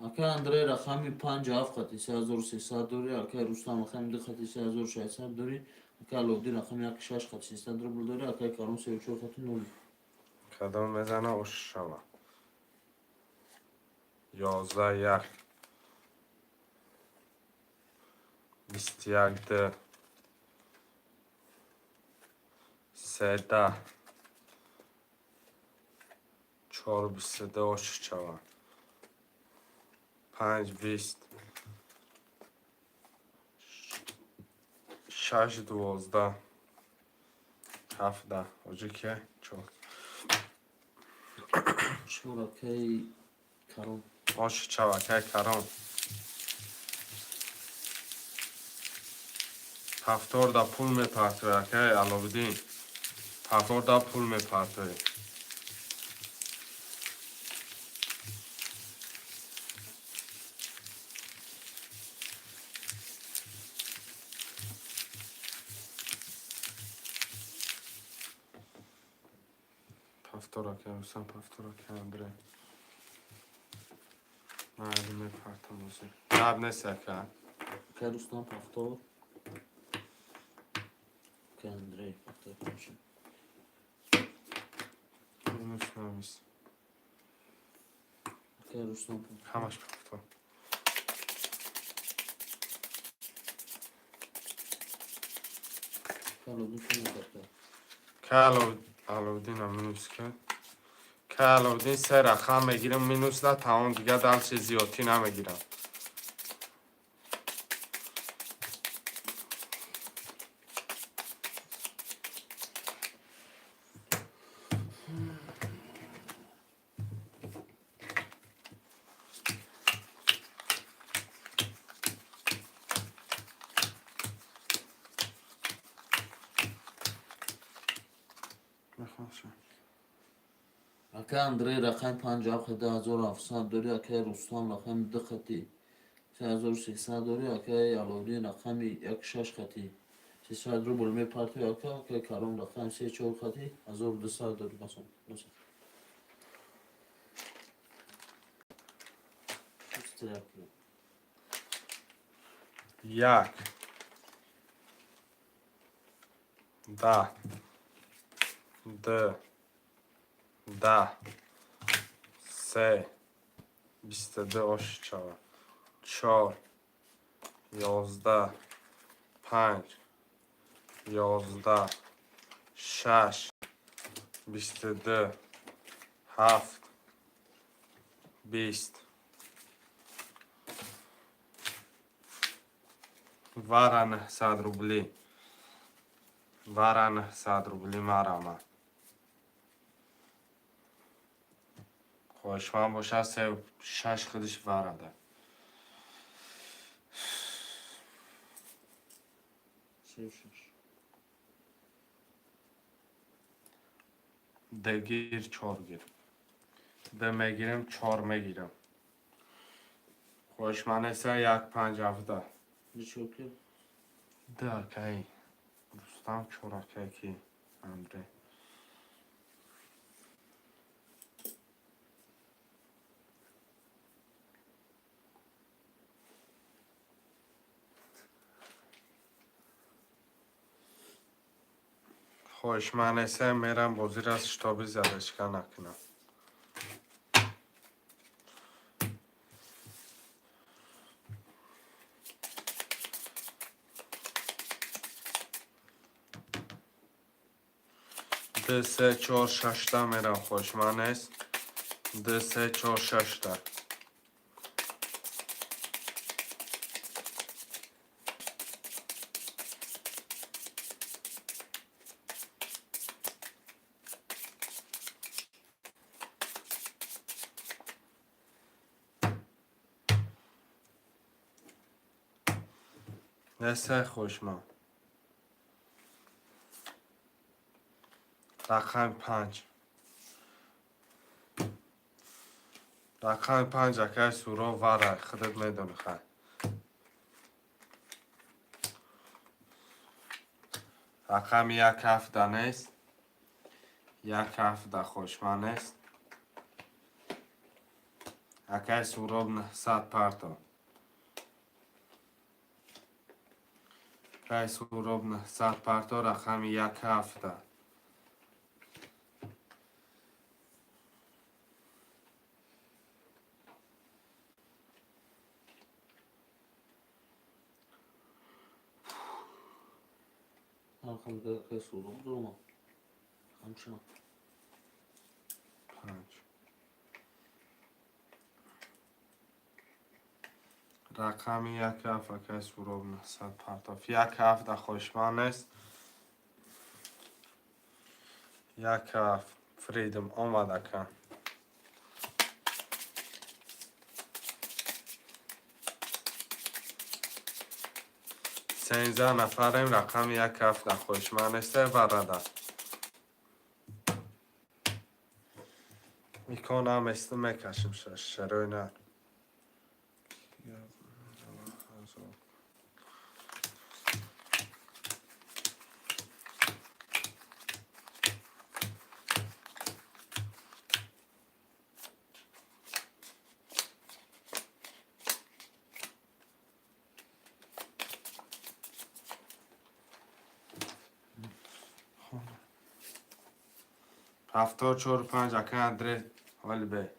Акай Андрей рақами панҷ ҳафт қати 3300 дорӣ, акай Рустам рақами ду қати 3600 дорӣ, акай Аловдин рақами як шаш қати 300 рубл дорӣ, акай Каром сею чор қати нол. Кадом мезана ош шава. 11 як. 21 д, се 10, 4 22 ошиш чава, 5 20, 6 12, 7 10. Оҷи ки чор. Чор, акаи Каром. Оши чава, акаи Каром. Повтор да пул мепартои, акаи Аловиддин. Повтор да пул мепартои. Повтор, акаи Рустам, повтор, акаи Андрей. Ман али мепартам ҳозир. Гап нест, ака. Акаи Рустам повтор. Акаи Андрей повтор бошад. Минус навис. Акаи Рустам повтор. Ҳамаш повтор. Акаи Аловиддин чӣ мекард? Ка Аловиддинам минус кард. Ка Аловиддин се рақам мегирам минус да тамом, дигар дальше зиёдтӣ намегирам. Мехоҳам. Акаи Андрей рақами 57 хати 1700 дорӣ, акаи Рустам рақами 2 хати 3300 дорӣ, акаи Аловиддин рақами 16 хати 300 рубл мепартои, ака, акаи Каром рақами 3-4 хати 1200 дорӣ. Басон. Басон. Як, 10, 2, 10, 3, 22 оши чава, 4, 11, 5, 11, 6, 22, 7, 20. Вара 900 рубли. Вара 900 рубли марама. Хоҳишманд бошад, се шаш худиш варада. Се шаш. Д гир, чор гир. Д мегирем, чор мегирам. Хоҳишманд неста, як панҷ ҳафта. Чор ки? Д акаи Рустам, чор акаи ки Андрей. Хоҳишманд неста, мерам бозира шитоби задачка накунам. Д, се, чор, шашта мерам, хоҳишманд нест. Д, се, чор, шашта. Неста, хоҳишманд. Рақами 5. Рақами 5, акаи Суро, вара, худат медонӣ хай. Рақами як ҳафта нест. Як ҳафта хоҳишманд нест. Акаи Суроб 900 парто. Акаи Суроб 900 парто, рақами як ҳафта. Рақам акаи Суроб дуромад. Рақам чанд? Панҷ. Рақами як ҳафт, акаи Суроб 900 партоф. Як ҳафт дар хоҳишманд нест. Як ҳафт. Фридом омад, ака. 13 нафарем, рақами як ҳафт дар хоҳишманд нест, барада. Иконам эсту мекашим шерои нар. 74 5, акай Андрей ҳолибе.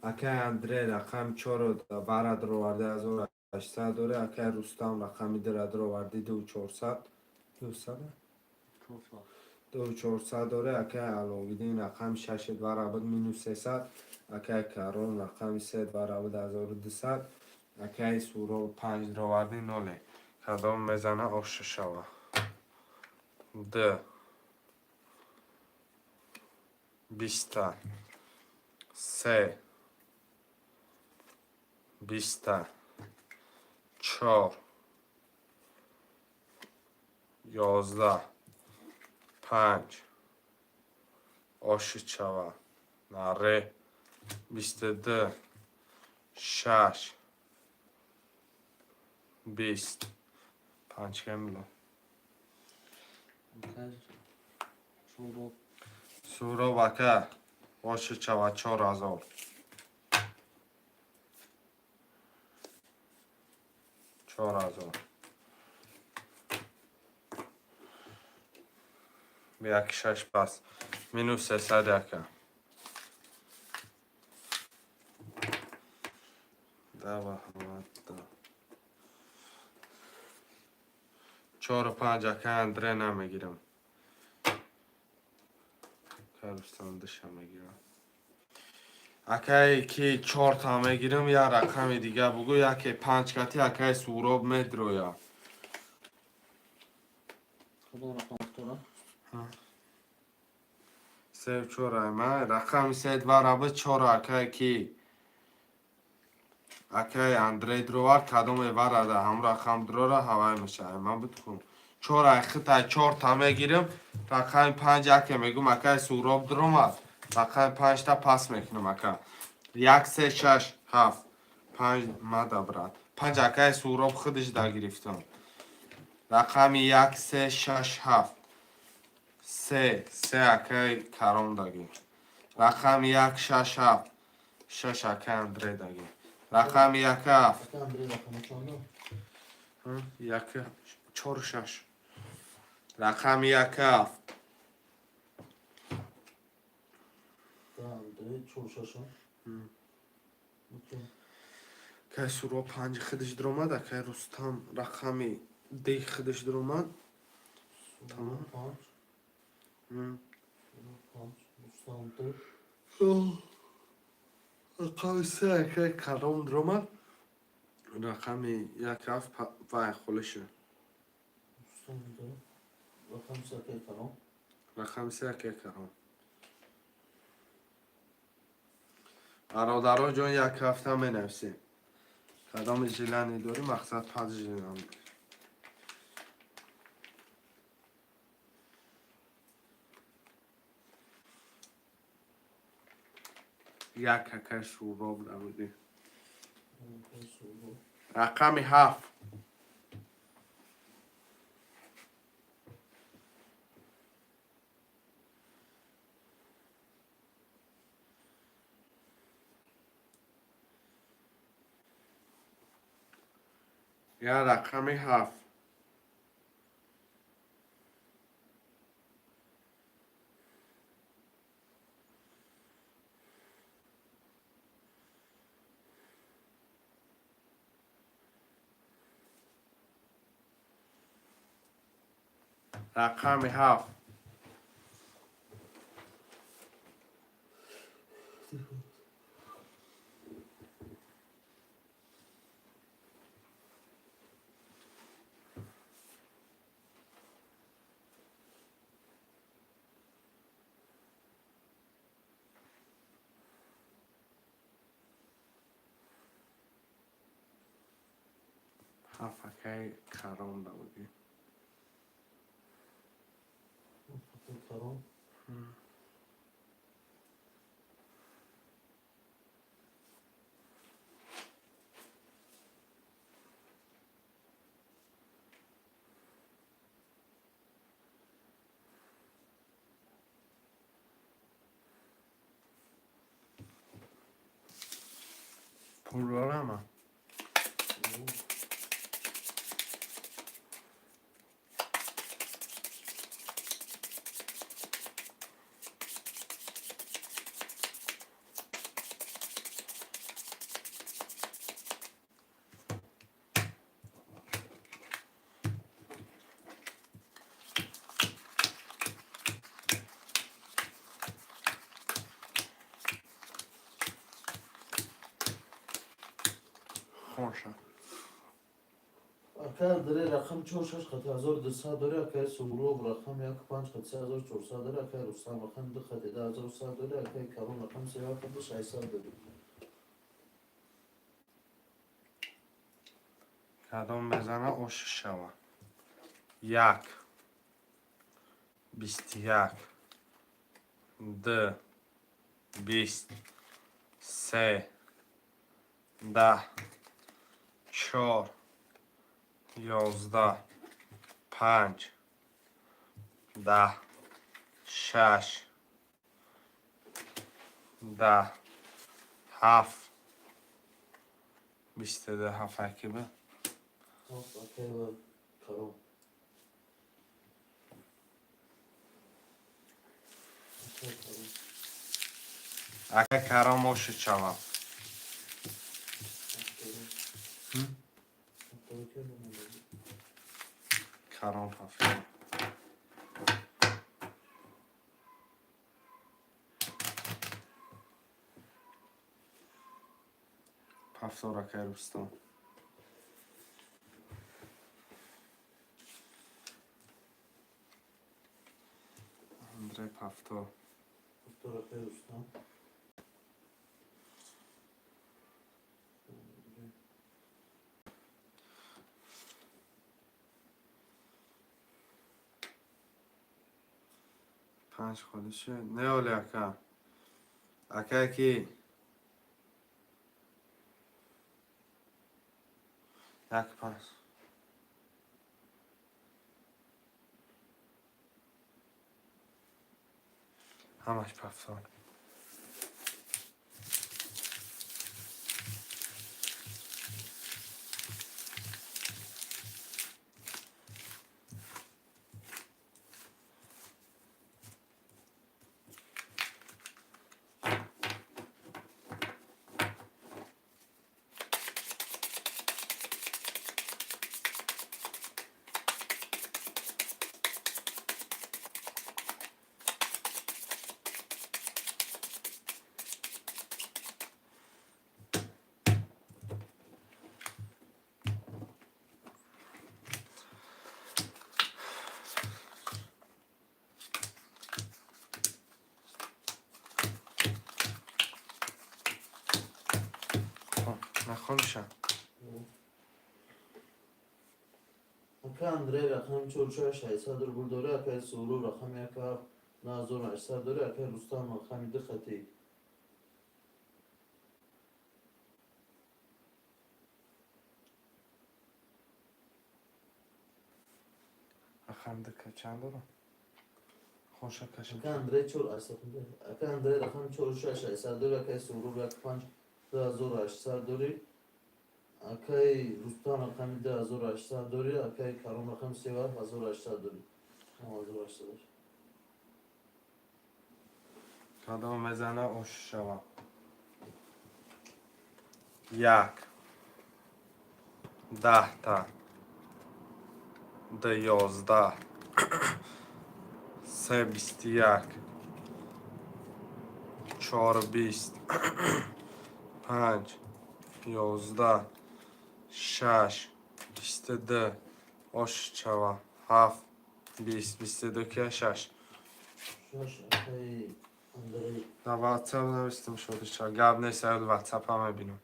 Акай Андрей рақами чорро вара дароварда, 1800 дора. Акай Рустам рақами дира дароварди, 2400. 200? 400. 2400 дора. Акай Аловиддин рақами шаши вара буд, минус 300. Акай Карон рақами се вара буд, 1200. Акай Суроб панҷ дароварди, ноле. Кадом мезана, оша шава. Д. Биста. Се. Биста. Чор. 11. Панҷ. Оши чава. Наре. 22. Шаш. 20. Панҷ кемло. Акаи Суроб. Суроб ака. Оши чава, 4000. 4000. Як шаш пас. Минус 300, ака. Дава ҳаматта. Чору панҷ, ака Андре намегирам. Рустам душа мегирам. Акае ки чорта мегирам, як рақами дига бугӯ, яке панҷ кати акаи Суроб медроя. Кадом рақам дора? Сев чора ма рақами се два раба чора, акае ки акаи Андрей дровар, кадоме варада ҳам рақам дрора ҳавай меша. Ман буд чора хитай чорта мегирам, рақами панҷ яке мегум, акаи Суроб дромад, рақами панҷта пас мекунам, ака. Як, се, шаш, ҳафт, панҷ мада, брат. Панҷ акаи Суроб худаш да гирифтам. Рақами як, се, шаш, ҳафт. Се, се акаи Каром даги. Рақами як, шаш, ҳафт. Шаш акаи Андрей даги. Рақами як, ҳафт. Акаи Андрей рақами чанд? Як, чору, шаш. Рақами як, ҳафт. Акаи Андрей чор шаша. Окей. Акаи Суроб панҷи худаш даромад, акаи Рустам рақами ди худаш даромад. Суроб панҷ. Суроб панҷ. Рустам ду. Рақами се акаи Каром даромад. Рақами як, ҳафт вай холӣ шуд. Рустам ду. Рақами се акаи Каром. Рақами се акаи Каром. Бародаро ҷон, як ҳафта менависем. Кадоми желание дорӣ, мақсад пад желание. Як акаи Суроб набудӣ. Акаи Суроб. Рақами ҳафт. Я рақами ҳафт. Рақами 7. 7 акаи Каром да буди. Каром. Пул дорама? Хонша. Акай Андрей рақами 4 6 хати 1200 дори, акай Суҳроб рақами 1 5 хати 3400 дори, акай Рустам рақами 2 хати 2100 дори, акай Каром рақами 3 хати 600 дори. Кадом мезана, ош шава. 1, 21, 2, 20, 3, 10, 4, 11, 5, 10, 6, 10, 7, 22, 7 акиба. 7 акай ва Каром. Акай Каром. Акай Каром оши чава. Каром паф. Пафтор акай Рустам. Андрей пафтор. Пафтор акай Рустам. 5 холӣ шуд. Не, оли ака. Ака ки? 1 5. Ҳамаш пафтор. Нахонша. Ака Андрей рақами 4 6 600 рубл дори, акай Суҳроб рақами 1 7 9800 дори, акай Рустам рақами 2 хати. Рақами 2 чанд дорам? Хонша кашид. Ака Андрей 4 800. Ака Андрей рақами 4 6 600 дори, акай Суҳроб 1 5 2800 дори, акай Рустам рақами 2800 дори, акай Каром рақами 3 1800 дори. 1800. Кадом мезана, ош шава. 1, 10 та, 2, 11. Се 21, 4 20, 5 11, 6 22, ош чава, 7 20, 22 ки 6. Шаш, акаи Андрей. Дар ватсап навистам, шодиша. Гап нест, аял ватсапа мебинам.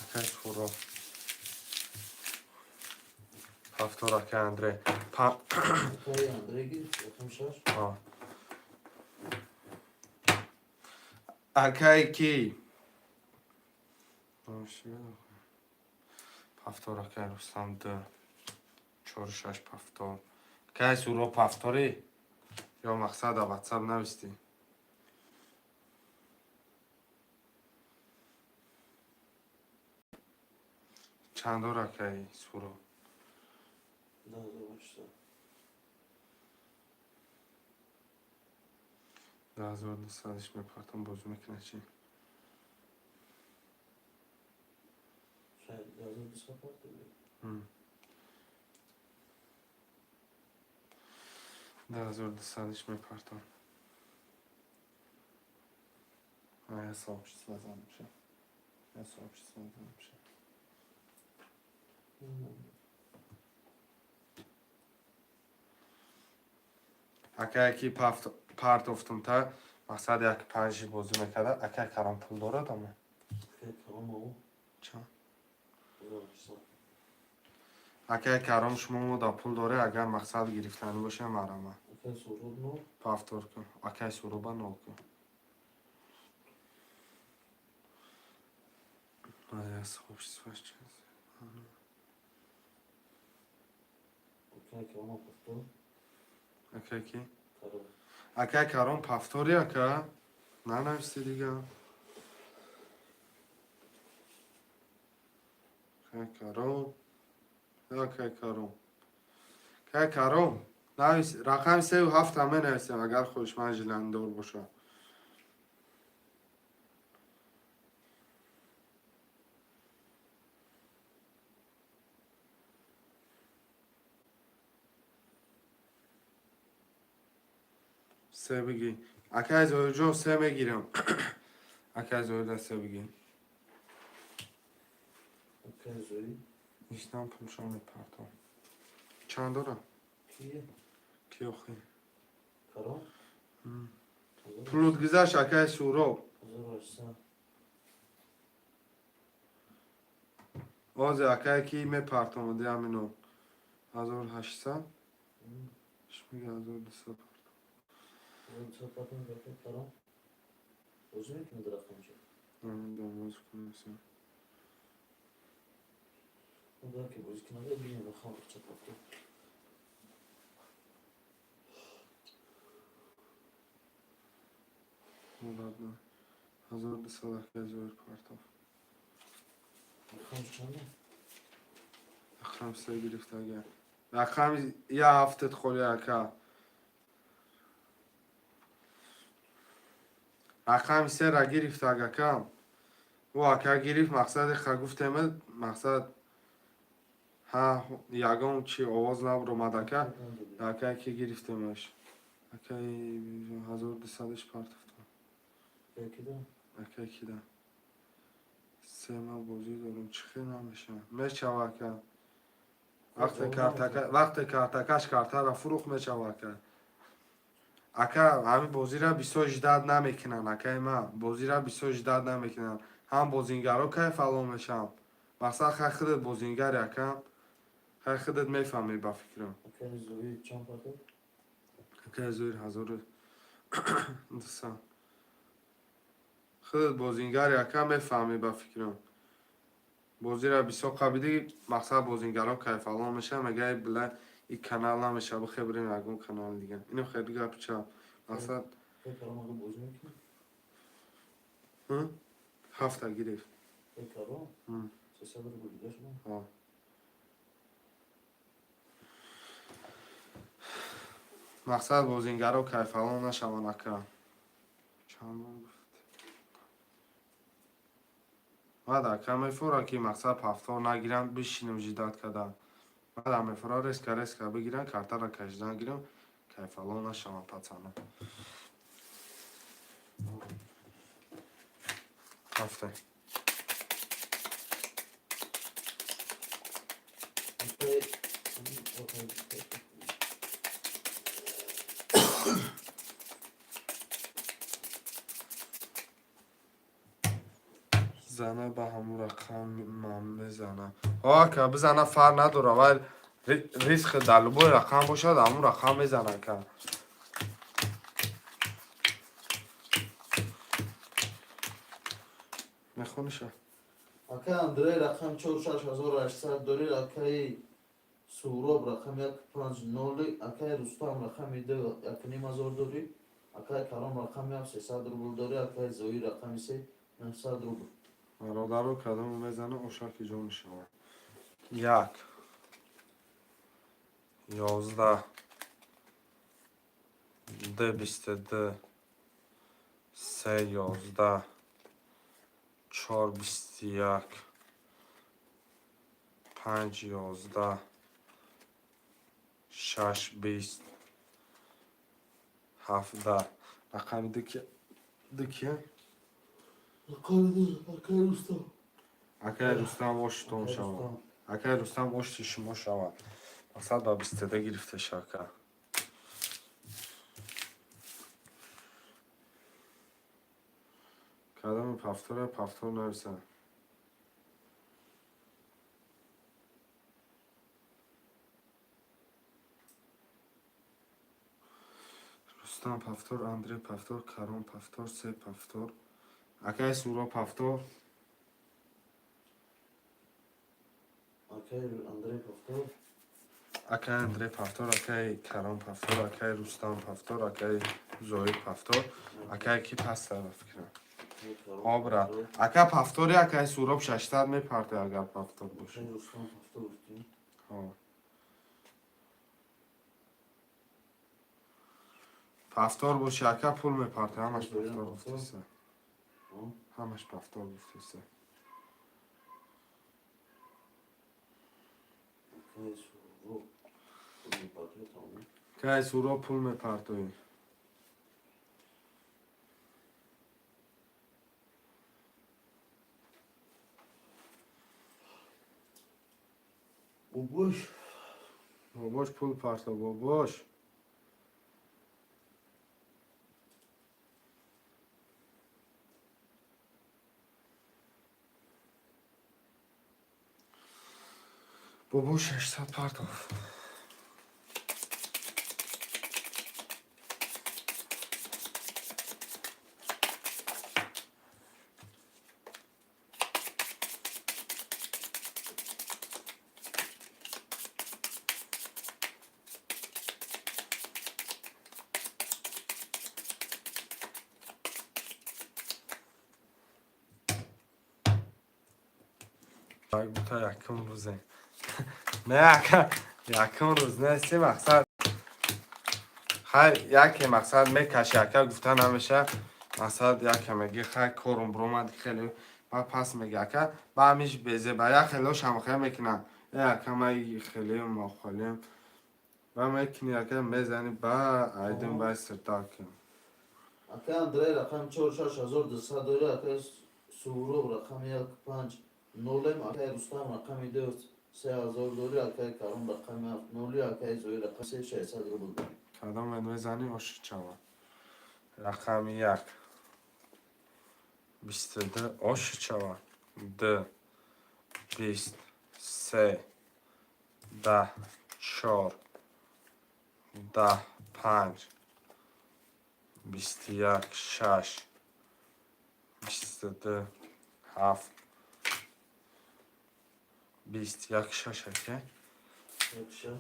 Акай Суро. Ҳафтор, акай Андрей. Акаи Андрей гирифт, рақами шаш. Акай ки? Пафтор, акай Рустам д. Чору шаш пафтор. Акай Суро, пафторӣ? Ё мақсад ватсап навистӣ? Чандор, акай Суро? 2800. 2200-ш мепартам, бозӣ мекунад чӣ? Шояд 2200 партови. 2200-ш мепартам. Я сообщество зан меша. Я сообщество зан меша. Акай ки партофтум та мақсад як панҷи бозӣ мекарда. Акай Каром пул дорад ама? Акаи Каром ав. Чанд? 1800. Акай Каром, шумо мода пул доре, агар мақсад гирифтанӣ боша, марама. Акаи Суроб нол. Повтор кун. Акай Суроба нол кун. Я сообщество чиз. Акаи Каром повтор. Акай ки? Каром. Акай Каром повтори, ака? Нанависти дига. Акай Каром. Акай Каром. Акай Каром. Навис, рақами сею ҳафт ҳаме нависем, агар хоҳишманд жиландор боша. Се бигӣ. Акай Зоҳирҷон, се мегирам. Акай Зоҳирда се бигӣ. Акаи Зоҳир. Иштам пулшон мепартом. Чанд дорам? Кие? Ки охи? Каром? Пулут гузашт, акай Суроб. 1800. Озе акай ки мепартом, амино. 1800? Ш мега 1200 партом. 1200 партом, акаи Каром. Бозӣ мекунад рақамча? Намедонам, бозӣ кунам. Агар ки бозӣ кунад, бинем рақам ча повтор. Ладно. 1200, акай Зоҳир партов. Рақам чанда? Рақам се гирифт агар. Рақами я ҳафтат холи, ака. Рақами сера гирифт, ака. Ӯ ака гирифт, мақсади ха гуфтем, мақсад ҳа ягон чи овоз набуромад, ака. Ака ки гирифтемаш. Акаи 1200-ш партофтам. Акаи кида? Акаи кида. Се ма бозӣ дорам, чӣ хел намешавад? Мешава, ака. Вақте картакаш картаро фурӯх, мешава, ака. Ака, ҳамин бозиро бисёр ждать намекунанд, акаи ман. Бозиро бисёр ждать намекунанд. Ҳам бозингаро кайфалон мешаванд. Мақсад хай худат бозингари, ака. Хай худат мефаҳмӣ, ба фикрам. Акаи Зоҳир чанд партов? Акаи Зоҳир 1200. Худат бозингари, ака, мефаҳмӣ, ба фикрам. Бозиро бисёр қабидӣ, мақсад бозингарон кайфалон мешаванд, мега била и канал намешава, бихе бирем ягон канали дигар. Ино хеле гапи чап. Мақсад Акаи Каром ага бозӣ мекунад? Ҳафта гирифт. Акаи Каром? 300 рубл дига шумо? Ҳа. Мақсад бозингаро кайфалон нашаванд, ака. Чанд бор гуфт? Баъд ака мефора ки мақсад повтор нагиранд, бишинем ждать карда. Баъд мефора резко резко бигирам, картаро кашидан гирам, кайфало нашавам, пацана. Рафтем. Зана ба ҳамун рақам ман мезана. Ака, бизана, фарқ надора, вале риск дар любой рақам бошад, ҳамун рақам мезана, ака. Мехониша? Акай Андрей рақами 4 6800 дорӣ, акаи Суҳроб рақами 1 5 0, акаи Рустам рақами 2 1500 дорӣ, акаи Каром рақами 7 300 рубл дорӣ, акаи Зоир рақами 3 900 рубл. Бародаро, кадому мезана, ошаки ҷо мешавад. Як, 11, д, 22, се, 11, чор, 21, панҷ, 11, шаш, 20, ҳафт, 10. Рақами ду кия? Акаи ду, акаи Рустам. Акаи Рустам, оштон Акаи шавад. Рустам. Акаи Рустам, ошти шумо шавад. Мақсад ба 22 гирифта шака. Кадоми повтора, повтор нависа. Рустам повтор, Андрей повтор, Каром повтор, се повтор. Акаи Суро повтор. Акаи Андрей повтор. Акаи Андрей повтор, акаи Каром повтор, акаи Рустам повтор, акаи Зоир повтор. Акаи ки паста, ба фикрам. Каром О, брат. Повтор. Ака, повтори, акаи Суроб 600 мепарте, агар повтор боша. Акаи Рустам повтор гуфтӣ. Ҳо. Повтор боши, ака, пул мепарте, ҳамаш Зоирам повтор повтор. гуфтеса. Ҳо? Ҳамаш повтор гуфтеса. Акаи Суҳроб пул мепартояд, тамом. Акаи Суроб пул мепартоӣ. Бобош. Бобош, пул парто, бобош. Бобош 600 партов. Бута якум рӯзе. Не, ака, якум рӯз не, се мақсад. Хай, яке мақсад мекаши, ака, гуфта намеша. Мақсад яке меги, хай, корум бромад хеле, ба пас меги, ака, ба ҳамиш безе, ба як хело шамхе мекунам. Э, ака, май хеле мохолем. Ба мекуни, ака, мезани, ба айдин ба сиртак. Акаи Андрей рақами 4 6200 дорӣ, акаи Суҳроб рақами 1 5 0, акаи Рустам рақами 2 3000 дорӣ, акаи Каром рақами 7 0, акаи Зоир рақами 3 600 рубл дорӣ. Кадом мезани, оши чава. Рақами як. 22 оши чава. Д. 20. Се. 10. Чор. 10. Панҷ. 21. Шаш. 22. Ҳафт. 21 шаш, ака. 1 6.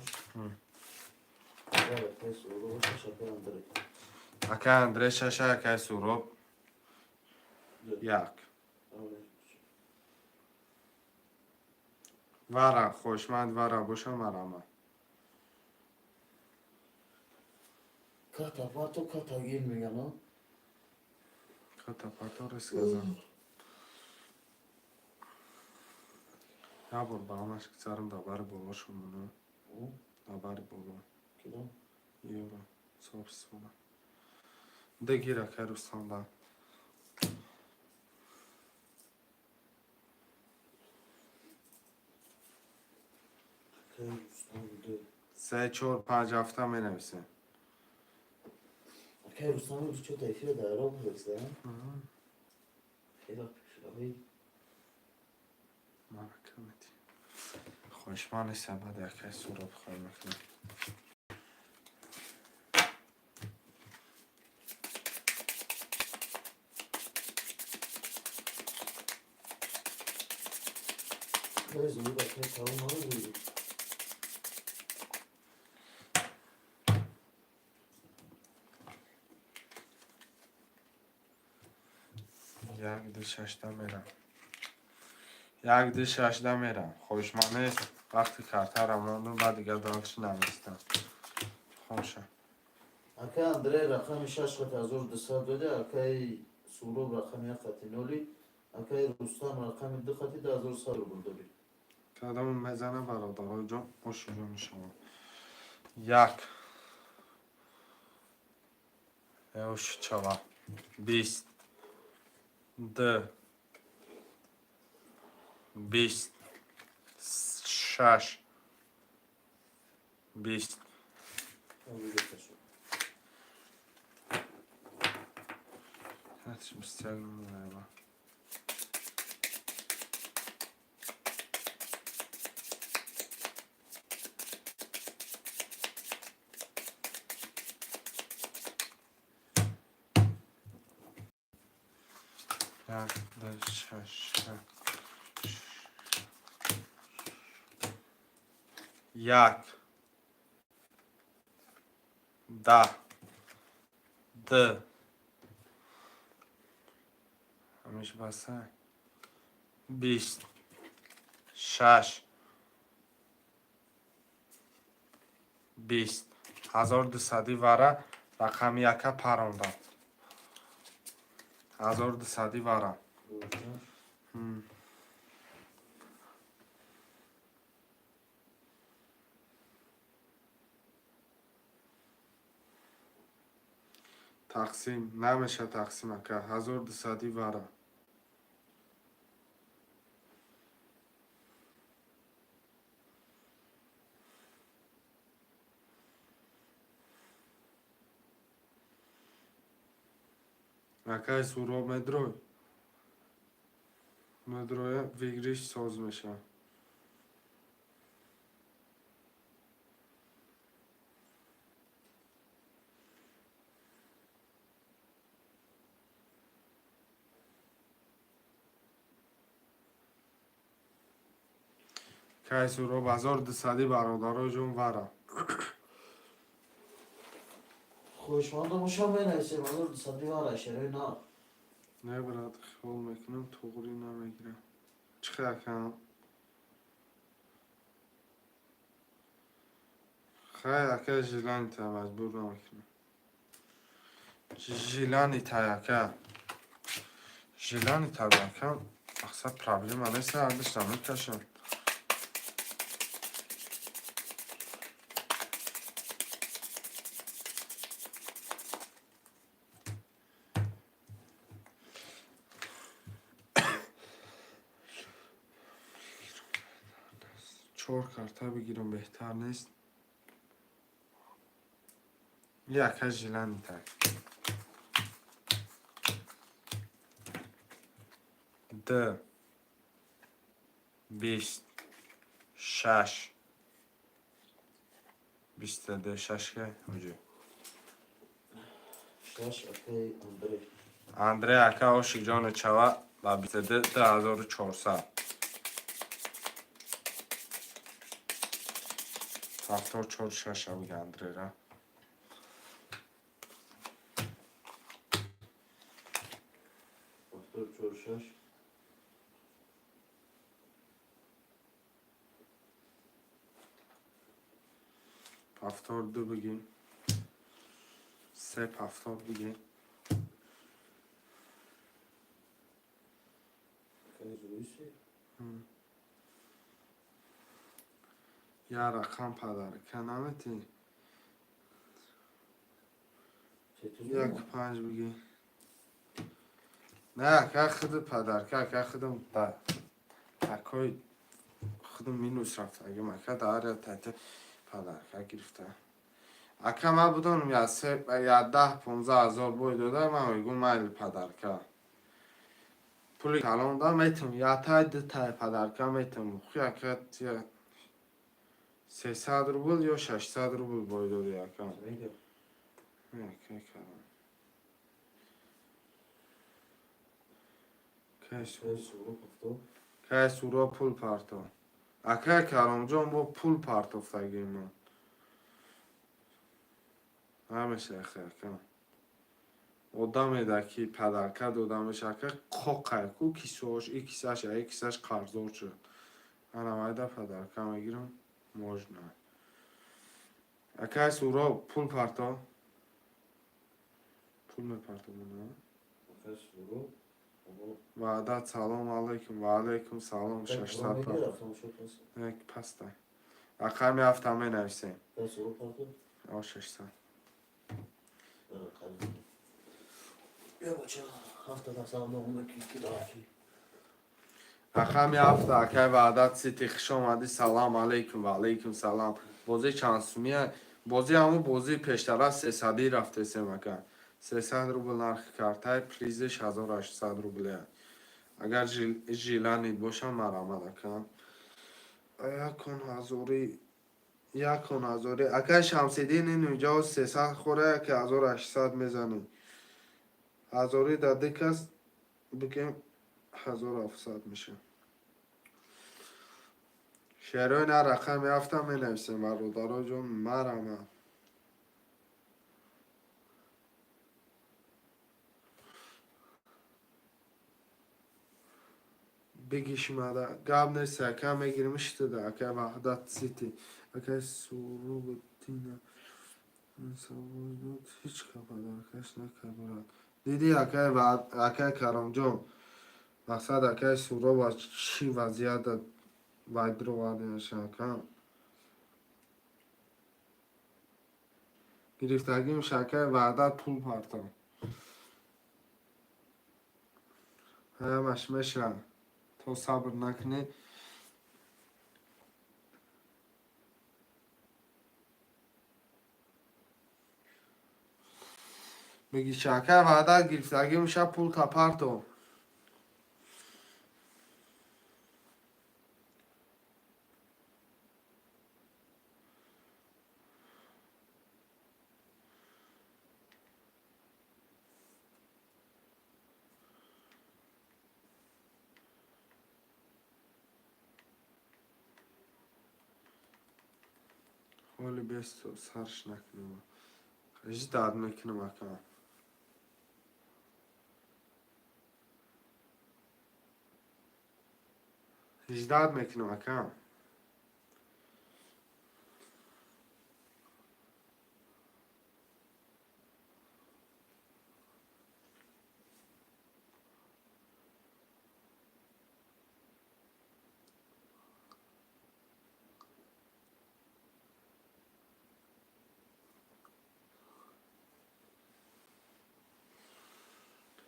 Агар акаи Суҳроб шаш, акаи Андрей. Акаи Андрей шаша, акаи Суроб Ду. як. Аввал. Вара, хоҳишманд вара боша, марама. Ката пато, ката гир меган, а? Ката пато рисказам. Як бор ба ҳамаш гузарам, да бари болошон монам. Набари боло. Кидо? Ёра. Собственно. Дегир, акай Рустам, да. Акай Рустам ду. Се, чор, панҷ, ҳафта менависем. Акай Рустам имрӯз чё-то эфира дар Ироқ гузашта? Хеле пешравӣ. Марака мети. Хоҳишманд нестам, баъд акай Суроб хоҳӣ мекунем. Акай Зоир, акай салом алайкум. Як, ду, шашта мерам. Як, ду, шашта мерам. Хоҳишманд нест. Вақти картаро мондум, баъд дигар дальше наместам. Хоша. Акай Андрей рақами шаш хати 1200 доди, акай Суроб рақами як хати ноли, акай Рустам рақами ду хати 2100 рубл додӣ. Кадому мезана, бародарои ҷон, оши ҷони шумо. Як. Оши чава. 20. Д. 20. Шаш. 20. Гирифта шуд. Ҳатш 21 номер. Як, ду, шаш, шаш. Як. Да. Д. Ҳамиш баса. 20. Шаш. 20. 1200 вара рақами яка парондам. 1200 вара. Дувоздаҳ. Тақсим намеша, тақсим, ака, 1200 вара. Акай Суроб, медрой, медроя, выигрыш соз мешавад. Кай Суроб, 1200, бародаро ҷон, вара. Хоҳишмандо бошам, менависем 1200 вара, шерои нав. Не, брат, хиёл мекунам, туғрӣ намегирам. Чӣ акам? Хай, ака, желание та маҷбур намекунам. Желание та, ака, желание та, акам, мақсад проблема нест, ардашта мекашам. Чор карта бигирам, беҳтар нест? Яка желание та. Д. 20. Шаш. 22, шашка ҳоҷи. Шаш, акай Андрей. Андрей ака, ошиқ ҷони чава, ба 22, 2400. 74, шаша бига Андрейра. 74, шаш. 72 бигем. Се повтор бигем. Акай Зуиси. Я рақам подарка наметӣ? Як панҷ бигӣ. Не, ака, худи подарка, ака, худам да такой худам минус рафтагим, ака, дар я тати подарка гирифта. Ака, ман будонам, я се, я 10-15 ҳазор бой дода, ман мегӯм майли, подарка. Пули калон да метам, я тай, ду тай подарка метам. Хуй, ака, тия 300 рубл ё 600 рубл бой доди, ака. Ака, калон. Кай суро пул парто. Акай Каромҷон, бо пул партофтагимон. Намеша, ака. Одаме ки подарка дода меша, ака, қоқай ку кисош, и кисаш, и кисаш қарздор шуд. Ана вайда подарка мегирам, можно. Акай Суро, пул парто. Пул мепартомона. Ваъдат, салом алайкум, ва алайкум салом, 600 пар. Як паста. Рақами ҳафта менависем. О, 600. Я бача, ҳафта савдо ки дафи. Рақами ҳафта, акай Ваъдат Сити, хуш омадӣ, салом алайкум, ва алайкум салом. Бозӣ чанд сумия? Бозӣ ҳамун бозии пештара сесадӣ рафтесем, ака. 300 рубл нархи картай, призиш 1800 рубле. Агар желание бошам, марамад, ака. Якон ҳазори, якон ҳазори. Акай Шамсиддин, ин инҷо 300 хӯра, яке 1800 мезанӣ. Ҳазори да ду кас бигем, 1700 меша. Шерои на рақами ҳафта менависем, бародаро ҷон, марамад. Бигишмада гап нест, ака, мегирим шитада, акай Ваҳдат Сити, акай Суробдина ҳеҷ ка подаркаш накард, брат. Диди, акай, акай Каромҷон, мақсад, акай Суроб чӣ вазъията вайдировардинаша, ака. Гирифтагим, акай Ваҳдат, пул парто. Ҳамаш меша. То сабр накунӣ. Бигиша, акай Ваҳдат, гирифтагӣ меша, пул та парто. Ҳоли бес сарш накунам. Ждать мекунам, ака. Ждать мекунам, ака.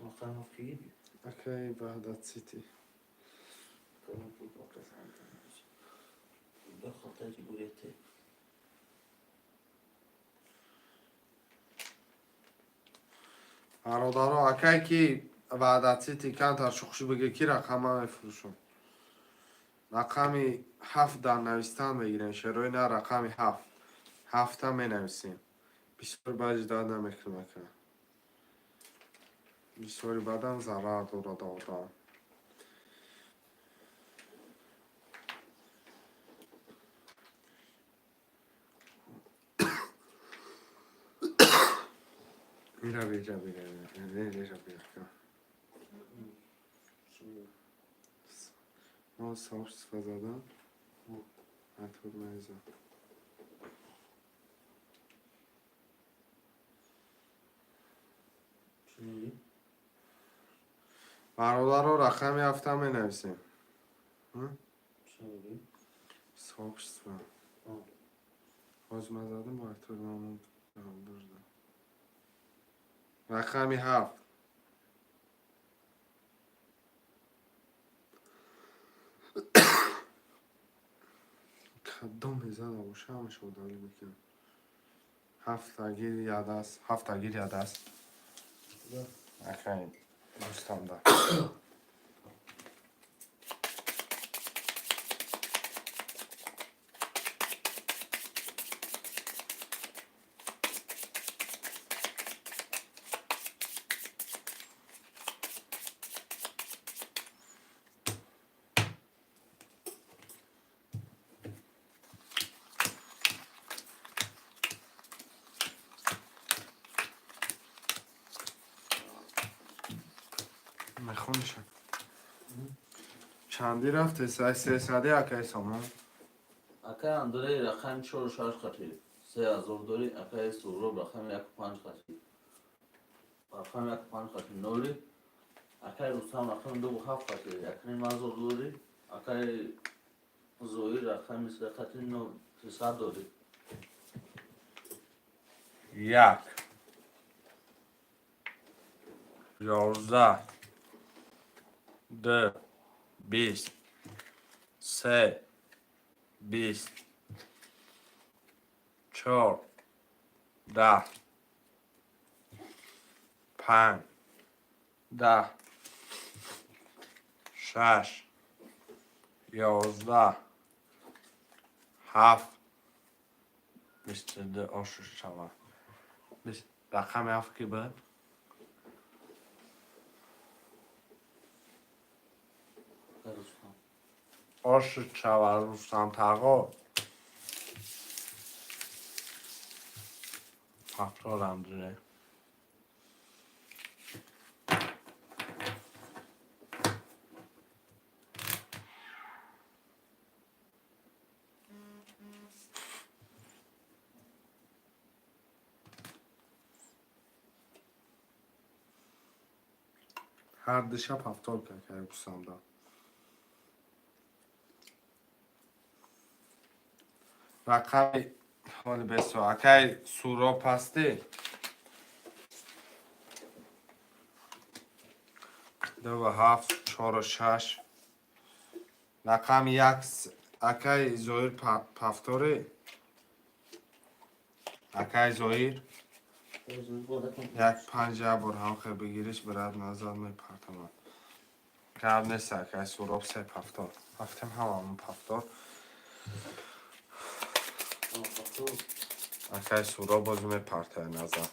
Рақами ҳафт ки гирди? Акай Ваҳдат Сити. Калон пул парто. Ба халтаи бурете. Бародаро, акай ки Ваҳдат Сити камтар шухшӣ биге, ки рақама мефурӯшам. Рақами ҳафт дар навистан мегирем, шерои на рақами ҳафт. Ҳафта менависем. Бисёр баъд ждать намекунам, ака. Бисёри баъдам зарар дорад одам. Ира бира бира бира бира бира, ака. Мо сообщество задан. Атур мезад. Чӣ мегӣ? Бародаро, рақами ҳафта менависем. Чӣ мегӣ? Сообщество. Ҳозир ман задам, бо бурда. Рақами 7. Кадом мезада боша, ҳамаша удалить мекунам. Ҳафтагир ядаст, ҳафтагир ядаст. Акай Рустамда. Мехониша. Чанди рафте? 300 акай Сомон? Акай Андрей рақами чору шаш хати 3000 дорӣ, акай Суҳроб рақами яку панҷ хати, рақами яку панҷ хати ноли, акай Рустам рақами дуву ҳафт хати 1500 дорӣ, акай Зоир рақами се хати 300 дорӣ. 1, 11, 2, 20, 3, 20, 4, 10, 5, 10, 6, 11, 7, 22 ошуш шава. Рақами 7 ки буд? Акай Рустам. Ошуш шава, Рустам тағо. Ҳафторам дире. Ҳар ду шаб ҳафтор какай Рустамда. Рақами ҳоли бесо акай Суроб ҳастӣ? Дуву ҳафт, чору шаш. Рақами 1 акай Зоир пафторӣ? Акай Зоир? Як панҷ як бор ҳам хел бигириш, брат, назар мепартамад. Гап нест, акай Суроб се пафтор. Рафтем ҳамамон пафтор. Акай Суроб боз мепартая назар.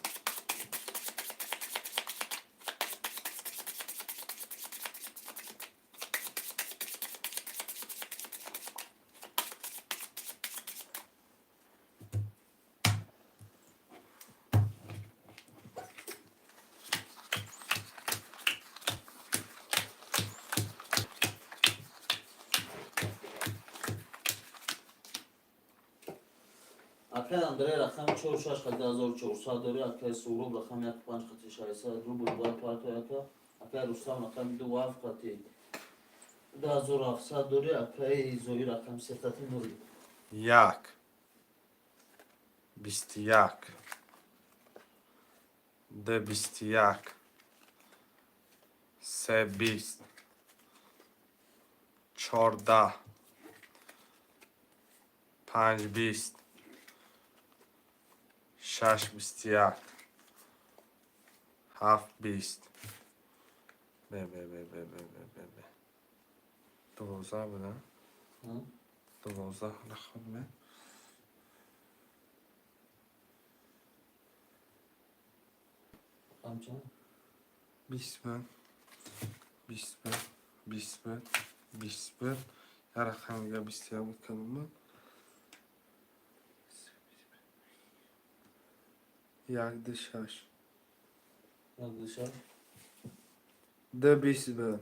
Акай Андрей рақами чору шаш хати 1400 дорӣ, акай Суҳроб рақами яку панҷ хати 600 рубл бояд партояд ака. Акай Рустам рақами дуву ҳафт хати 2700 дорӣ, акай Зоир рақами се хати ноли. 1, 21, 2, 21, 3, 20, 14, 5, 20, 6, 21, 7, 20. Бе, бе, бе, бе, бе, бе, бе, бе. 12 буда? 12 наход ме? Рақам чанд? 20 буд. 20 буд. 20 буд. 20 буд. Як рақами дига 21 буд, кадом буд? 1, 2, 6. 1, 2, 6. 2, 20 буд.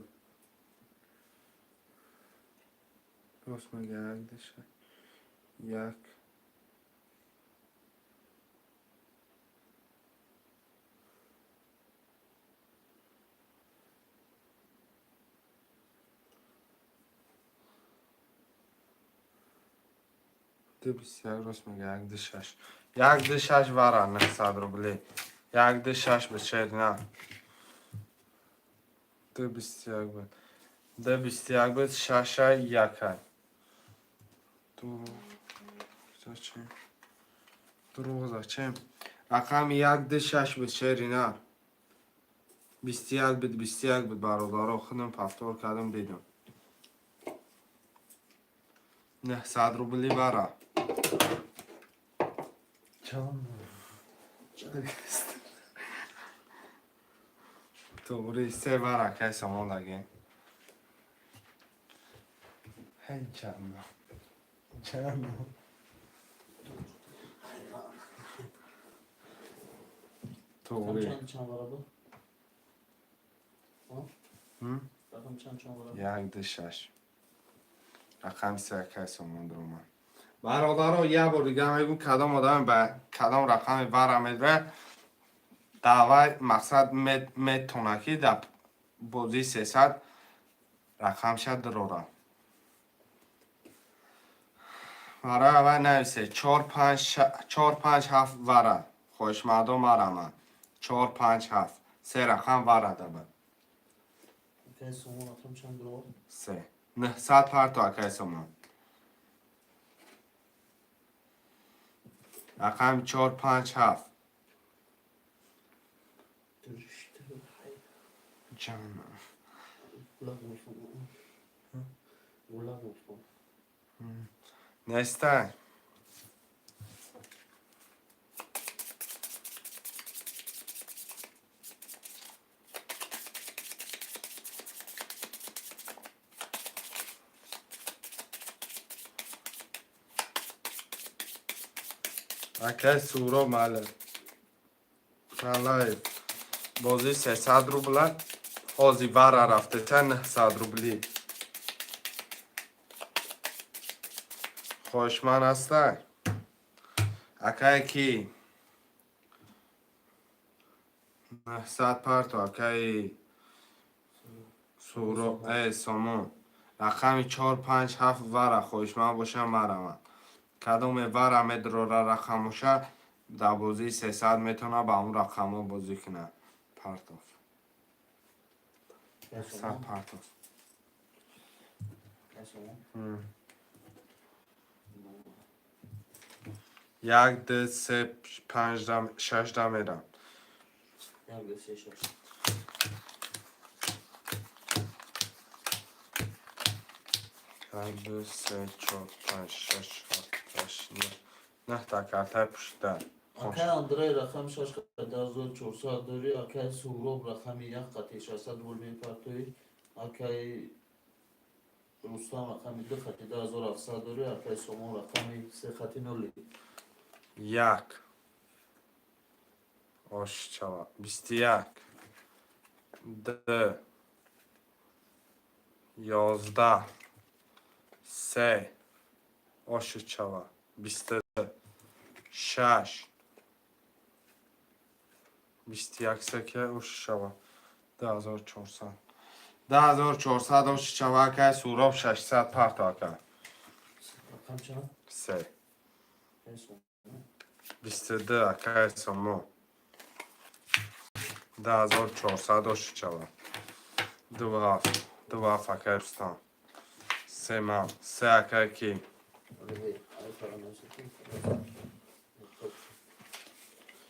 Рост мега, 1, 2, 6. 1. Ду 21, рост мега, як ду шаш. Як ду шаш вара 900 рублей. Як ду шаш бишер на. Ду 21 буд. Ду 21 буд, шаша якай. Ду зачем? Дурӯғ зачем? Рақами як ду шаш буд, шерина. 21 буд, 21 буд, бародаро, худам повтор кардам, дидам. 900 рубли вара. Чанд? Туғри се вара кай сомон даге. Ҳей ҷанно. Ҷанно. Туғри. Чанд чанд вара буд? М? Рақам чанд чанд вара буд? Як ду шаш. Рақами се кай сомон даромад. Бародаро, як бор дига мегӯм, кадом одаме ба кадом рақами вара медояд, даъвай мақсад метавонад, ки дар бозии 300 рақамша дурора. Барои аввал нависе чор панҷ ҳафт вара. Хоҳишмандо марамад. Чор панҷ ҳафт. Се рақам вара дабад. Акай Сомон рақам чанд дурор? Се. 900 парто, акай Сомон. Рақами чор панҷ ҳафт. Ҷанна. Гулак мефурӯхт. Гулак мефурӯхт. Нестай. Акай Суроб Малев. Малаев. Бозии 300 рубла. Ҳозир вара рафтета 900 рубли. Хоҳишманд ҳастай? Акае ки 900 парто, акаи Суро, Сомон. Рақами чор панҷ ҳафт вара хоҳишманд бошам марамад. Кадоме вара медурора рақамоша дар бозии 300 метавонад ба он рақамҳо бозӣ кунад. Партов. 900 партов. Акай Сомон. Як, ду, се, панҷ, шаш да мерам. Як ду се шаш. Як, ду, се, чор, панҷ, шаш, ҳафт, ҳашт, нӯҳ. Нӯҳта картаи пушта. Акай Андрей рақами шаш қати 2400 дорӣ, акай Суҳроб рақами як қати 600 рубл мепартоӣ, акай Рустам рақами ду қати 2700 дорӣ, акай Сомон рақами се қати ноли. Як. Ош чава. 21. Ду. 11. Се. Оши чава. 22. Шаш. 21 се ки оши чава. 2400. 2400 оши чава, акай Суроб 600 парто, ака. Рақам чанд? Се. Акай Сомон. 22, акай Сомон. 2400 оши чава. Ду ҳафт. Ду ҳафт, акай Рустам. Се ман. Се, акай ки? Алибей, ай фаранависатон.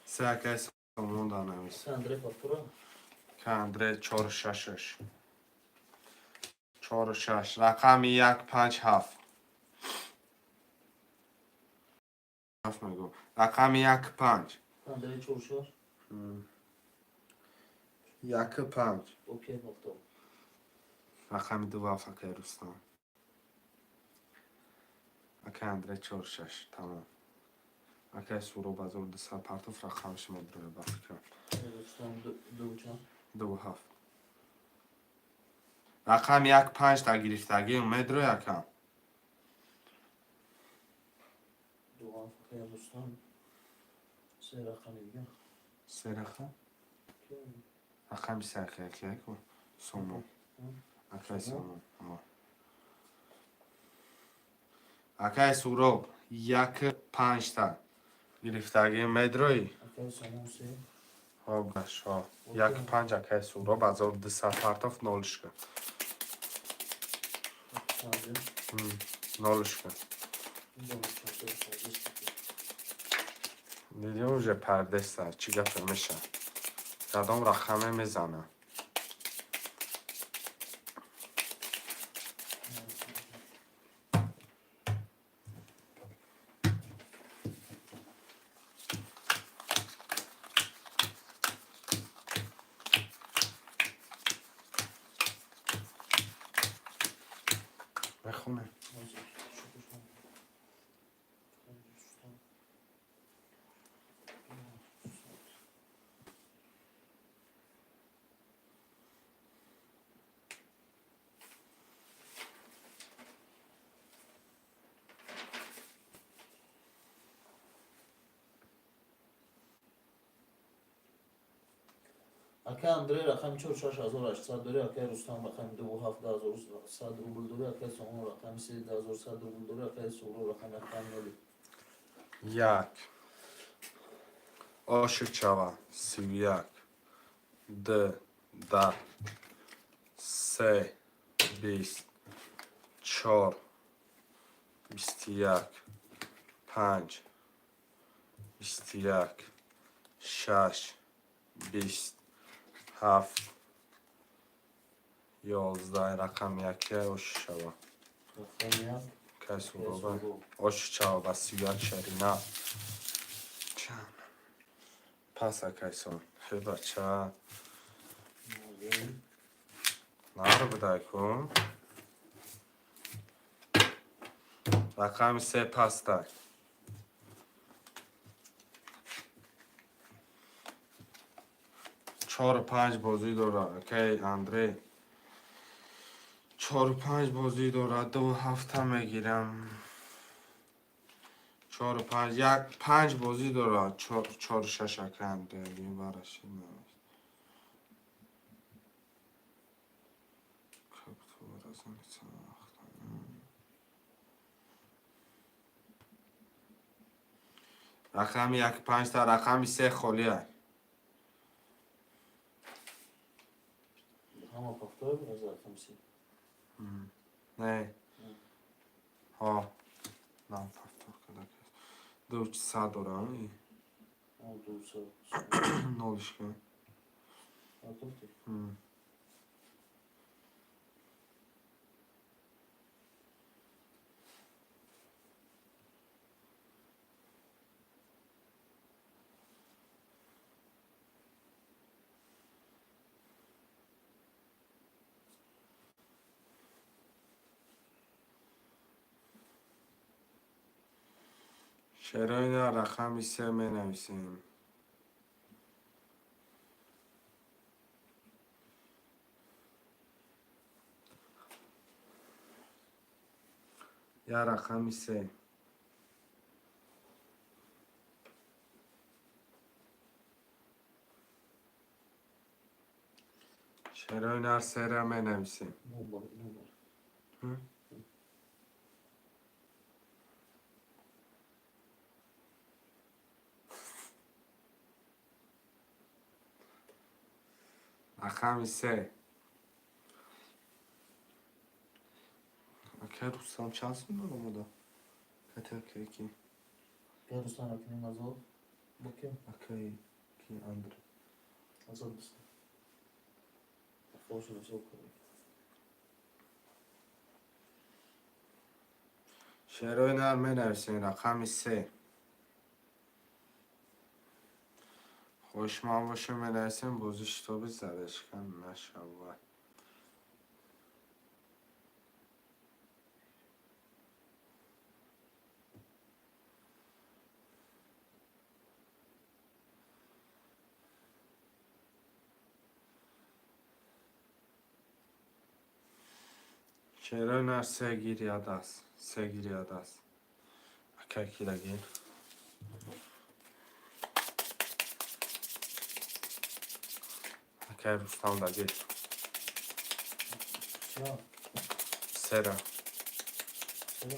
Се, акай Сомон да навис. Акай Андрей повтора? Акай Андрей чору шашаш. Чору шаш. Рақами як панҷ ҳафт. Ҳафт мегӯ. Рақами як панҷ. Андрей чору шаш. Як панҷ. Окей, повтор. Рақами ду ҳафт, акай Рустам. Акай Андрей чору шаш. Тамом. Акай Суроб 1200 партов, рақамаш медроя ба фикрам. Рустам ду чанд? Ду ҳафт. Рақами як панҷ та гирифтагӣ медроя, ака. Ду ҳафт, акай Рустам. Се рақами дигар. Се рақам? Рақами се, акай ки ку? Сомон. Акай Сомон. Акай Суроб 1 5 та гирифтагӣ медроӣ. Акаи Сомон се. Ҳо, гаш, ҳо. 1 5, акаи Суҳроб, 1200 партоф, нолишка. Панҷ. Нолишка. Дидӣ, уже пардеста, чӣ гапе меша? Кадом рақаме мезана? Мехонем. Акаи Андрей рақами чор 6800 дорӣ, акаи Рустам рақами дуву 7100 рубл дорӣ, акаи Сомон рақами се 2100 рубл дорӣ, акаи Суҳроб рақами як панҷ ноли. Як. Ошиқ шава. 31. Д. 10. Се. 20. Чор. 21. Панҷ. 21. Шаш. 20. Ҳафт. 11. Рақами яке ошиқ шава. Рақами як. Кай Суҳроба. Ошиқ шава ба 31 шарина. Чанд? Пас, акайсон. Хе, бача. Нар будай ку. Рақами се пастай. Чору панҷ бозӣ дорад, акай Андрей. Чору панҷ бозӣ дорад, ду ҳафта мегирам. Чору панҷ, як панҷ бозӣ дорад, чору шаш, акай Андрей, барашид навист. Как ту разница вақта? Рақами як панҷта, рақами се холия. Ҳама повтор аз рақами се. Не. Ҳо. На, повтор када. Ду сад дорам. Ду сад. Нолишка. Партофти? Шерои на рақами се менависем. Я рақами се. Шерои нар сера менависем. Нобар, нобар. М? Рақами се. Акай Рустам чанд сум баромада? Кати акай ки? Акаи Рустам рақами ҳазор. Бо ким? Акай ки, Андрей. 1200. Хошо ҳисоб кардем. Шерои нар менависем рақами се. Хушман боша, менависем, бозӣ шитоби задашкан нашавад. Шерои нар се гиряд аст. Се гиряд аст. Акай кира гир. Акай Рустам да гир. Чия? Сера. Сера.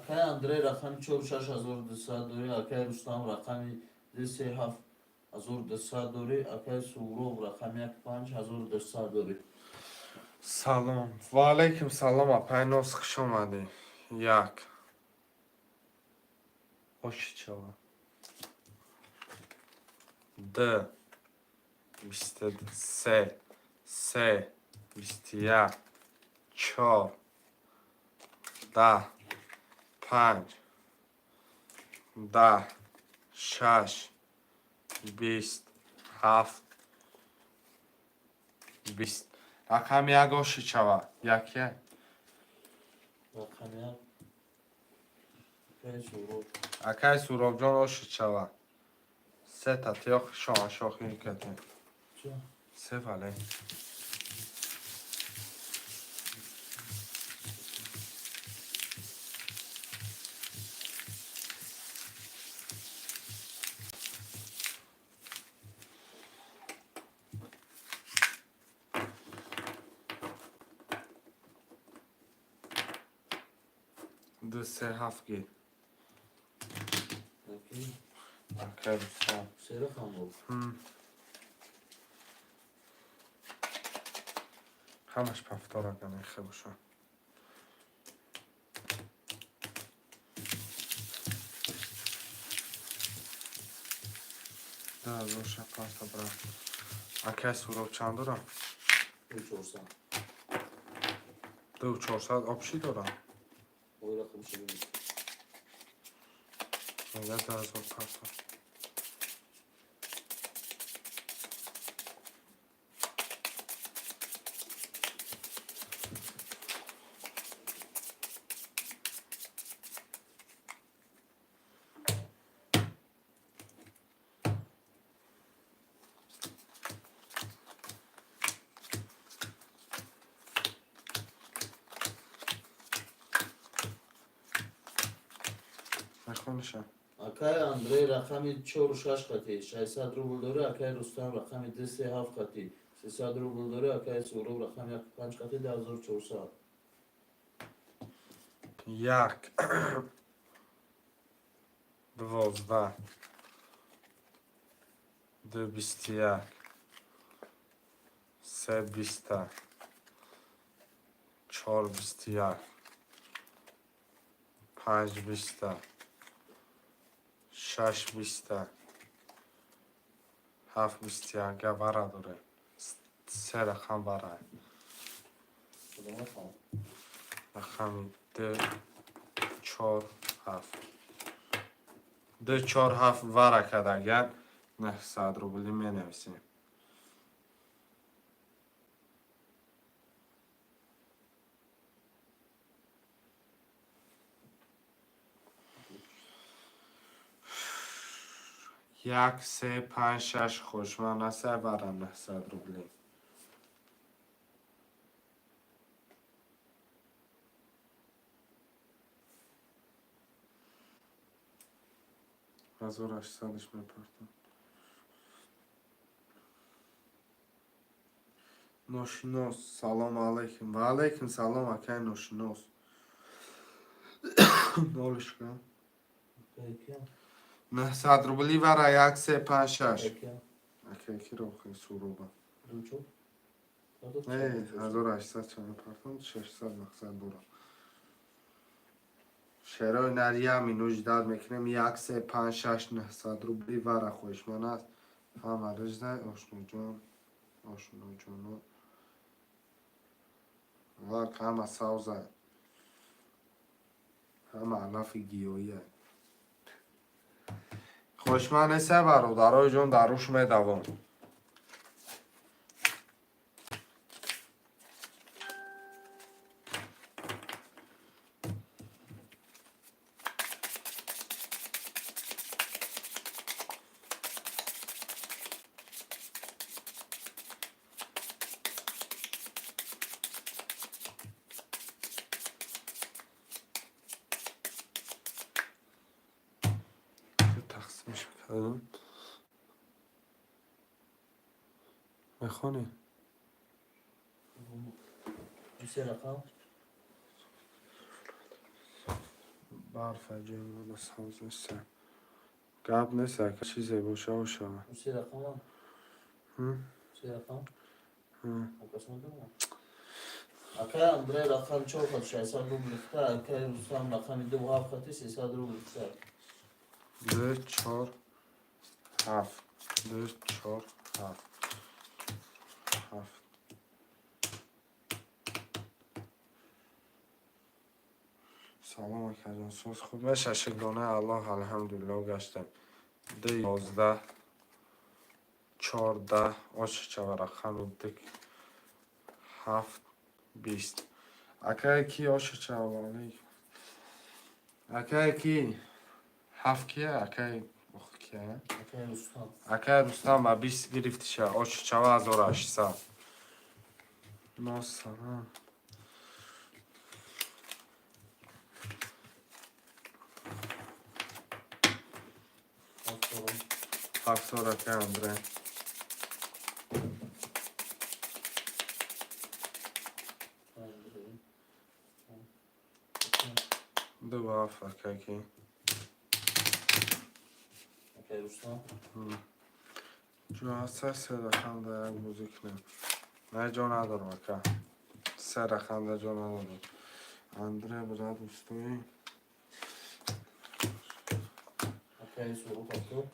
Акай Андрей рақами чору 6200 дорӣ, акай Рустам рақами ду се 7200 дорӣ, акай Суҳроб рақами як 5200 дорӣ. Салом. Ва алайкум салом, апай Нос, хуш омадӣ. Як. Оши чава. Д. 23. Се. 21. Чор. 10. Панҷ. 10. Шаш. 20. Ҳафт. 20. Рақами як оши чава. Як як. Рақами як. Акай Суҳроб. Акай Суҳробҷон, оши чава. Сета тиёх шоҳаншоҳӣ кардем. Чӣ? Се вале. Ду се ҳафт гир. Акай Акай Рустам. Се рақам буд. Ҳамаш повтор агар мехе боша. 2000 панҷта бра. Акай Суҳроб чанд дорам? Ду 400. Ду 400 общий дорам. Ой, рақам шуд. Мега 2000 парта. Мехониша. Акай Андрей рақами чору шаш қати 600 рубл дорӣ, акай Рустам рақами ду се ҳафт қати 300 рубл дорӣ, акай Суҳроб рақами як панҷ қати 2400. Як. 12. Ду 21. Се 20. Чор 21. Панҷ 20. Шаш 20. Ҳафт 21. Гап вара дорем. Се рақам вара. Кадом рақам? Рақами ду чор ҳафт. Ду чор ҳафт вара кардагар 900 рубли менависем. Як се панҷ шаш хушман насай вара 900 рубли. 1800-ш мепартам. Ношинос, салом алейкум. Ва алейкум салом, акай Ношинос. Нолишка. Акай кия? 900 рубли вара як се панҷ шаш. Акай кия? Акай киро Суҳроба. Ду чор? Не, 1800 ча мепартам, 600 мақсад дорам. Шерои нар як минут ждать мекунем. Як се панҷ шаш 900 рубли вара хоҳишманд аст. Ҳама риждай, ошноҷон, ошноҷоно. Вак ҳама савза. Ҳама алафи гиёҳия. Хоҳишманд нестай бародарои ҷон, дар руш медавом. Тақсимш кардам. Мехонӣ? Ду се рақам? Барфа ҷои мода соз нест. Гап нест, ака, чизе боша ошава. Се рақама? Се рақам? Акай Андрей рақам 4 хат 600 рубл хта, акай Рустам рақами 2 7 хати 300 рубл хта. 2 4 7 2 4 7 7. Салом, акаҷон, соз хуб меша, шукронаи Аллоҳ, алҳамдулиллоҳ, гаштем. 2 11 14 оччава рақами 2 7 20. Акае ки ошичава, алейкум. Акае ки ҳафт кия, акае кия? Акай Рустам. Акае Рустам ба 20 гирифтиша, ошичава 1800. Носалам. Ҳафтор акай Андрей. Ду ҳафт акай ки. Акай Рустам. Ҷо ҳаста се рақам дар як бозӣ кунем. Не, ҷо надорам, ака. Се рақам дар ҷо надорам. Андрей брат устои. Акай Суроб ҳафтор.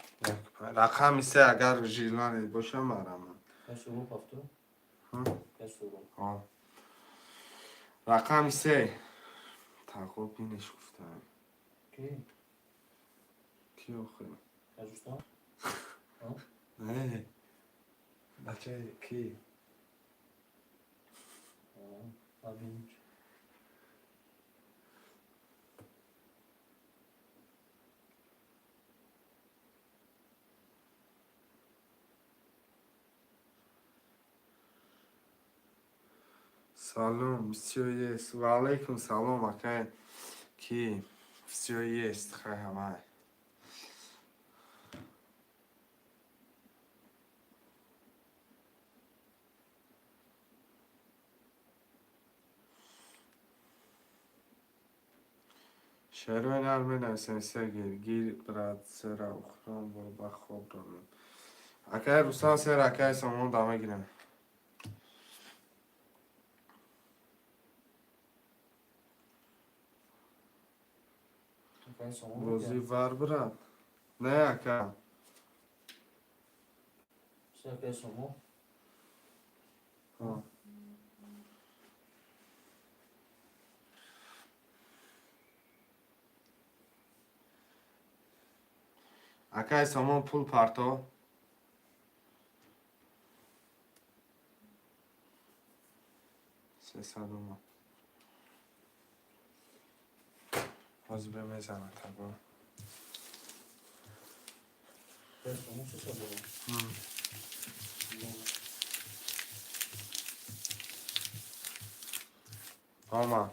Рақами се агар жилане боша марама. Акай Суроб ҳафтор. Акай Суроб. Рақами се. Тақо бинеш гуфтам. Ки? Ки охир? Акай Рустам? Не. Бачаи ки? Абинч. Салом, всё есть. Ва алейкум салом, акай ки всё есть, хай ҳамай. Шерои нар менависем, се гир, гир брат, сера ухрон бо ба хоб ронем. Акай Рустам сера, акай Сомон да мегирем. Акай Сомон. Бозӣ вар брат. Не, ака. Се акай Сомон. Акай Сомон пул парто. Сесад омад. Ҳозир бе мезанад таго. Акай Сомон 300 омад. Омад.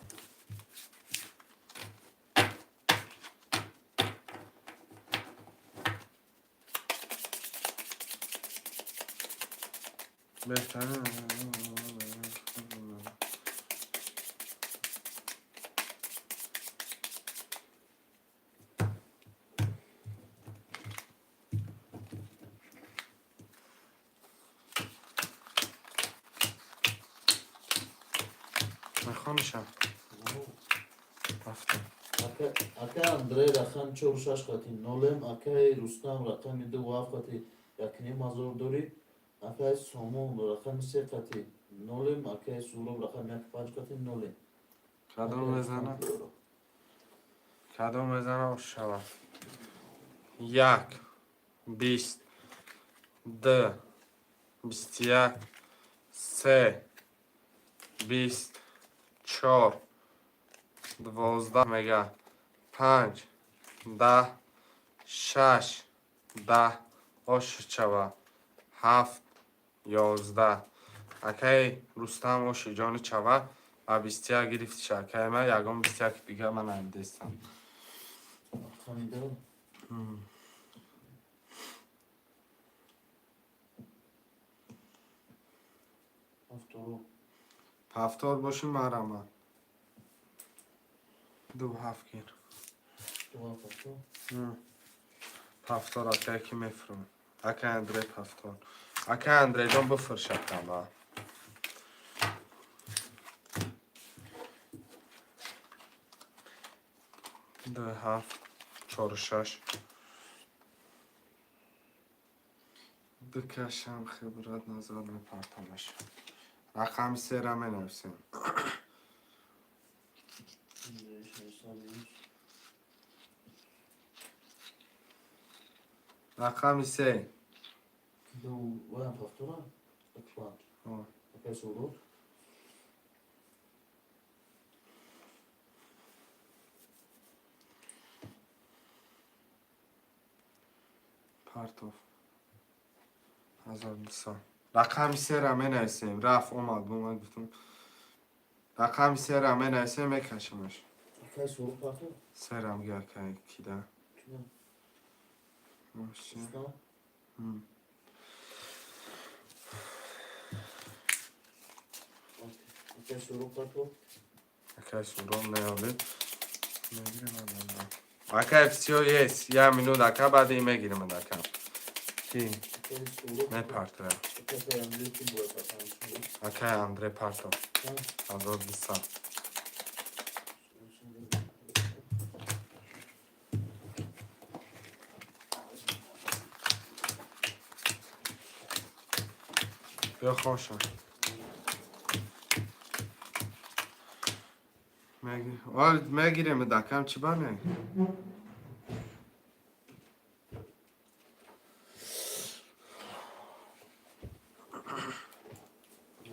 Беҳтарин. Мехонишам. Рафтем. Акай Андрей рақам 4 6 хати нолем, акай Рустам рақами 2 7 хати 1,5 ҳазор дорӣ, акай Сомон рақами 3 хати нолем, акай Суроб рақами 1 5 хати нолем. Кадом мезана? Кадом мезана шава? 1 20 2 21 3 20 4 12 мега 5 10 6 10 ошчава 7 11. Акай Рустам оши ҷони чава ва 21 гирифтиша. Акай ма ягон 21 дига ман намедестам. Рақами 2. Ҳафтору. Ҳафтор боши марама. 2 7 гир. Повтор акай ки мефурам. Акай Андрей повтор. Акай Андрейҷон бифурш акама. Ду ҳафт чору шаш. Бикашам хибрат назар мепартамаш. Рақами сера менависем. Рақами се. Ду ваям повтора? Панҷ. Акай Суроб. Партов. 1200. Рақами сера менависем. Рафт омад омад гуфтам. Рақами сера менависем мекашамаш. Акай Суроб партов? Серам ги акай кида. Кида? Вообще. Рустам? Акай Суроб партов? Акай Суроб неоли. Мегирем адан. Акай всё есть. Я минут ака баъди мегирем ака. Ки? Акай Суроб. Мепартоя. Акай Андрей ки бояд партам? Акай Андрей партов. 1200. Биё хоша. Мегирем дакам чӣ ба не?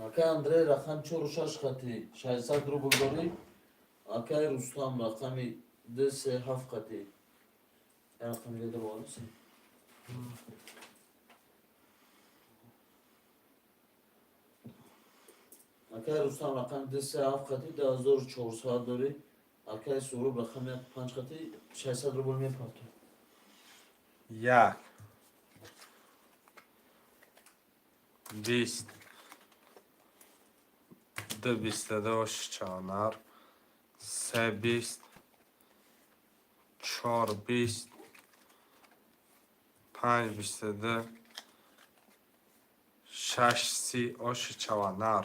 Акай Андрей рақам чору шаш хати 600 рубл дорӣ. Акай Рустам рақами ду се ҳафт хати. Я рақами дига бовариси? Акай Рустам рақами ду се ҳафт хати 2400 дорӣ. Акай Суроб рақами як панҷ хати 600 рубл мепартояд. Як. Бист. Ду бисту ду чанар. Се бист. Чор бист. Панҷ бисту ду. Шаш си оши чаванар.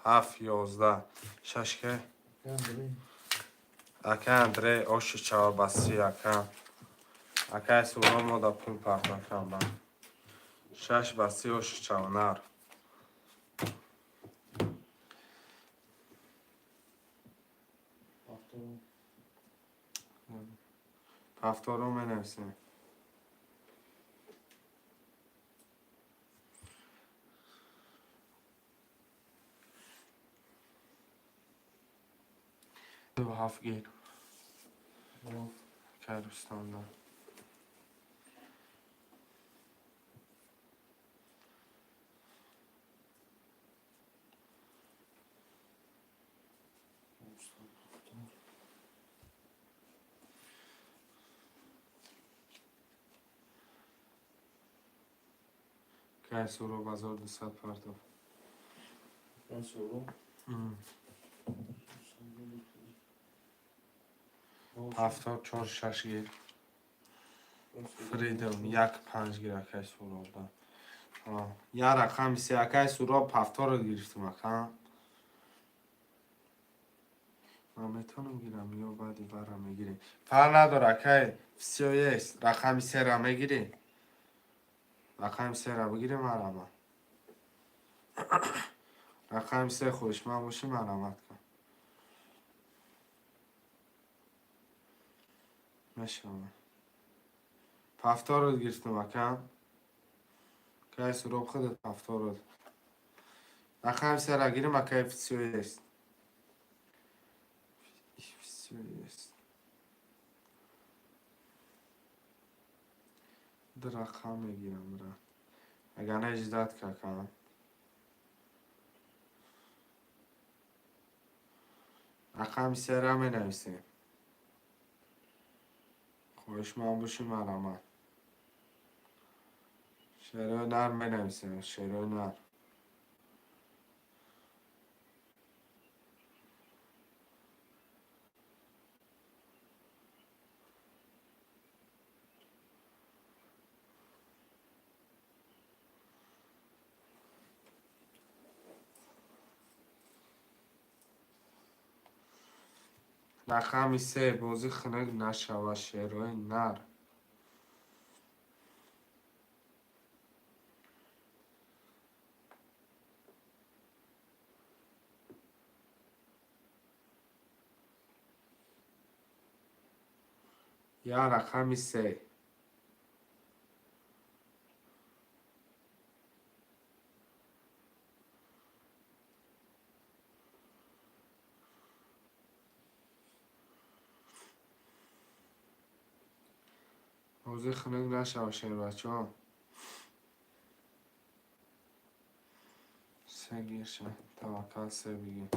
Ҳафт ёздаҳ. Шаш ке? Акай Андрей. Акай Андрей оши чава ба си ака. Акай Суроб мо да пул партофтам ба. Шаш ба си оши чаванар. Повтору. Повтору менависем. Ду ҳафт гир. Акай Рустам да. Рустам повтор. Акай Суроб 1200 партов. Акай Суроб. Ҳафтод чор шаш гир. Фридом як панҷ гир акай Суроб да. Я рақами се акай Суроб ҳафторо гирифтам ака. Ман метавонам гирам ё баъди вара мегирем. Фарқ надора акай всё есть. Рақами сера мегирӣ? Рақами сера бигирӣ марама. Рақами се хоҳишманд бошӣ марамат кун. Мешавад. Повторро гирифтам ака. Акай Суроб худат повторро. Рақами сера гирим акай всё есть. Всё есть. Ду рақам мегирам брат. Агар не ждать какам. Рақами сера менависем. Хоҳишманд бошӣ марамат. Шерои нар менависем. Шерои нар. Рақами се, бозӣ хунук нашава, шерои нар. Я рақами се. Бозӣ хунук нашава, шербачаҳо. Се гирша, таваккал, се бигир.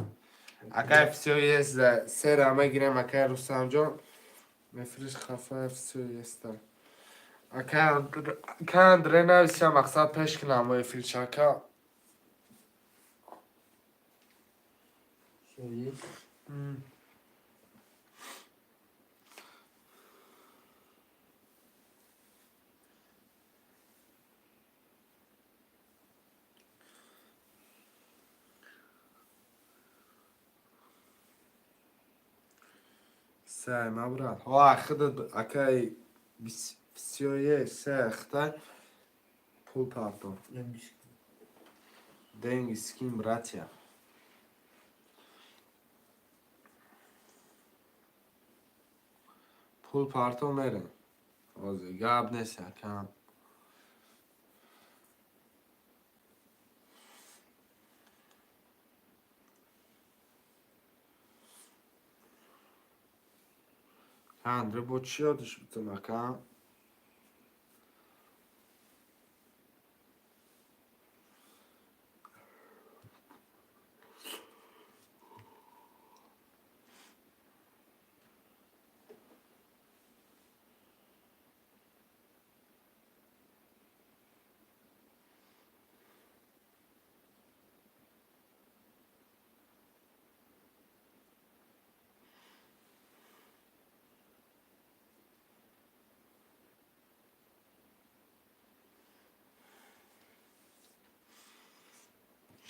Акай, всё есть, сера мегирем, акай Рустамҷон. Мефриш хафа, всё есть. Акай Андре, нависа, мақсад пеш кунам эфирчака. Всё есть. Се, ма брат. Ҳо, худат, акай, всё есть, се хитай. Пул парто. Деньги скинь, братья. Пул парто, мерем. Ҳозир гап нест, акам. Андре, бо чӣ ёдиш битам, акам?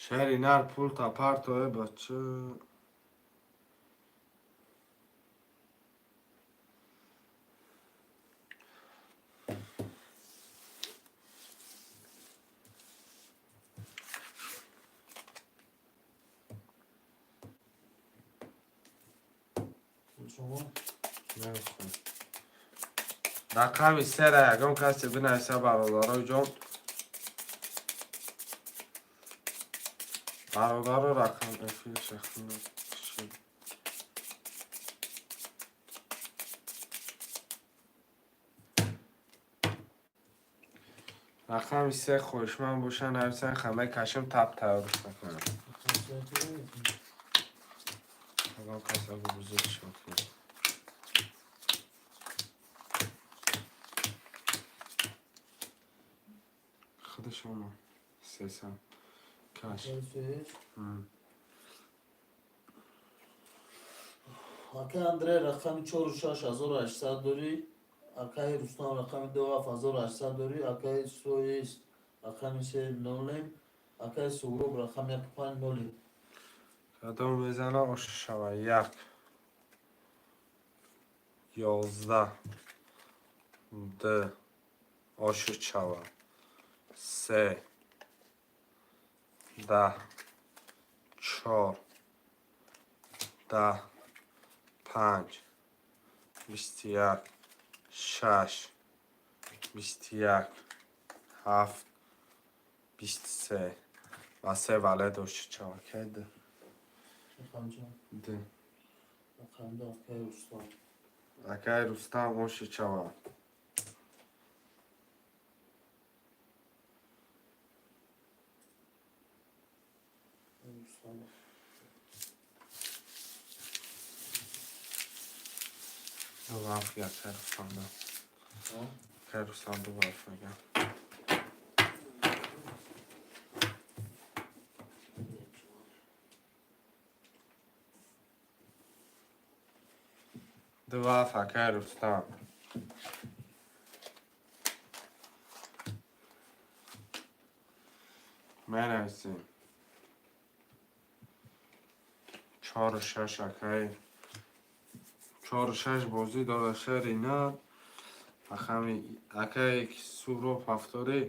Шери нар, пулта партое, бача. Шумо? Намехоҳам. Рақами сера ягон касе бинависа, бародарои ҷон. Бародаро, рақам эфир шахна шуд. Рақами се, хоҳишманд боша, нависан, хама кашим, тап тайёр мекунам. Ягон кас агу бузург шуд. Худашона. Сеса. Каш. Акай Андрей рақами чору шаш ҳазору ҳаштсад дорӣ, акаи Рустам рақами ду ҳафт ҳазору ҳаштсад дорӣ, акаи Соест рақами се нолем, акаи Суҳроб рақами яку панҷ нолем. Кадом мезана, оша шава. Як. 11. Д. Оши шава. Се. 10. Чор. 10. Панҷ. 21. Шаш. 21. Ҳафт. 23. Ва се валет оши шава. Кай д? Рақами чанд? Д. Рақами ду, акаи Рустам. Акай Рустам, оши шава. Рустам. Ду ҳафт, акай Рустам да. Акай Рустам ду ҳафт мегӯям. Ду ҳафт, акай Рустам. Менависем. Чору шаш, акай Чору шаш бозӣ дора шери нар. Рақами акае ки Суроб ҳафторӣ.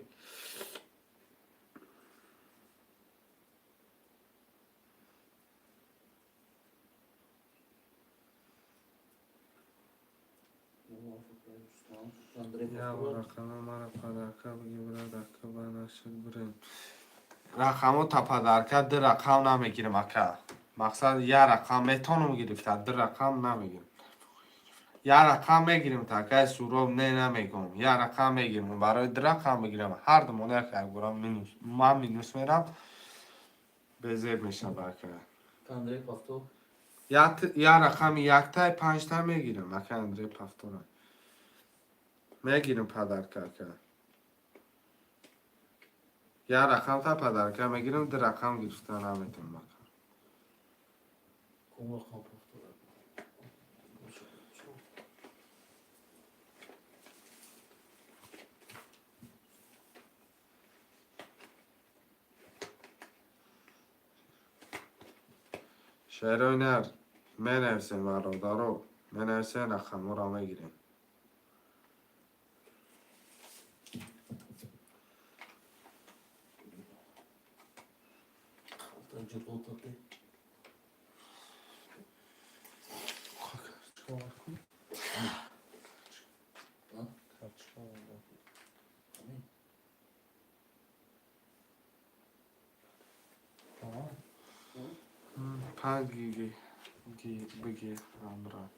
Андрей. Як рақама мара подарка биги, брат, ака, ба нашуд бирем. Рақамо та подарка ду рақам намегирем, ака. Мақсад, як рақам метонам гирифта, ду рақам намегирем. Як рақам мегирем та, акаи Суроб, не, намегӯм. Як рақам мегирем. Барои ду рақам бигирем. Ҳар думон як як бора минус. Ман минус мерам. Безеб мешава, ака. Андрей повтор. Як рақами яктай панҷта мегирам, ака Андрей повтора. Мегирем подарка, ака. Як рақам та подарка мегирам, ду рақам гирифта наметавонам, ака. Кум рақам повтор. Шерои нар менависем, бародаро, менависем, рақамҳоро мегирем. Халта ҷурғотате. А? Ами. Панҷ бигир, брат.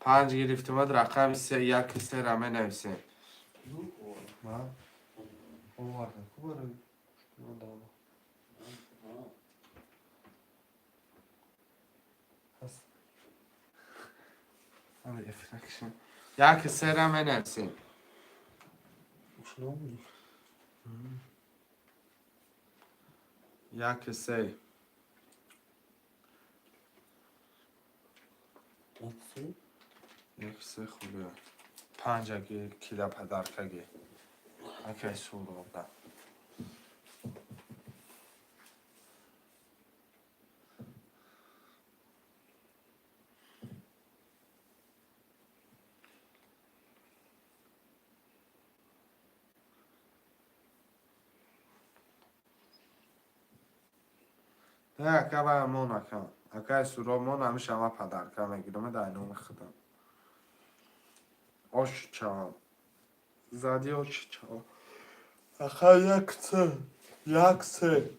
Панҷ гирифтимад, рақами се, яки сера менависем. Зур. Оварда ку барои одама. А. Ҳаст. Али эфракшн. Яки сера менависем. Ушно буди. Яки се. Як се. Яки се хубе. Панҷа ги кида подарка ги. Акай Суроб да. Не, ака, вая мон, ака. Акай Суроб, мон, ҳамиша ма подарка мегирам дар номи худам. Ош чавам. Зади ош чавам. Ака, як се. Як се.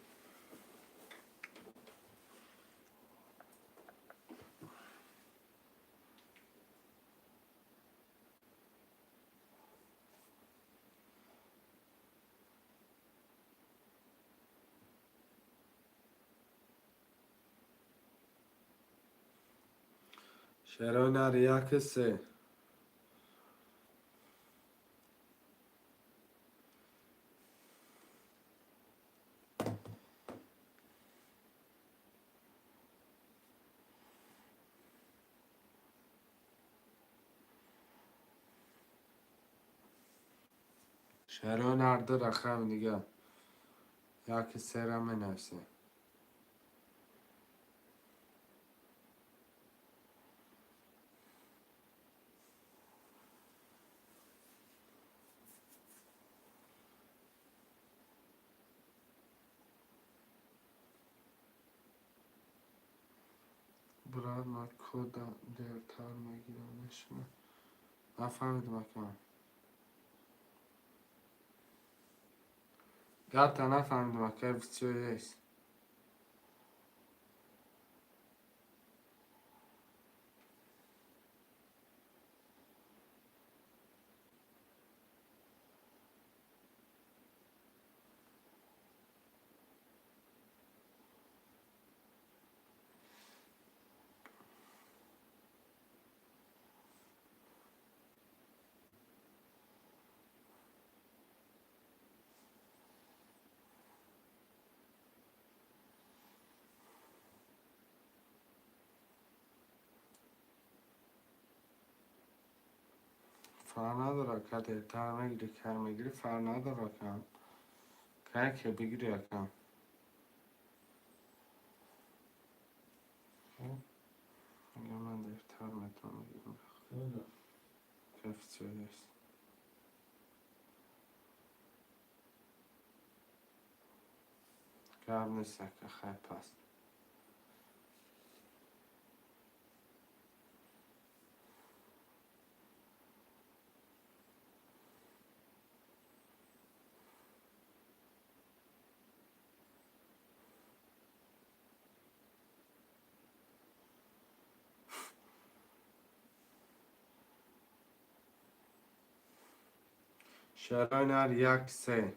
Шерои нар, яки се. Шерои нар, ду рақами дига. Яки сера менависем. Брат, ман кода дертар мегирам, мешина. Нафаҳмидам, ака. Гапта нафаҳмидам, ака, всё есть. Фарқ надорад, ка дертар мегирӣ, кай мегирӣ, фарқ надорад, ака. Кай ки бигирӣ, ака. Мегӯям, ман дертар метавонам бигирам. зиёд аст. Гап нест, ака, хай паст. Шарои нар як се.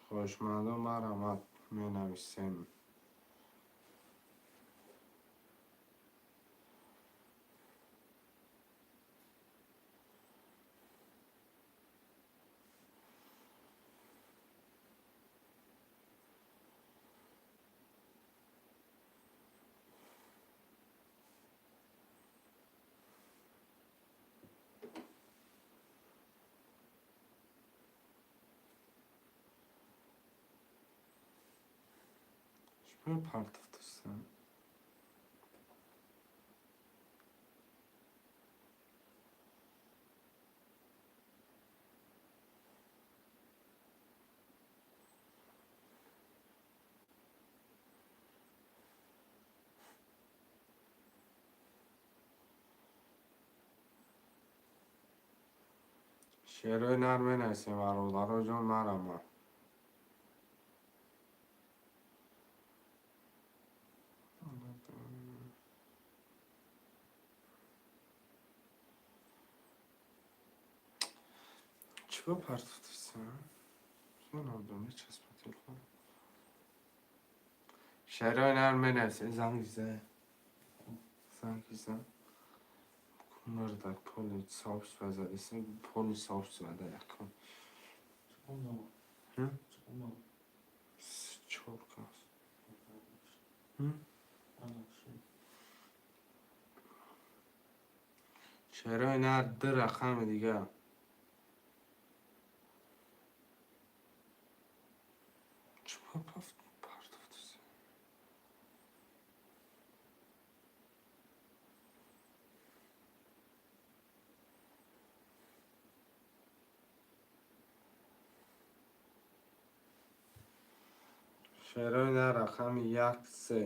Хоҳишмандон, марҳамат, менависем. Чӣ партофтастам? Шеърҳои нар менависем, бародаро ҷон, марҳамат. Чӣ ба партофтастам? Мечаспа телефон. Шеърҳои нар менависем. Занг зад. Занг зад. Мурдак поли сообщество задеса, поли сообщество да якум. Чор кас. Шеърҳои нар ду рақами дигар. Чӣ ба партофтаст? Шеърҳои нар рақами як се.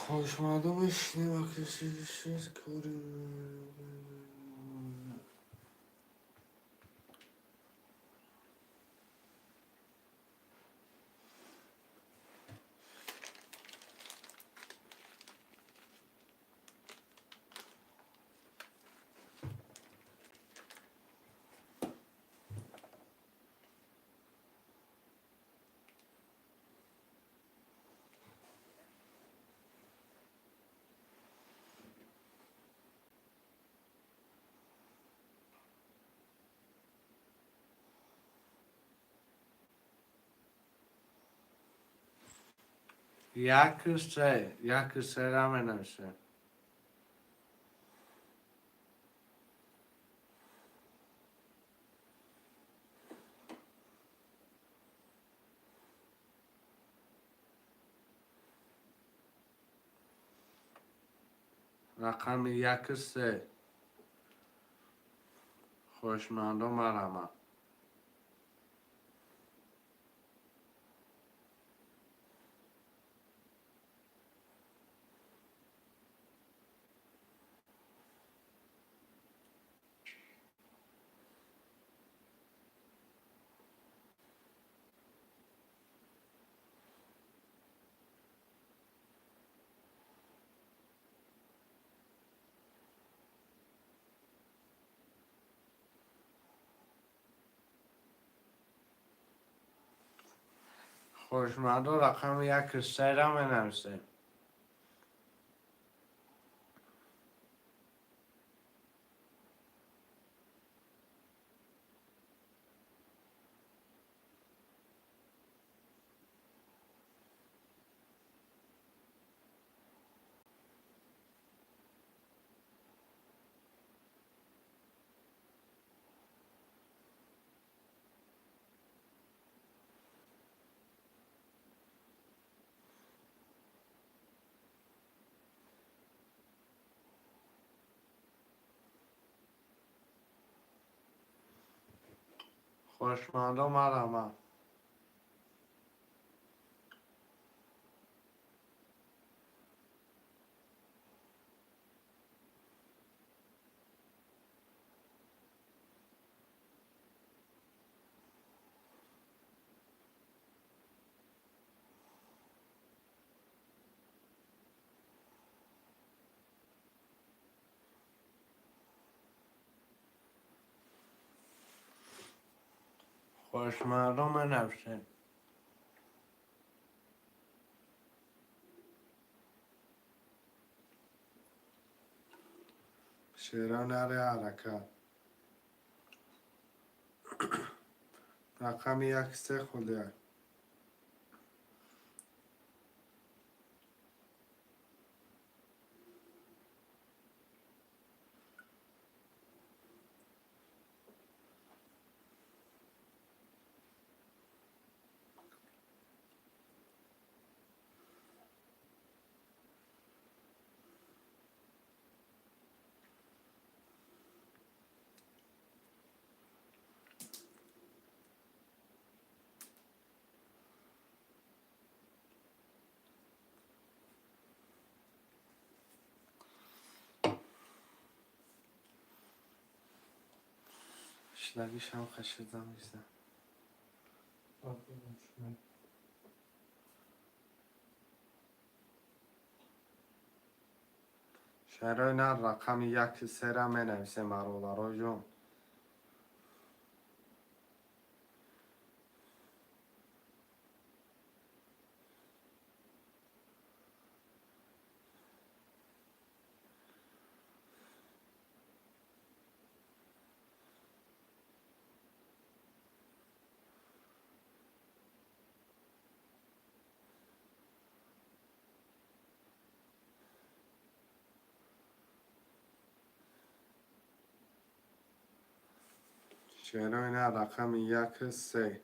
Хоҳишмандон, мешинем, кори. Яку се, яку се раменаше. Рақами яку се. Хоҳишмандон, марҳамат. Хоҳишмандо, рақами яки сера менависем. Хоҳишмандо, марҳамат. Хоҳишмандо, менависем. Шеро наре, ҳаракат. Рақами як се худия. Шлагишам хашидам изда. Шарои нар, рақами яки сера менависем, бародаро ҷон. Шерои нар, рақами яки се.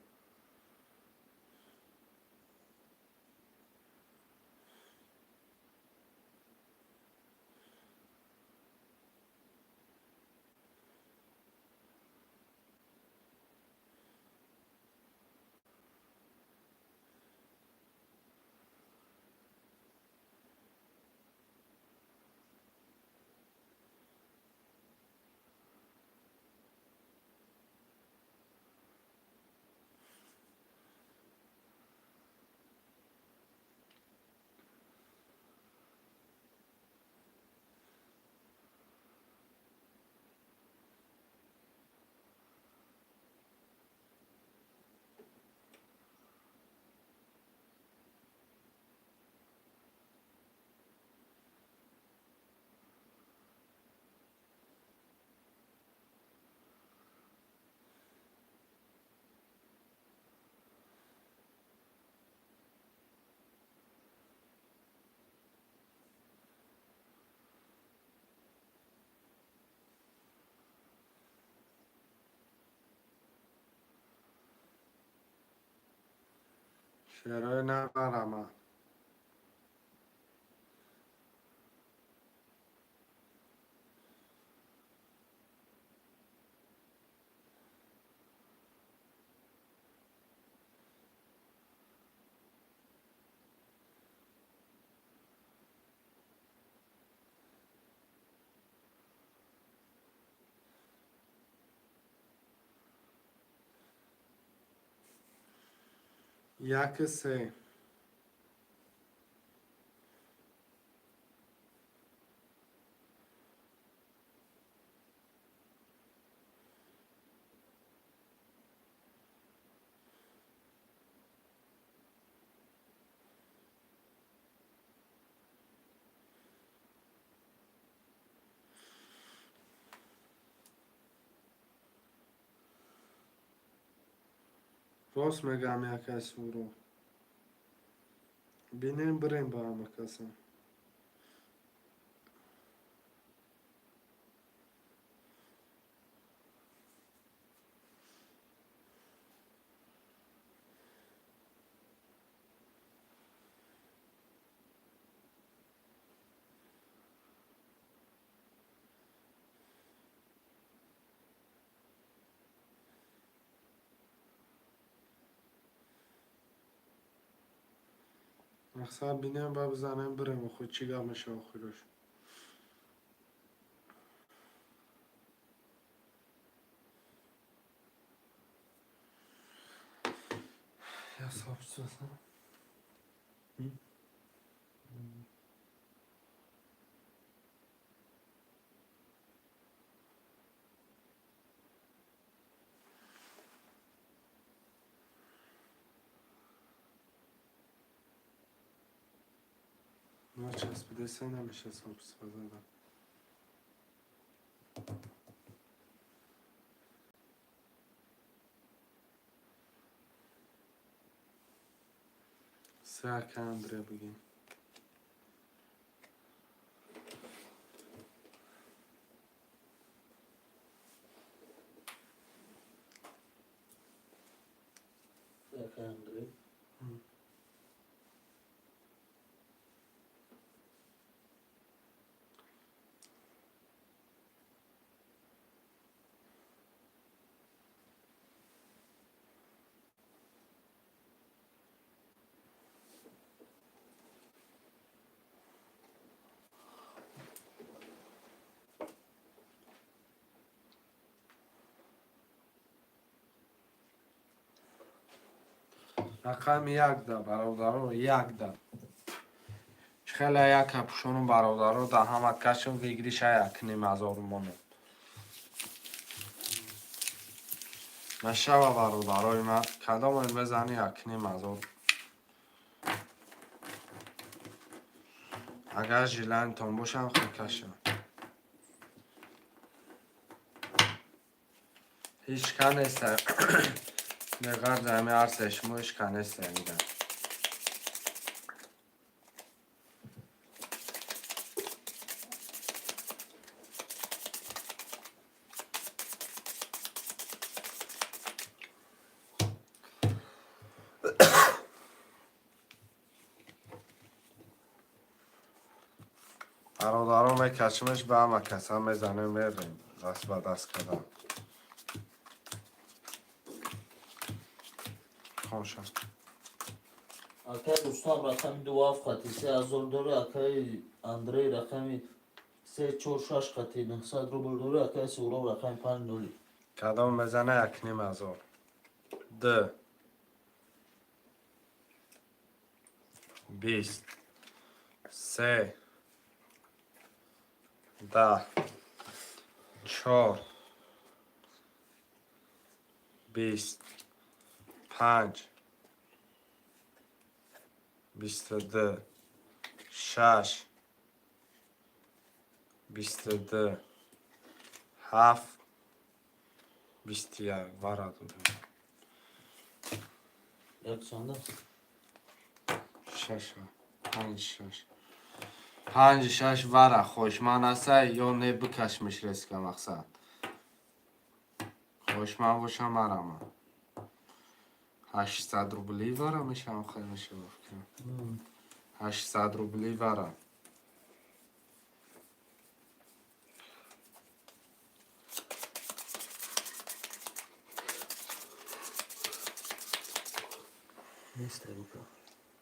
Шерои нар, марҳамат. Яки се. Рост мегӯям, якай суро. Бинем, бирем ба ҳама каса. Мақсад, бинем, ба бизанем, бирем, охир чӣ гап мешава охирош. Я сообщество. Начаспидасе, намеша сообщество задан. Се ака Андрея бигем. Акай Андрей. Рақами якда, бародаро, якда. Хеле як капюшону, бародаро, да ҳама кашм выигрыша 1500 монем. Нашава, бародарои ман, кадоме бизани, 1500. Агар желаниятон бошам, хел кашам. Ҳеҷ ка неста. Неғарз ҳами ҳарсе шумо ҳеҷ ка неста мигам. Бародарон, мекашимаш ба ҳама каса, мезанем, мерем, даст ба даст кардам. Хонша. Акай Рустам рақами ду ҳафт қати 3000 дори, акай Андрей рақами се чор шаш қати 900 рубл дори, акай Суҳроб рақами панҷ ноли. Кадом мезана, 1500. Д. 20. Се. 10. Чор. 20. Панҷ. 22. Шаш. 22. Ҳафт. 21. Вара додем. Як чанда? Шаш. Панҷ, шаш. Панҷ, шаш вара хоҳишманд аста ё не, бикашмиш резко, мақсад. Хоҳишманд бошам, марама. 800 рубли вара мешавам, хел мешава, фикрам. 800 рубли вара. Нест рука.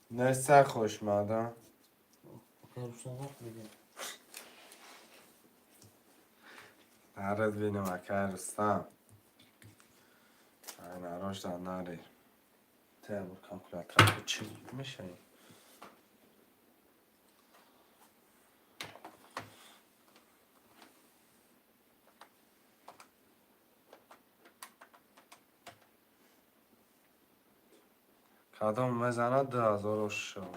Неста хоҳишманда? Акай Рустам ҳақ мегӯяд. Нарад бинам, акай Рустам. Ай, нарошда нари. Тебур калькулятора чӣ мешавӣ? Кадом мезанад, 2000 шава.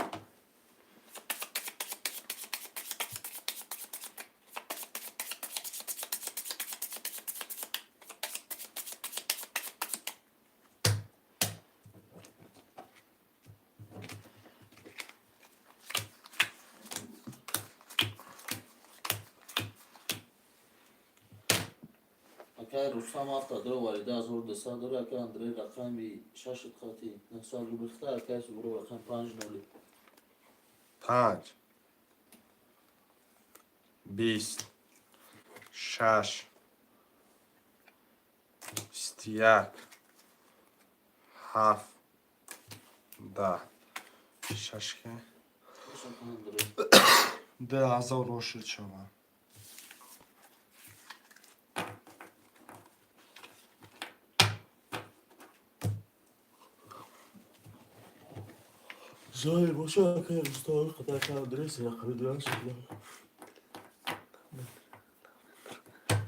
Акай Рустам ҳафта дора, вале 1200 дора. Акай Андрей рақами шашит қати 900 рубл хита, акай Суҳроб рақами панҷ ноли. Панҷ, 20, шаш, 21, ҳафт, 10, шаш ки. Андрей. 2000 рошид шава. Зоҳир боша, акай Рустам қата акай Андрей се рақами доран шуда.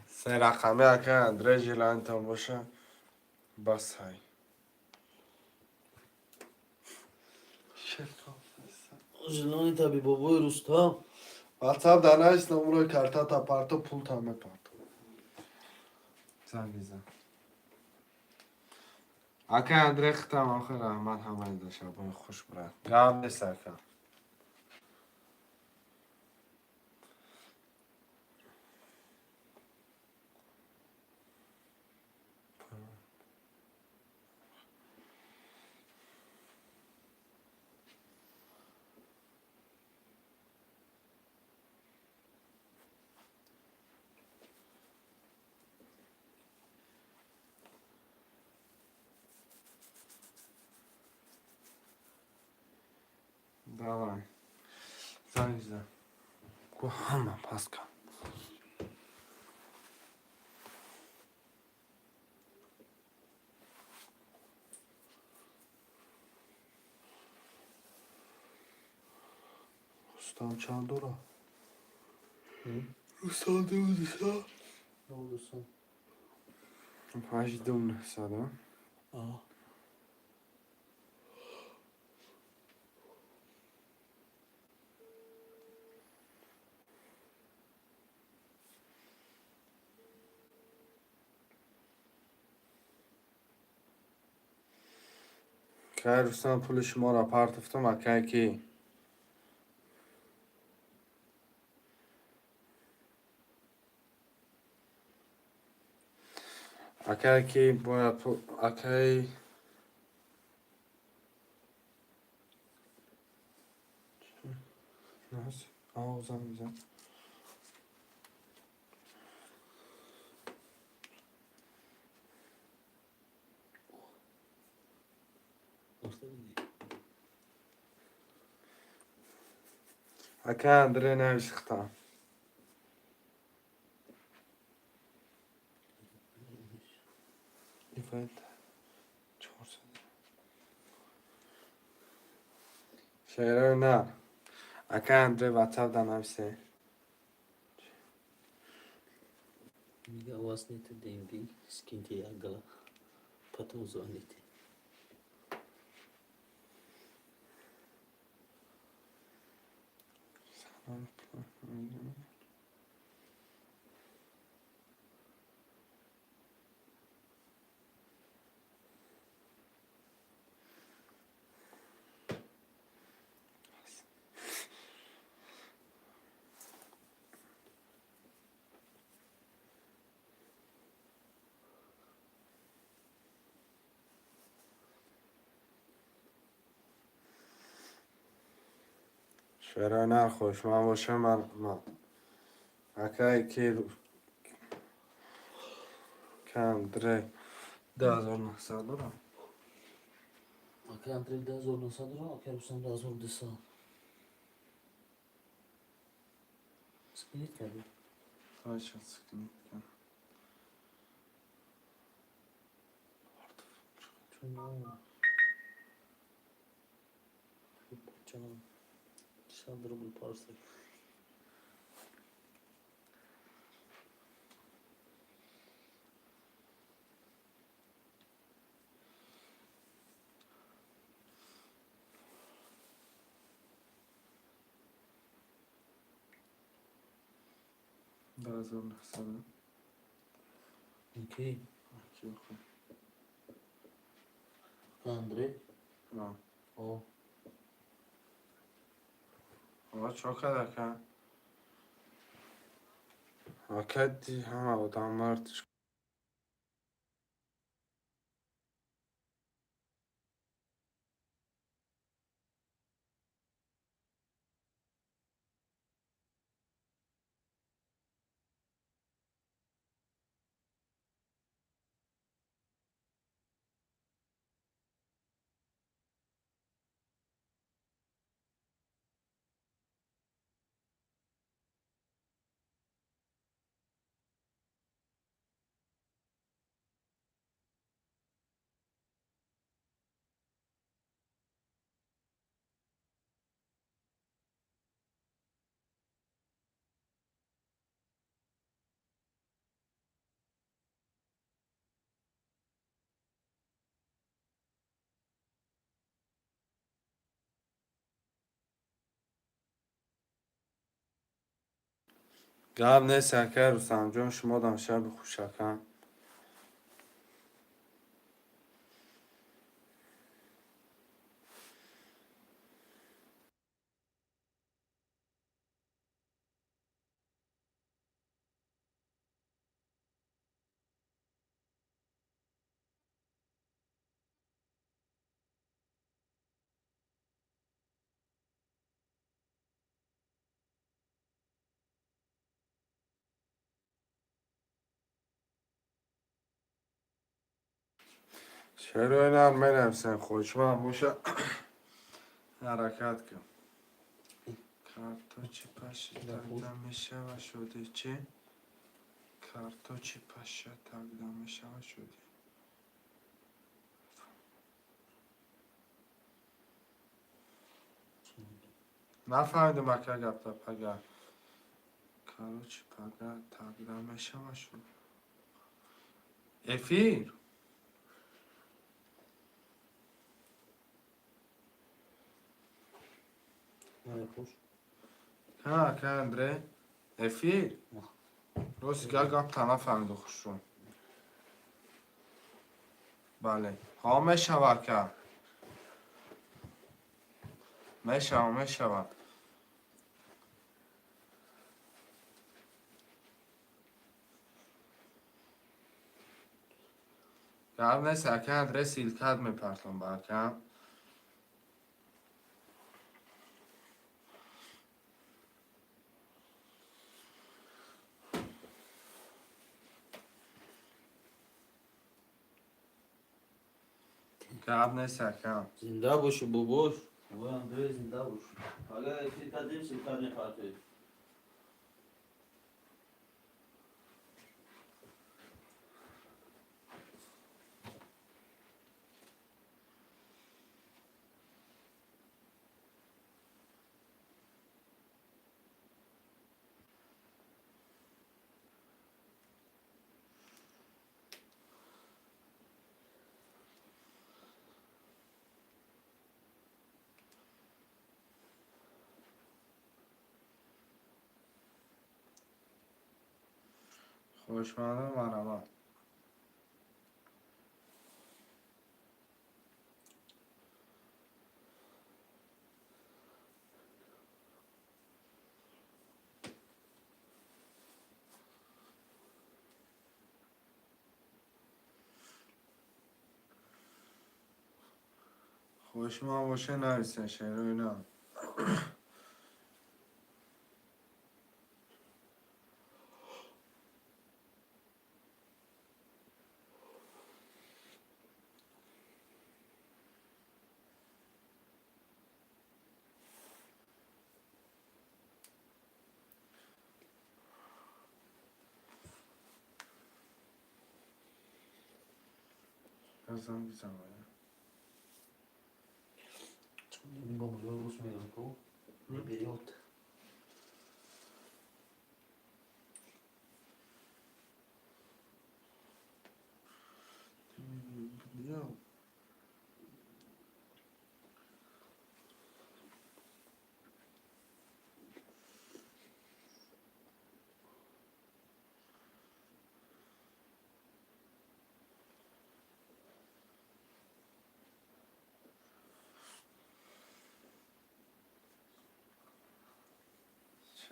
Се рақами акай Андрей жилаинтон боша, бас ҳай. Желони таби бобои Рустам. Ватсап дар навис, номрои картата парто, пулта мепарто. Занг бизан. Акай Андрей, хитам охир раҳмат, ҳамаи дашабои хуш, брат. Гап нест, ака. Давай. Занг бизан. Ку ҳама пас кан. Рустам чанд дора? Рустам 200. 200. Панҷ ду нӯҳсад, а? А. Кай, Рустам, пули шуморо партофтам, акай ки? Акай ки бояд акай Нас? А, занг бизан. Акай Андрей, навис хита. Ивент 400. Шерои нар. Акай Андрей, ватсап да нависе. Мига, у вас нет деньги, скиньте я гала. Потом звоните. Шерои нар, хушман боша, ман. Акай ки Андрей 2900 дорам. Акай Андрей 2900 дора, акай Рустам 1200. Скинет карди? Точно скинет кардам. Чун бачам 100 рубл парса. 2900. Окей. Ки хуб. Акай Андрей? А. О. Ова чо кард, ака? Ака, ди ҳама одам мард. Гап нест, ака Рустамҷон, шумодам шаби хуш, ака. Чаро инам менависем, хоҳишманд боша, ҳаракат кун. Карто чӣ паши тогда мешава шуди чӣ? Карто чӣ паша тогда мешава шуди? Нафаҳмидам, ака, гапта пага. Короче, пага тогда мешава шуд. Эфир? Ҳа, ака Андрей, эфир? Рости гап гапта нафаҳмиду хушрӯ. Бале. Ҳо, мешава, ака. Мешава, мешава. Гап нест, ака Андрей, ссылка т мепартом ба ака. Гап нест, ака. Зинда бошӣ, бобош. Ой, Андрей, зинда бош. Пага эфир кардем, ссылка мепартоем. Хоҳишмандам, марҳамат. Хоҳишманд боша, нависен, шерои нав. Занг бизан. Бобо рус мегӯям ку не берёт. Бля.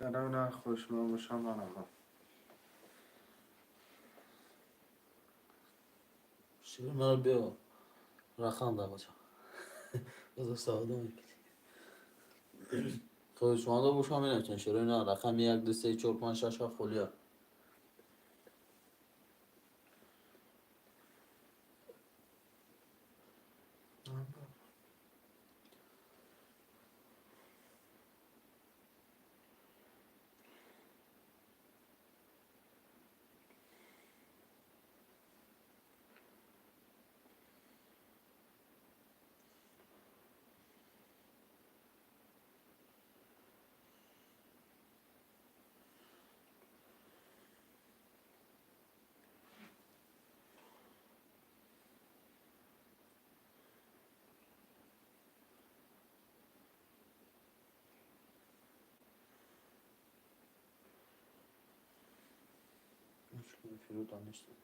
Чаро на, хоҳишманд бошам, марҳамат. Шерои биё, рақам да бача. Бозор савдо мекунӣ. Хоҳишмандо бошам, менависен шерои на рақами як, ду, се, чор, панҷ, шаш, ҳафт холия. Эфирода нестам.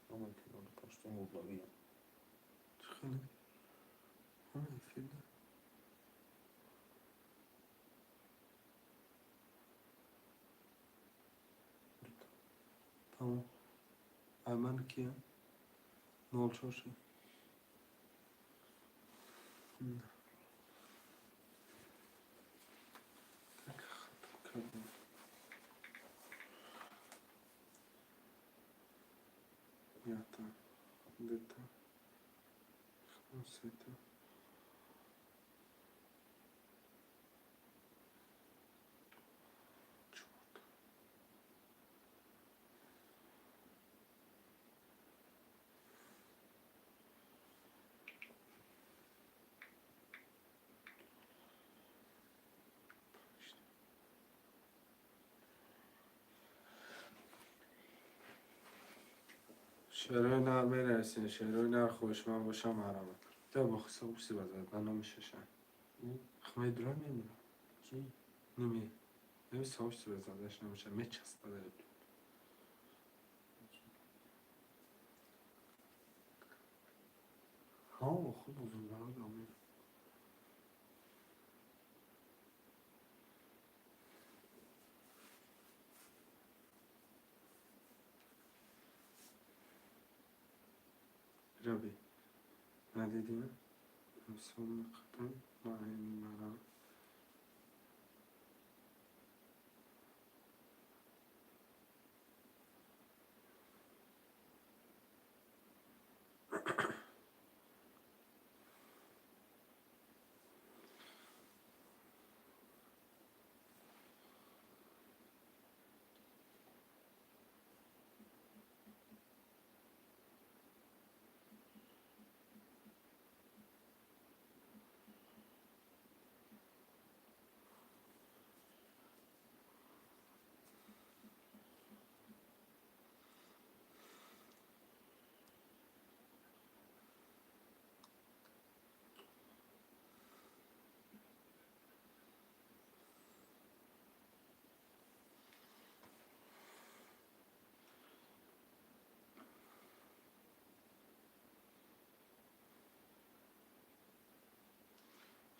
Ҳама эфирода паштун гуфтагиям. Чӣ хеле? Ҳама эфирда. Тамом. Айман кия? 04 шуд. Так, хатм кардам. Якта, дута, сета. Чорта. Шерои нар менависен, шерои нар хоҳишманд бошам марамад. Та бо хисоб ба задан намешаша. Медурам мемирам. Чӣ? Неми. Неми соҳиб ба задаш намеша, мечаспада. Ҳа, хуб бузургара гамем. Раби. Надидӣ? Мисол меқадам мара.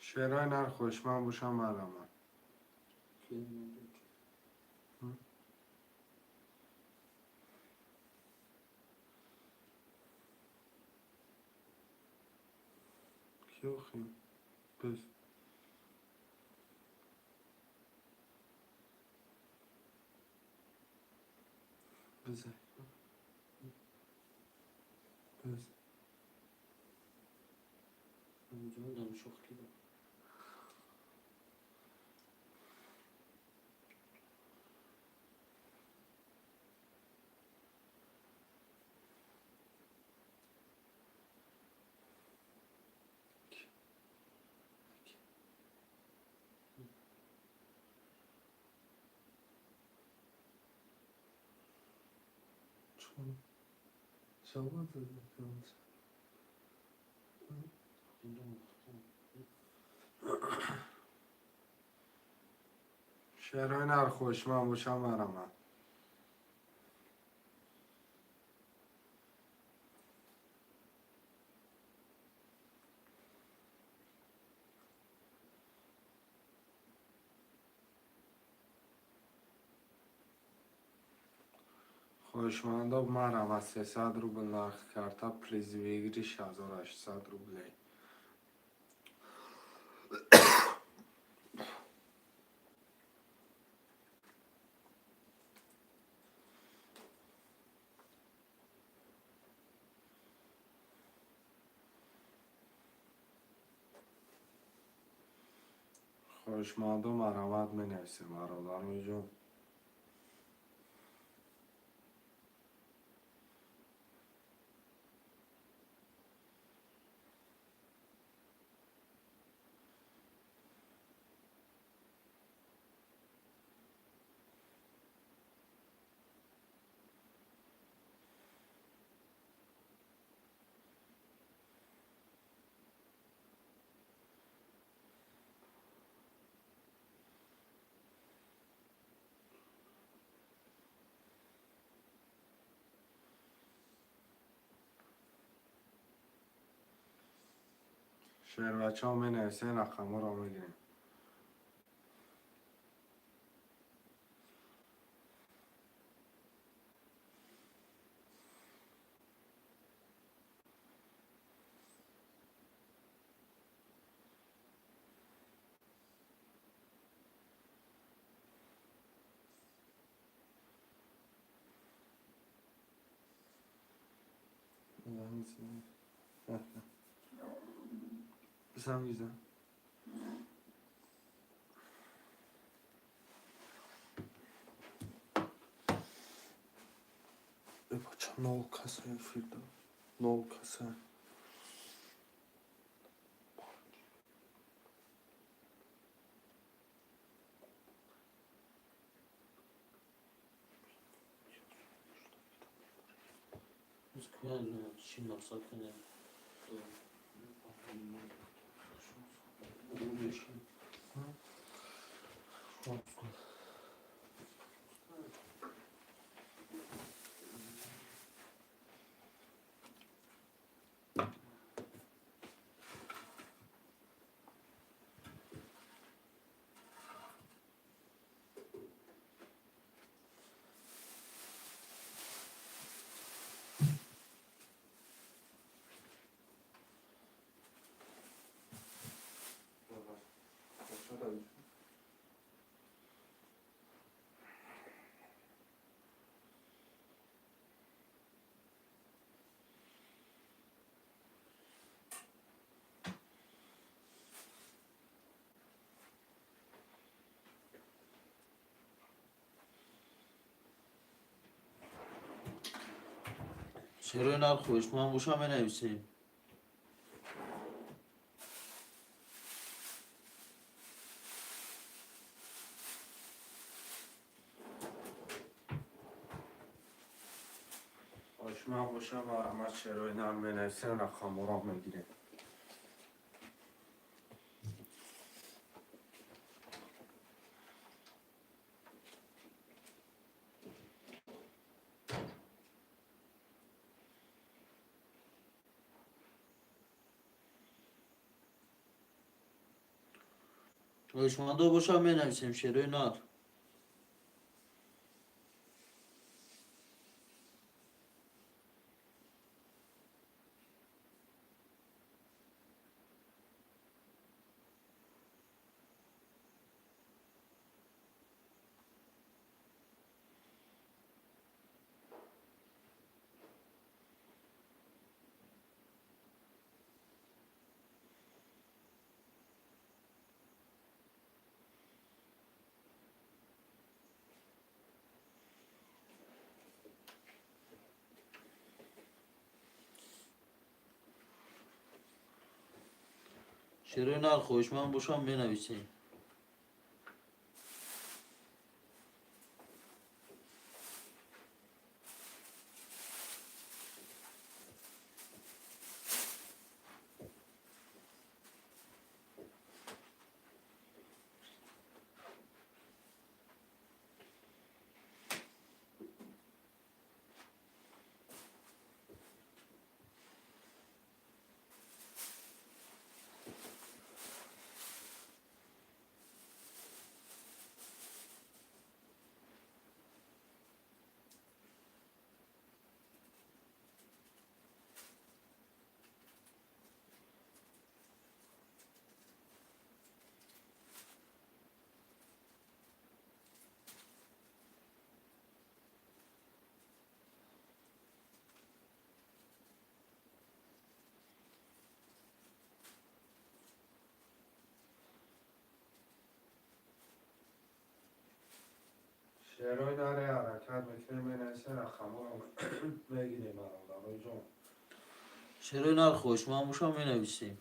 Шерои нар хоҳишманд бошам марамад. Ки охи? Бис. Бизай. Биз. Шерои нар хоҳишманд бошам марамад. Хоҳишмандо марамад 300 рубл нархи карта, приз выигрыш 1800 рублей. Хоҳишмандо марамад менависем, бародарони ҷон. Шербачаҳо менависен, рақамҳоро мегирем. Занг мезанам. Бача, нол каса эфирда. Нол каса. Чӣ мақсад кунем? Шерои нар хоҳишманд боша, менависем. Хоҳишманд боша, марҳамат, шерои нар менависем, рақамҳоро мегирем. Хоҳишмандо боша, менависем шерои нар. Шерои нар хоҳишманд боша, менависем. Шерои наре ҳаракат мекунем, менависем, рақамҳоро мегирем, бародарои ҷон. Шерои нар хоҳишманд боша, менависем.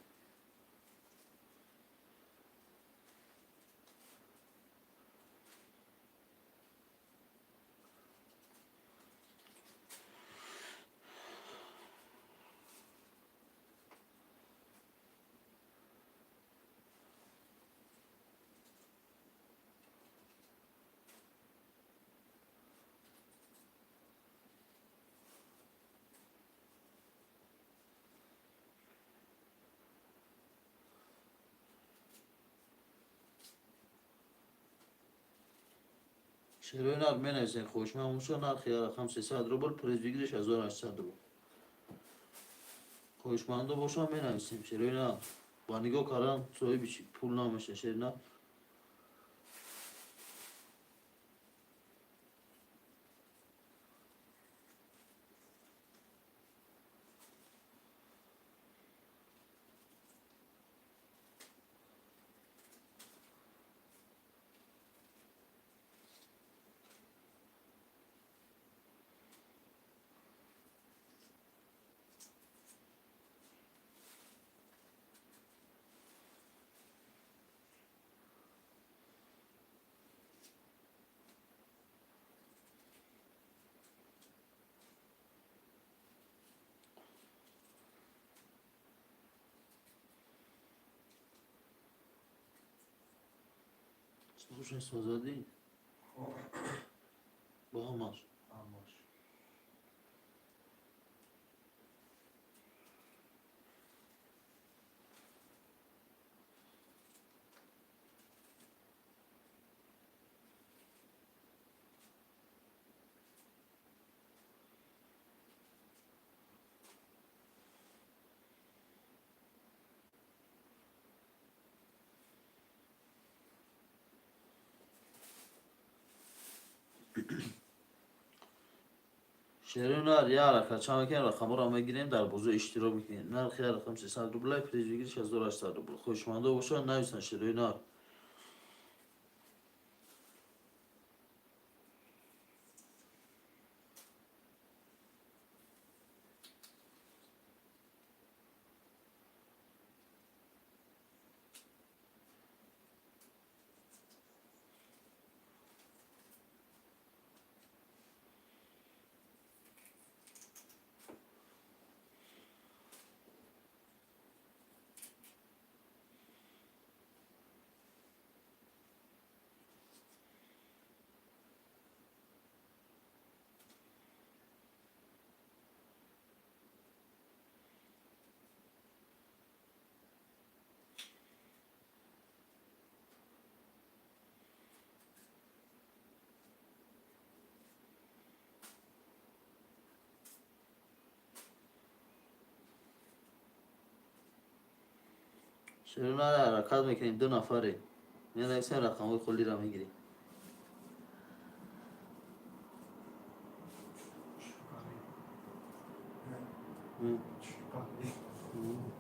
Шерои нар менависем, хоҳишманд боша, нархи як рақам 300 рубл, приз выигрыш 1800 рубл. Хоҳишмандо боша, менависем, шерои нар. Ба нигоҳ кардан соҳиби пул намеша, шери нар. Слушай, созадӣ? Ба ҳамаш. Ҳамаш. Шерои нар, як ҳаракат чанд мекунем, рақамҳоро мегирем, дар бозор иштирок мекунем. Нархи як рақам 300 рубля, приз выигрыш 1800 рубл. Хоҳишмандо бошанд, нависанд, шерои нар. Шерои нар, ҳаракат мекунем, ду нафаре. Менависем, рақамҳои холиро мегирем. Чӯпари. М. Чӯпари. М.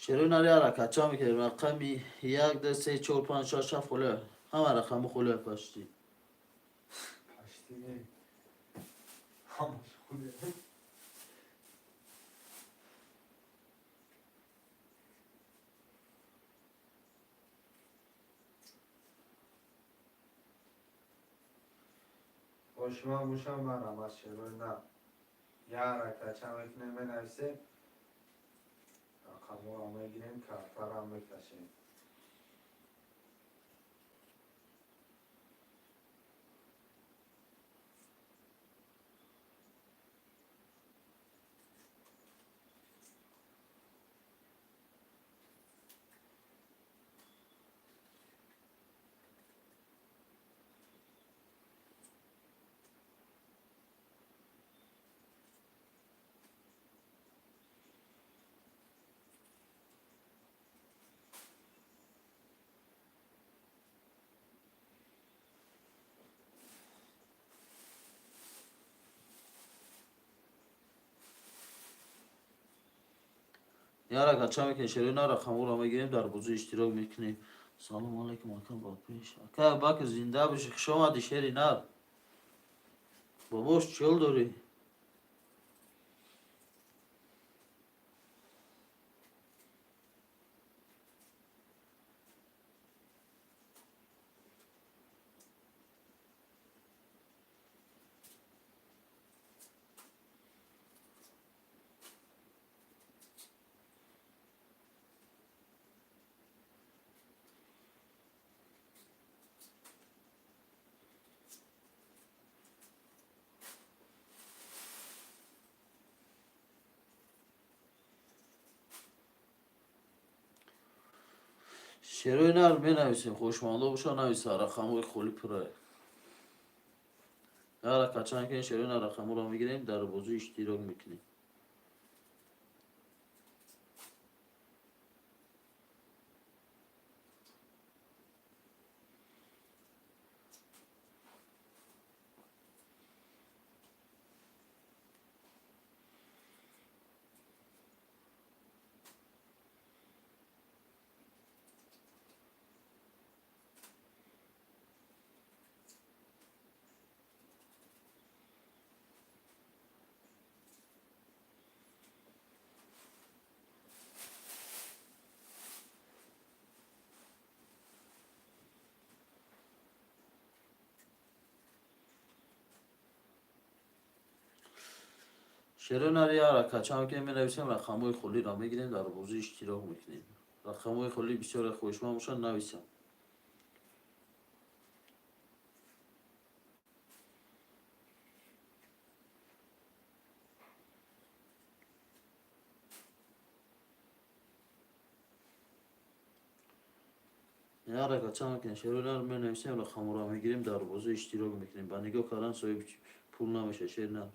Шерои нар, ҳаракат чанд мекунем? Рақами як, ду, се, чор, панҷ, шаш, ҳафт холия. Ҳама рақамҳо холия почти. Почти не. Ҳамаш хулия. Хоҳишманд бошам, марҳамат, шерои нар. Як ҳаракат чанд мекунем, менависем. Рақамҳоро мегирем, картаро мекашем. Як ҳаракат чанд мекунем, шерои нар, рақамҳоро мегирем, дар бозор иштирок мекунем. Салому алайкум, ака, ба пеш. Ака Абубакр, зинда бошӣ, хуш омадӣ, шери нар. Бобош, чӣ ҳол дорӣ? Шерои нар менависем, хоҳишмандо боша, нависа, рақамҳои холӣ пурра. Ҳаракат чанд кунем, шерои нар рақамҳоро мегирем, дар бозӣ иштирок мекунем. Шерои нар ҳаракат чанд кунем, менависем, рақамҳои холиро мегирем, дар бозӣ иштирок мекунем. Рақамҳои холӣ бисёре хоҳишманд бошанд, нависам. Ҳаракат чанд мекунем, шерои нар менависем, рақамҳоро мегирем, дар бозӣ иштирок мекунем. Ба нигоҳ кардан соҳиби пул намешавад, шер нар.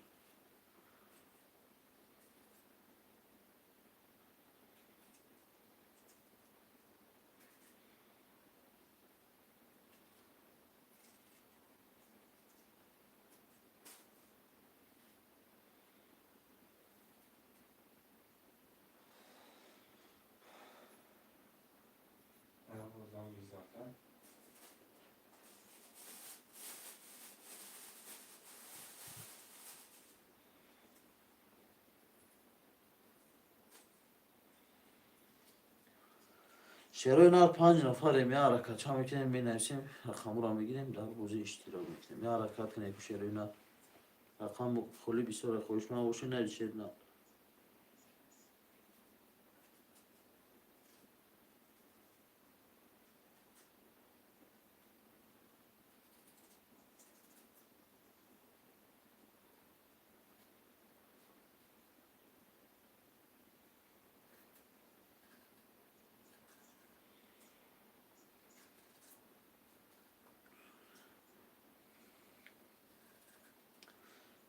Zaten. Шерои нар панҷ нафарем, я ҳаракат чанд мекунем, менависем, рақамҳоро мегирем, дар бозӣ иштирок мекунем. Я ҳаракат кунем, шерои нар. Рақам холӣ бисёре хоҳишманд бошед, навис, шер нар.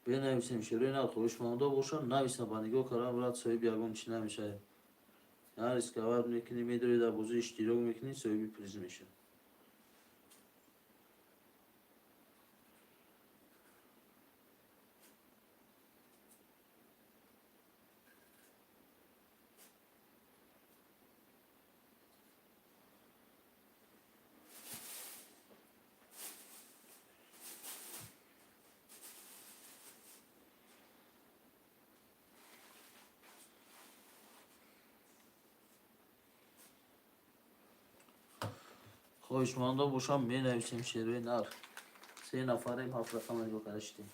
Бенависем, шерои нар, хоҳишмандо бошанд, нависанд, ба нигоҳ кардан брат соҳиби ягон чиз намешавад. Я рисковать мекунӣ, медорӣ, дар бозӣ иштирок мекунӣ, соҳиби приз мешавад. Хоҳишмандо бошам, менависем, шерои нар. Се нафарем, ҳафт рақам нигоҳ карда шудем.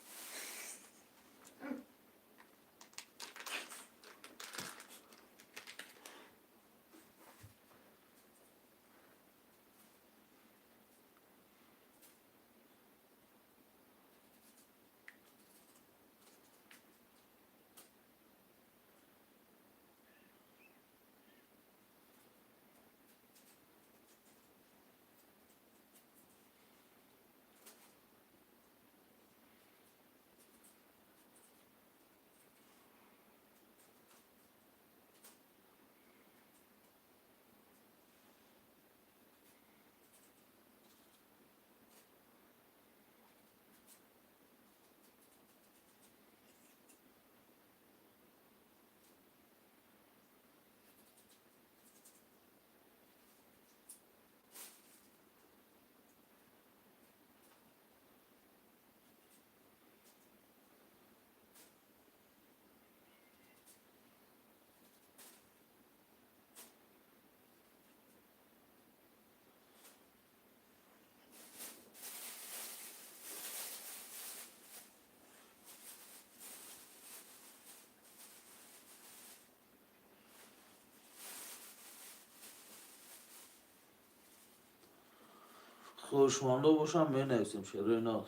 Хоҳишмандо бошам, менависем, шерои нар.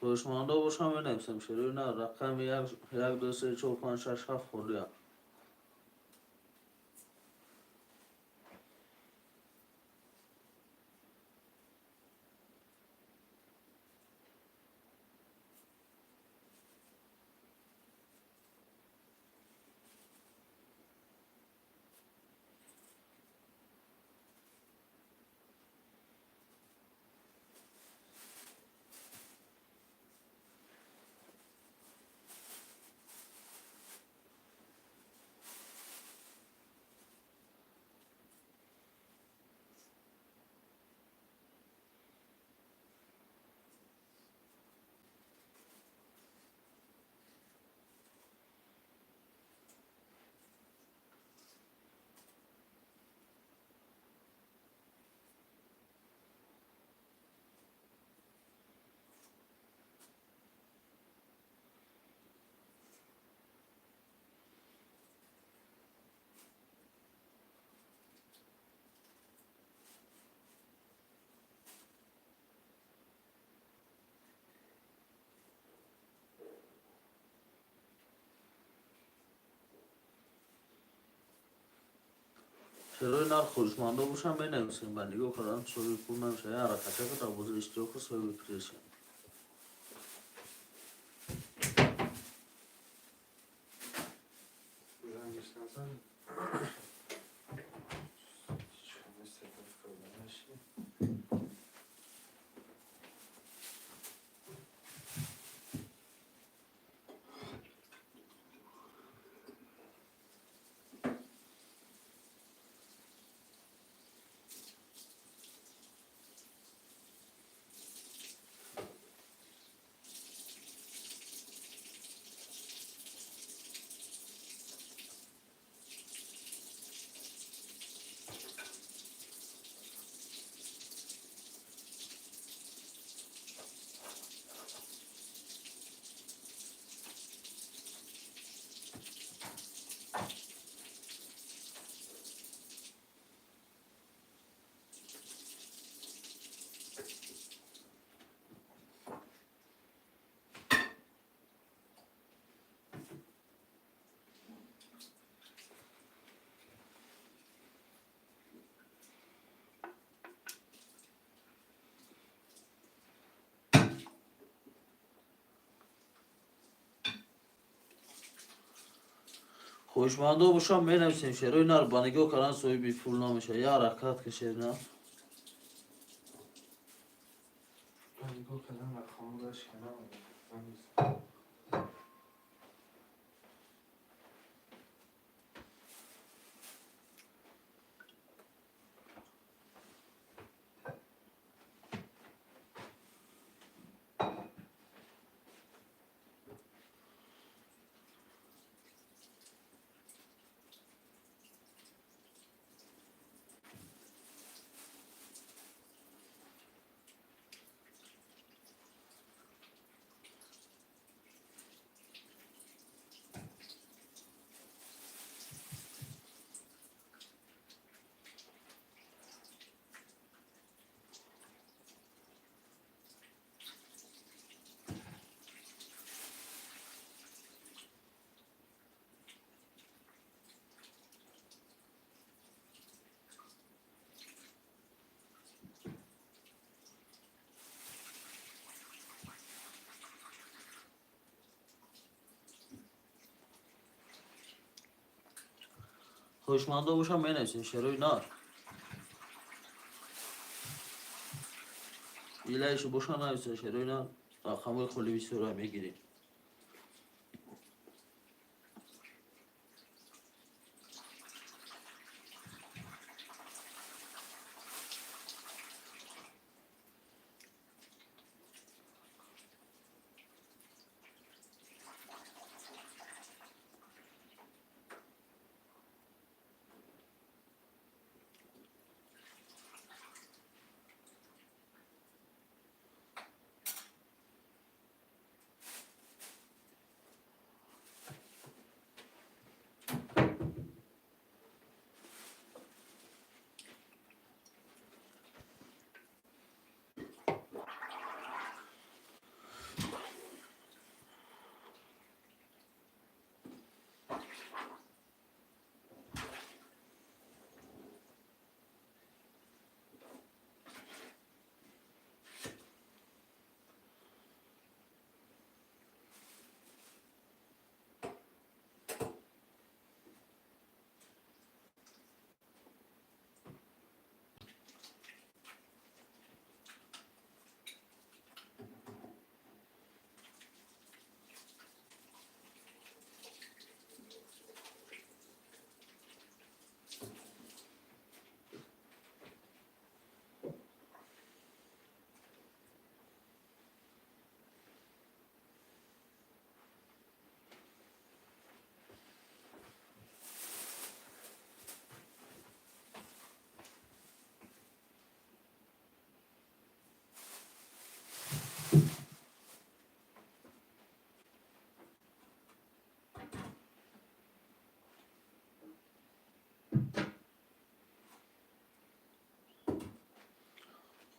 Хоҳишмандо бошам, менависем. Шерои нар рақами як, ду, се, чор, панҷ, шаш, ҳафт холия. Шерои нар хоҳишмандо бошам, менависем. Ба нигоҳ кардан соҳиби пул намешавад. Я ҳаракатча дар бозор иштирок кун, соҳиби приз шавӣ. Зангиш назан. Чӣ наши? Хоҳишмандо бошам, менависем. Шерои нар ба нигоҳ кардан соҳиби пул намешавад. Я ҳаракат ки, шери нар. Ба нигоҳ кардан рақамҳояш ки. Хоҳишмандо бошам, менависем. Шерои нар илаишу боша, нависа. Шерои нар рақамҳои холи бисёра мегирем.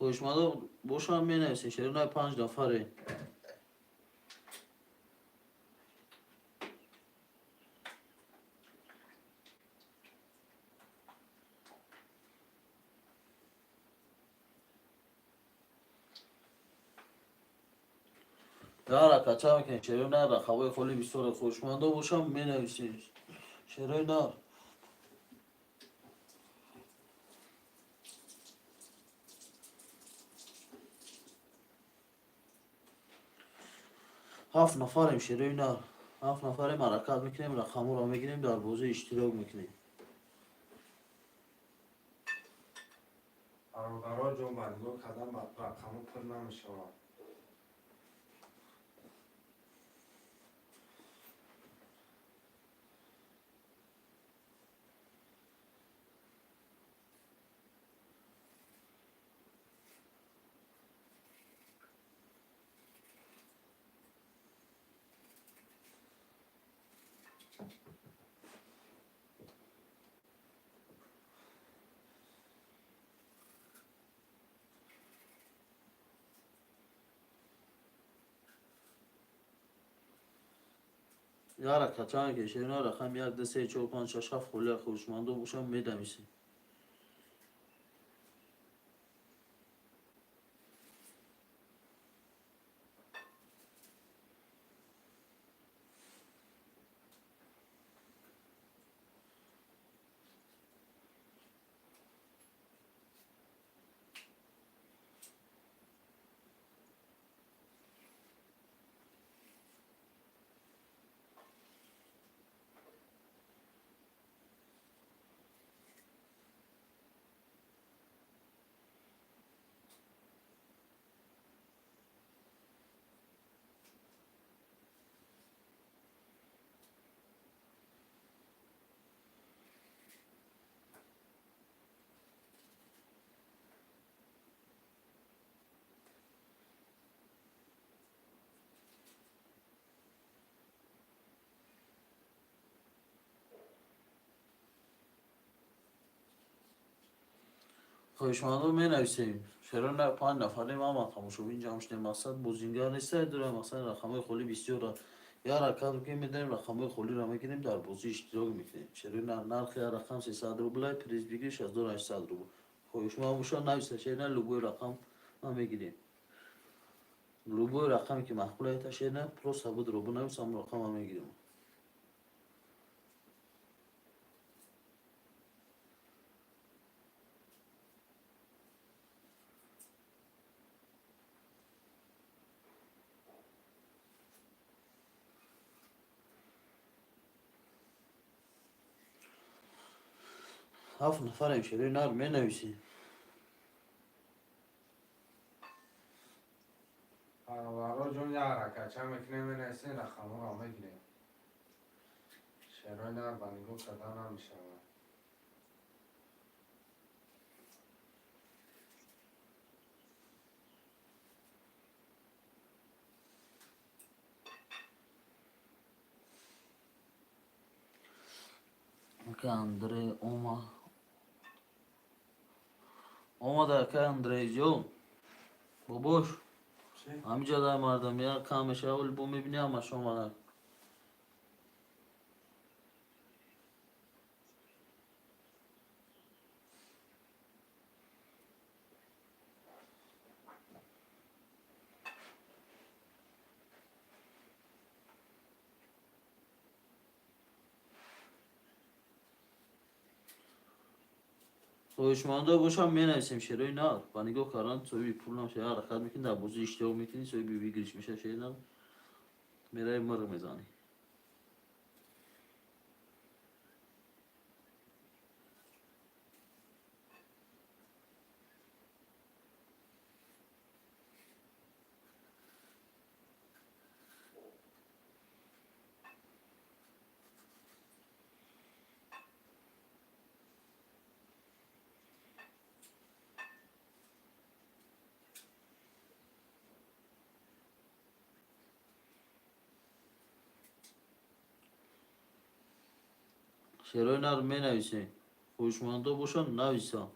Хоҳишмандо бошам, менависем. Шерои нар, панҷ нафаре. Ҳаракатча мекунем, шерои нар, рақамҳои холи бисёре. Хоҳишмандо бошам, менависем. Шерои нар. Ҳафт нафарем, шерои нар. Ҳафт нафарем, ҳаракат мекунем, рақамҳоро мегирем, дар бозӣ иштирок мекунем. Бародаро ҷон, ба нигоҳ кардан рақамҳо пур намешавад. Ҳаракатча мекунем, шерои нар, рақам як, ду, се, чор, панҷ, шаш, ҳафт холия. Хоҳишмандо бошам, медависем. Хоҳишмандо, менависем. Шерои нар, панҷ нафарем, ҳама тамошобин ҷамъ шудем. Мақсад бозингар неста, дура мақсад рақамҳои холӣ бисёра. Як ҳаракат мекунем, медарем, рақамҳои холиро мегирем, дар бозӣ иштирок мекунем. Шерои нар, нархи як рақам 300 рубля, приз бигириш 1800 рубл. Хоҳишманд бошад, нависа. Шерои нар, любой рақам ма мегирем. Любой рақаме ки маъқул аята, шерои нар, просто будро бинавис, ҳамон рақама мегирем. Ҳафт нафарем, шерои нар, менависем. Бародаро ҷон, як ҳаракатча мекунем, менависем, рақамҳоро мегирем. Шерои нар ба нигоҳ кардан намешавад. Ака Андрей ома омада. Ака Андрейҷон, бобош. Чӣ? Ҳамиҷа дар мардам як кам мешава, вале бо мебини, ҳамаш омада. Хоҳишмандо бошам, менависем. Шерои нар, ба нигоҳ кардан соҳиби пул намешава. Як ҳаракат мекунӣ, дар бозӣ иштирок мекунӣ, соҳиби выигрыш мешава. Шерои нар, мераи, мир мезанӣ. Шерои нар, менависем. Хоҳишмандо бошанд, нависам.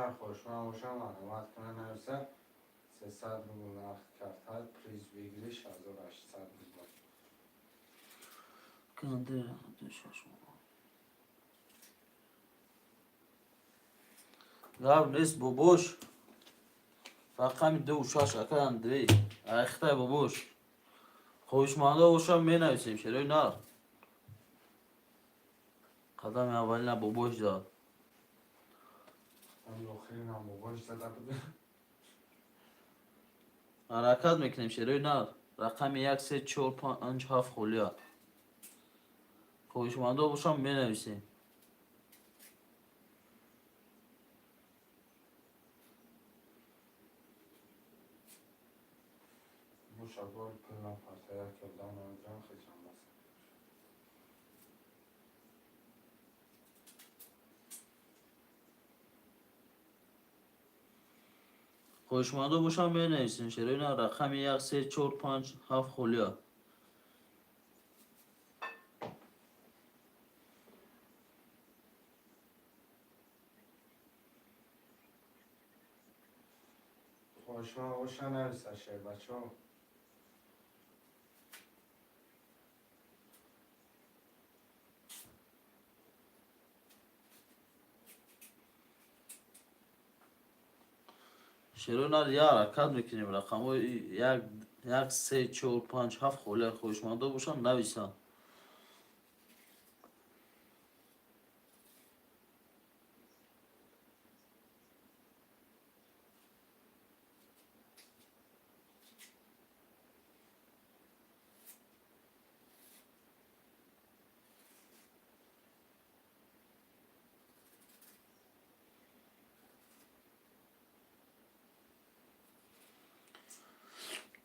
Нар хоҳишманд бошам, марҳамат кунад, нависа. 300 рубл нархи карта, приз выигрыш 1800 рубл. Канде шаш. Гап нест, бобош. Рақами 26, акай Андрей. Айхтай, бобош. Хоҳишмандо бошам, менависем, шерои нар. Қадами аввалина бобош зад. Қадами охиринам бобош зада буд. Ҳаракат мекунем, шерои нар. Рақами як, се, чор, панҷ, ҳафт холия. Хоҳишмандо бошам, менависем. Боша, бор пул напарта, як ёрдам намедиҳам, хечам бас. Хоҳишмандо бошам, менависем, шерои нар. Рақами як, се, чор, панҷ, ҳафт холия. Хоҳишманд боша, нависа, шербачо. Шерои нар, як ҳаракат мекунем. Рақамҳои як, се, чор, панҷ, ҳафт холия. Хоҳишмандо бошанд, нависанд.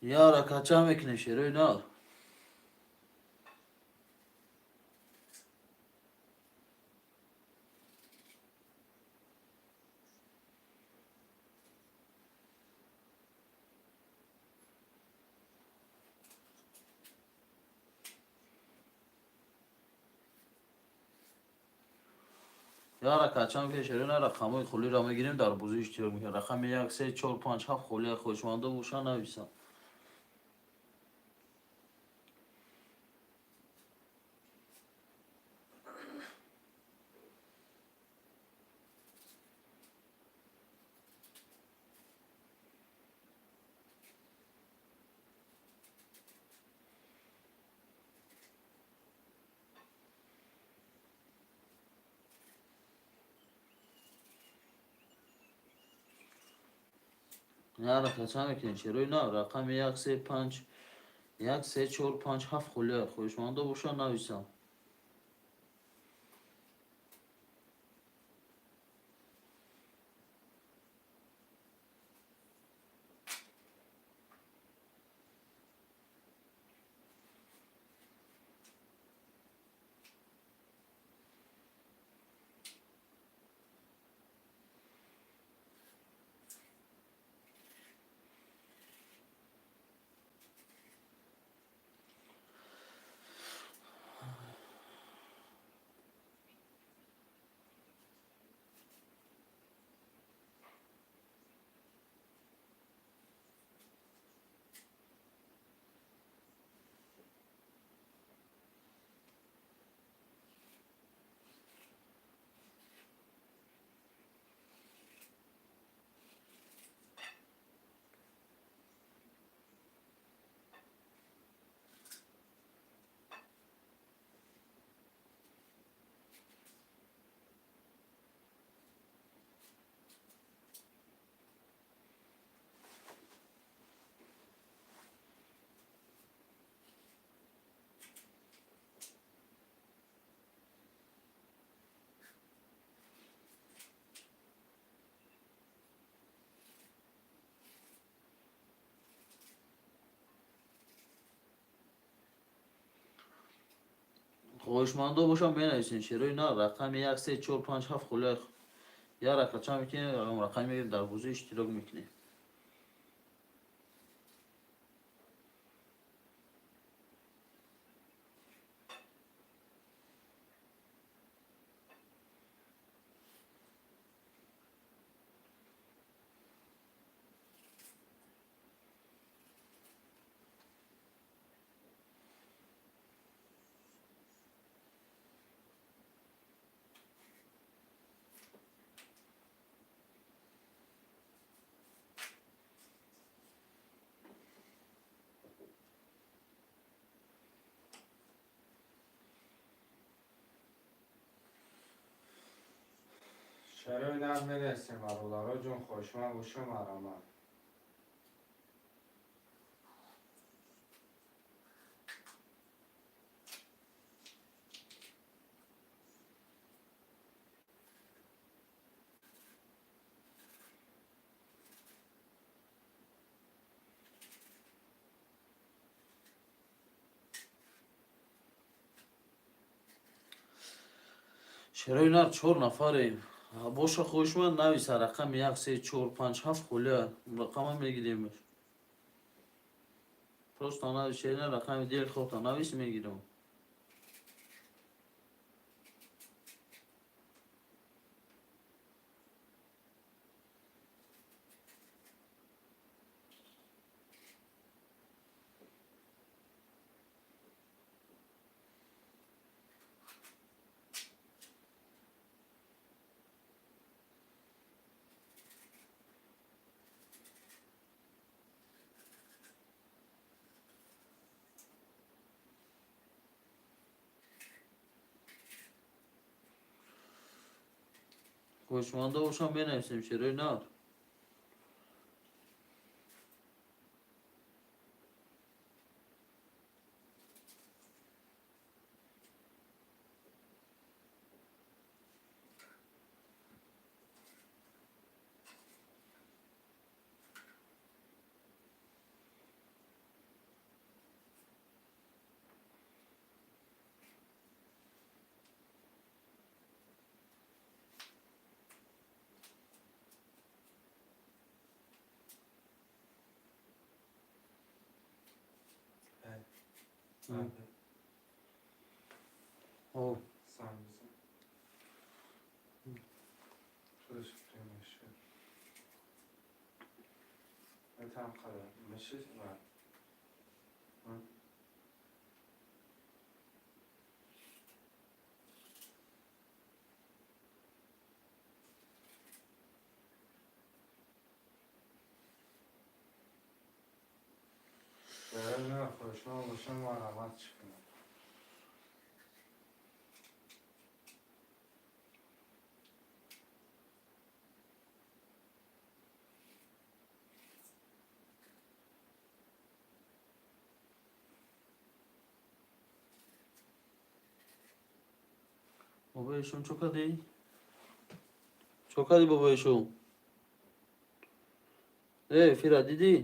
Як ҳаракатча мекунем, шерои нар. Як ҳаракатча мекунем, шерои нар. Рақамҳои холиро мегирем, дар бозӣ иштирок мекунем. Рақами як, се, чор, панҷ, ҳафт холия. Хоҳишмандо бошанд, нависанд. Як ҳаракатча мекунем, шерои нар. Рақами як, се, панҷ, як, се, чор, панҷ, ҳафт холия. Хоҳишмандо бошанд, нависанд. Хоҳишмандо бошам, менависем, шерои нар. Рақами як, се, чор, панҷ, ҳафт холия. Як ҳаракатча мекунем, рақами мегирем, дар бозӣ иштирок мекунем. Шерои нар мерасем, бародаро ҷон, хоҳишманд бошам, марҳамат. Шерои нар чор нафарем. Боша, хоҳишманд нависа рақами 1, 3, 4, 5, 7 холия рақама мегирем. Просто навис шерина рақами дил хоҳта навис, мегирам. Хоҳишмандо бошам, менависем шерои нар. О. Сам бизан. Худаш меши. Там қадар меши ва. Хоҳишманд бошам, марҳамат чӣ кунам. Бобои шум чо кардӣ? Чо кардӣ, бобои шум? Э, эфира дидӣ?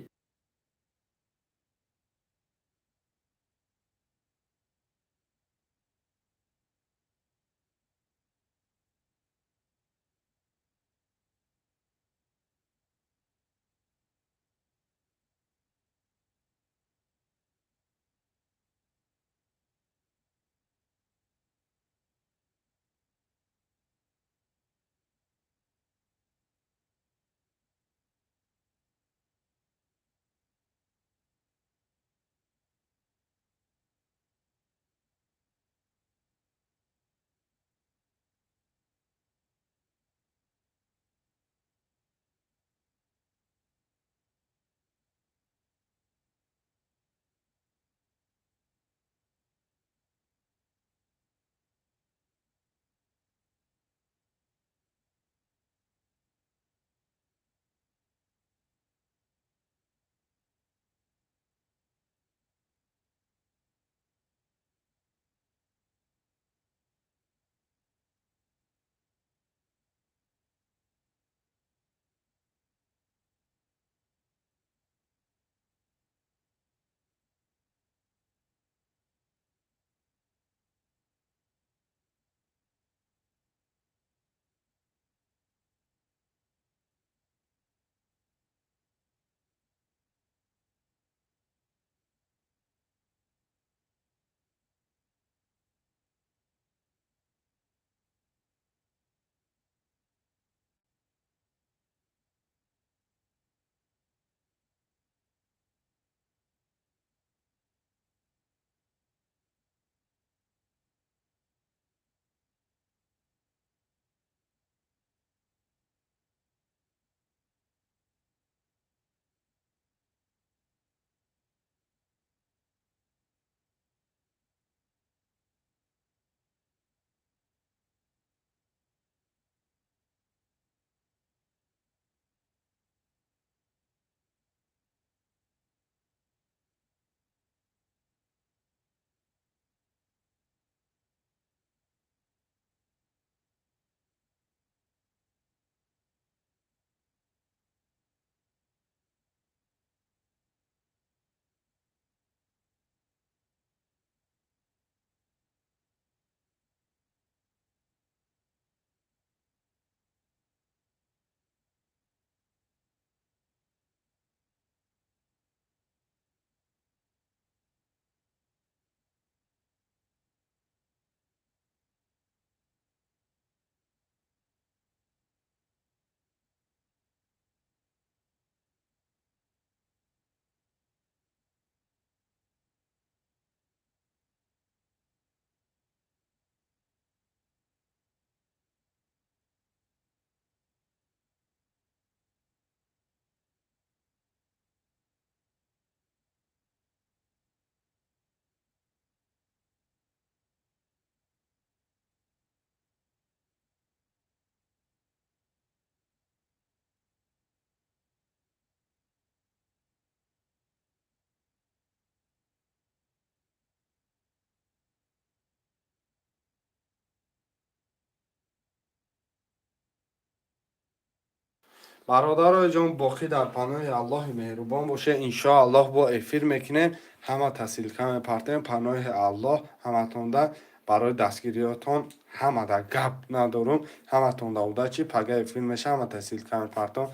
Бародарои ҷон, боқӣ дар паноҳи Аллоҳи меҳрубон боше. Иншоаллоҳ, бо эфир мекунем, ҳама та ссылка мепартем. Паноҳи Аллоҳ ҳаматонда. Барои дастгириётон ҳамада гап надорум. Ҳаматонда удачи. Пага эфир меша, ҳама та ссылка мепартом.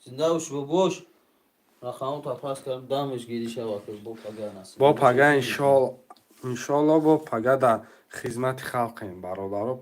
Зинда бош, бобош. Рақамото пас кардам, дамеш гирӣ шавад, бо пага насиб. Бо пага, иншоалло, бо пага дар хизмати халқем, бародаро.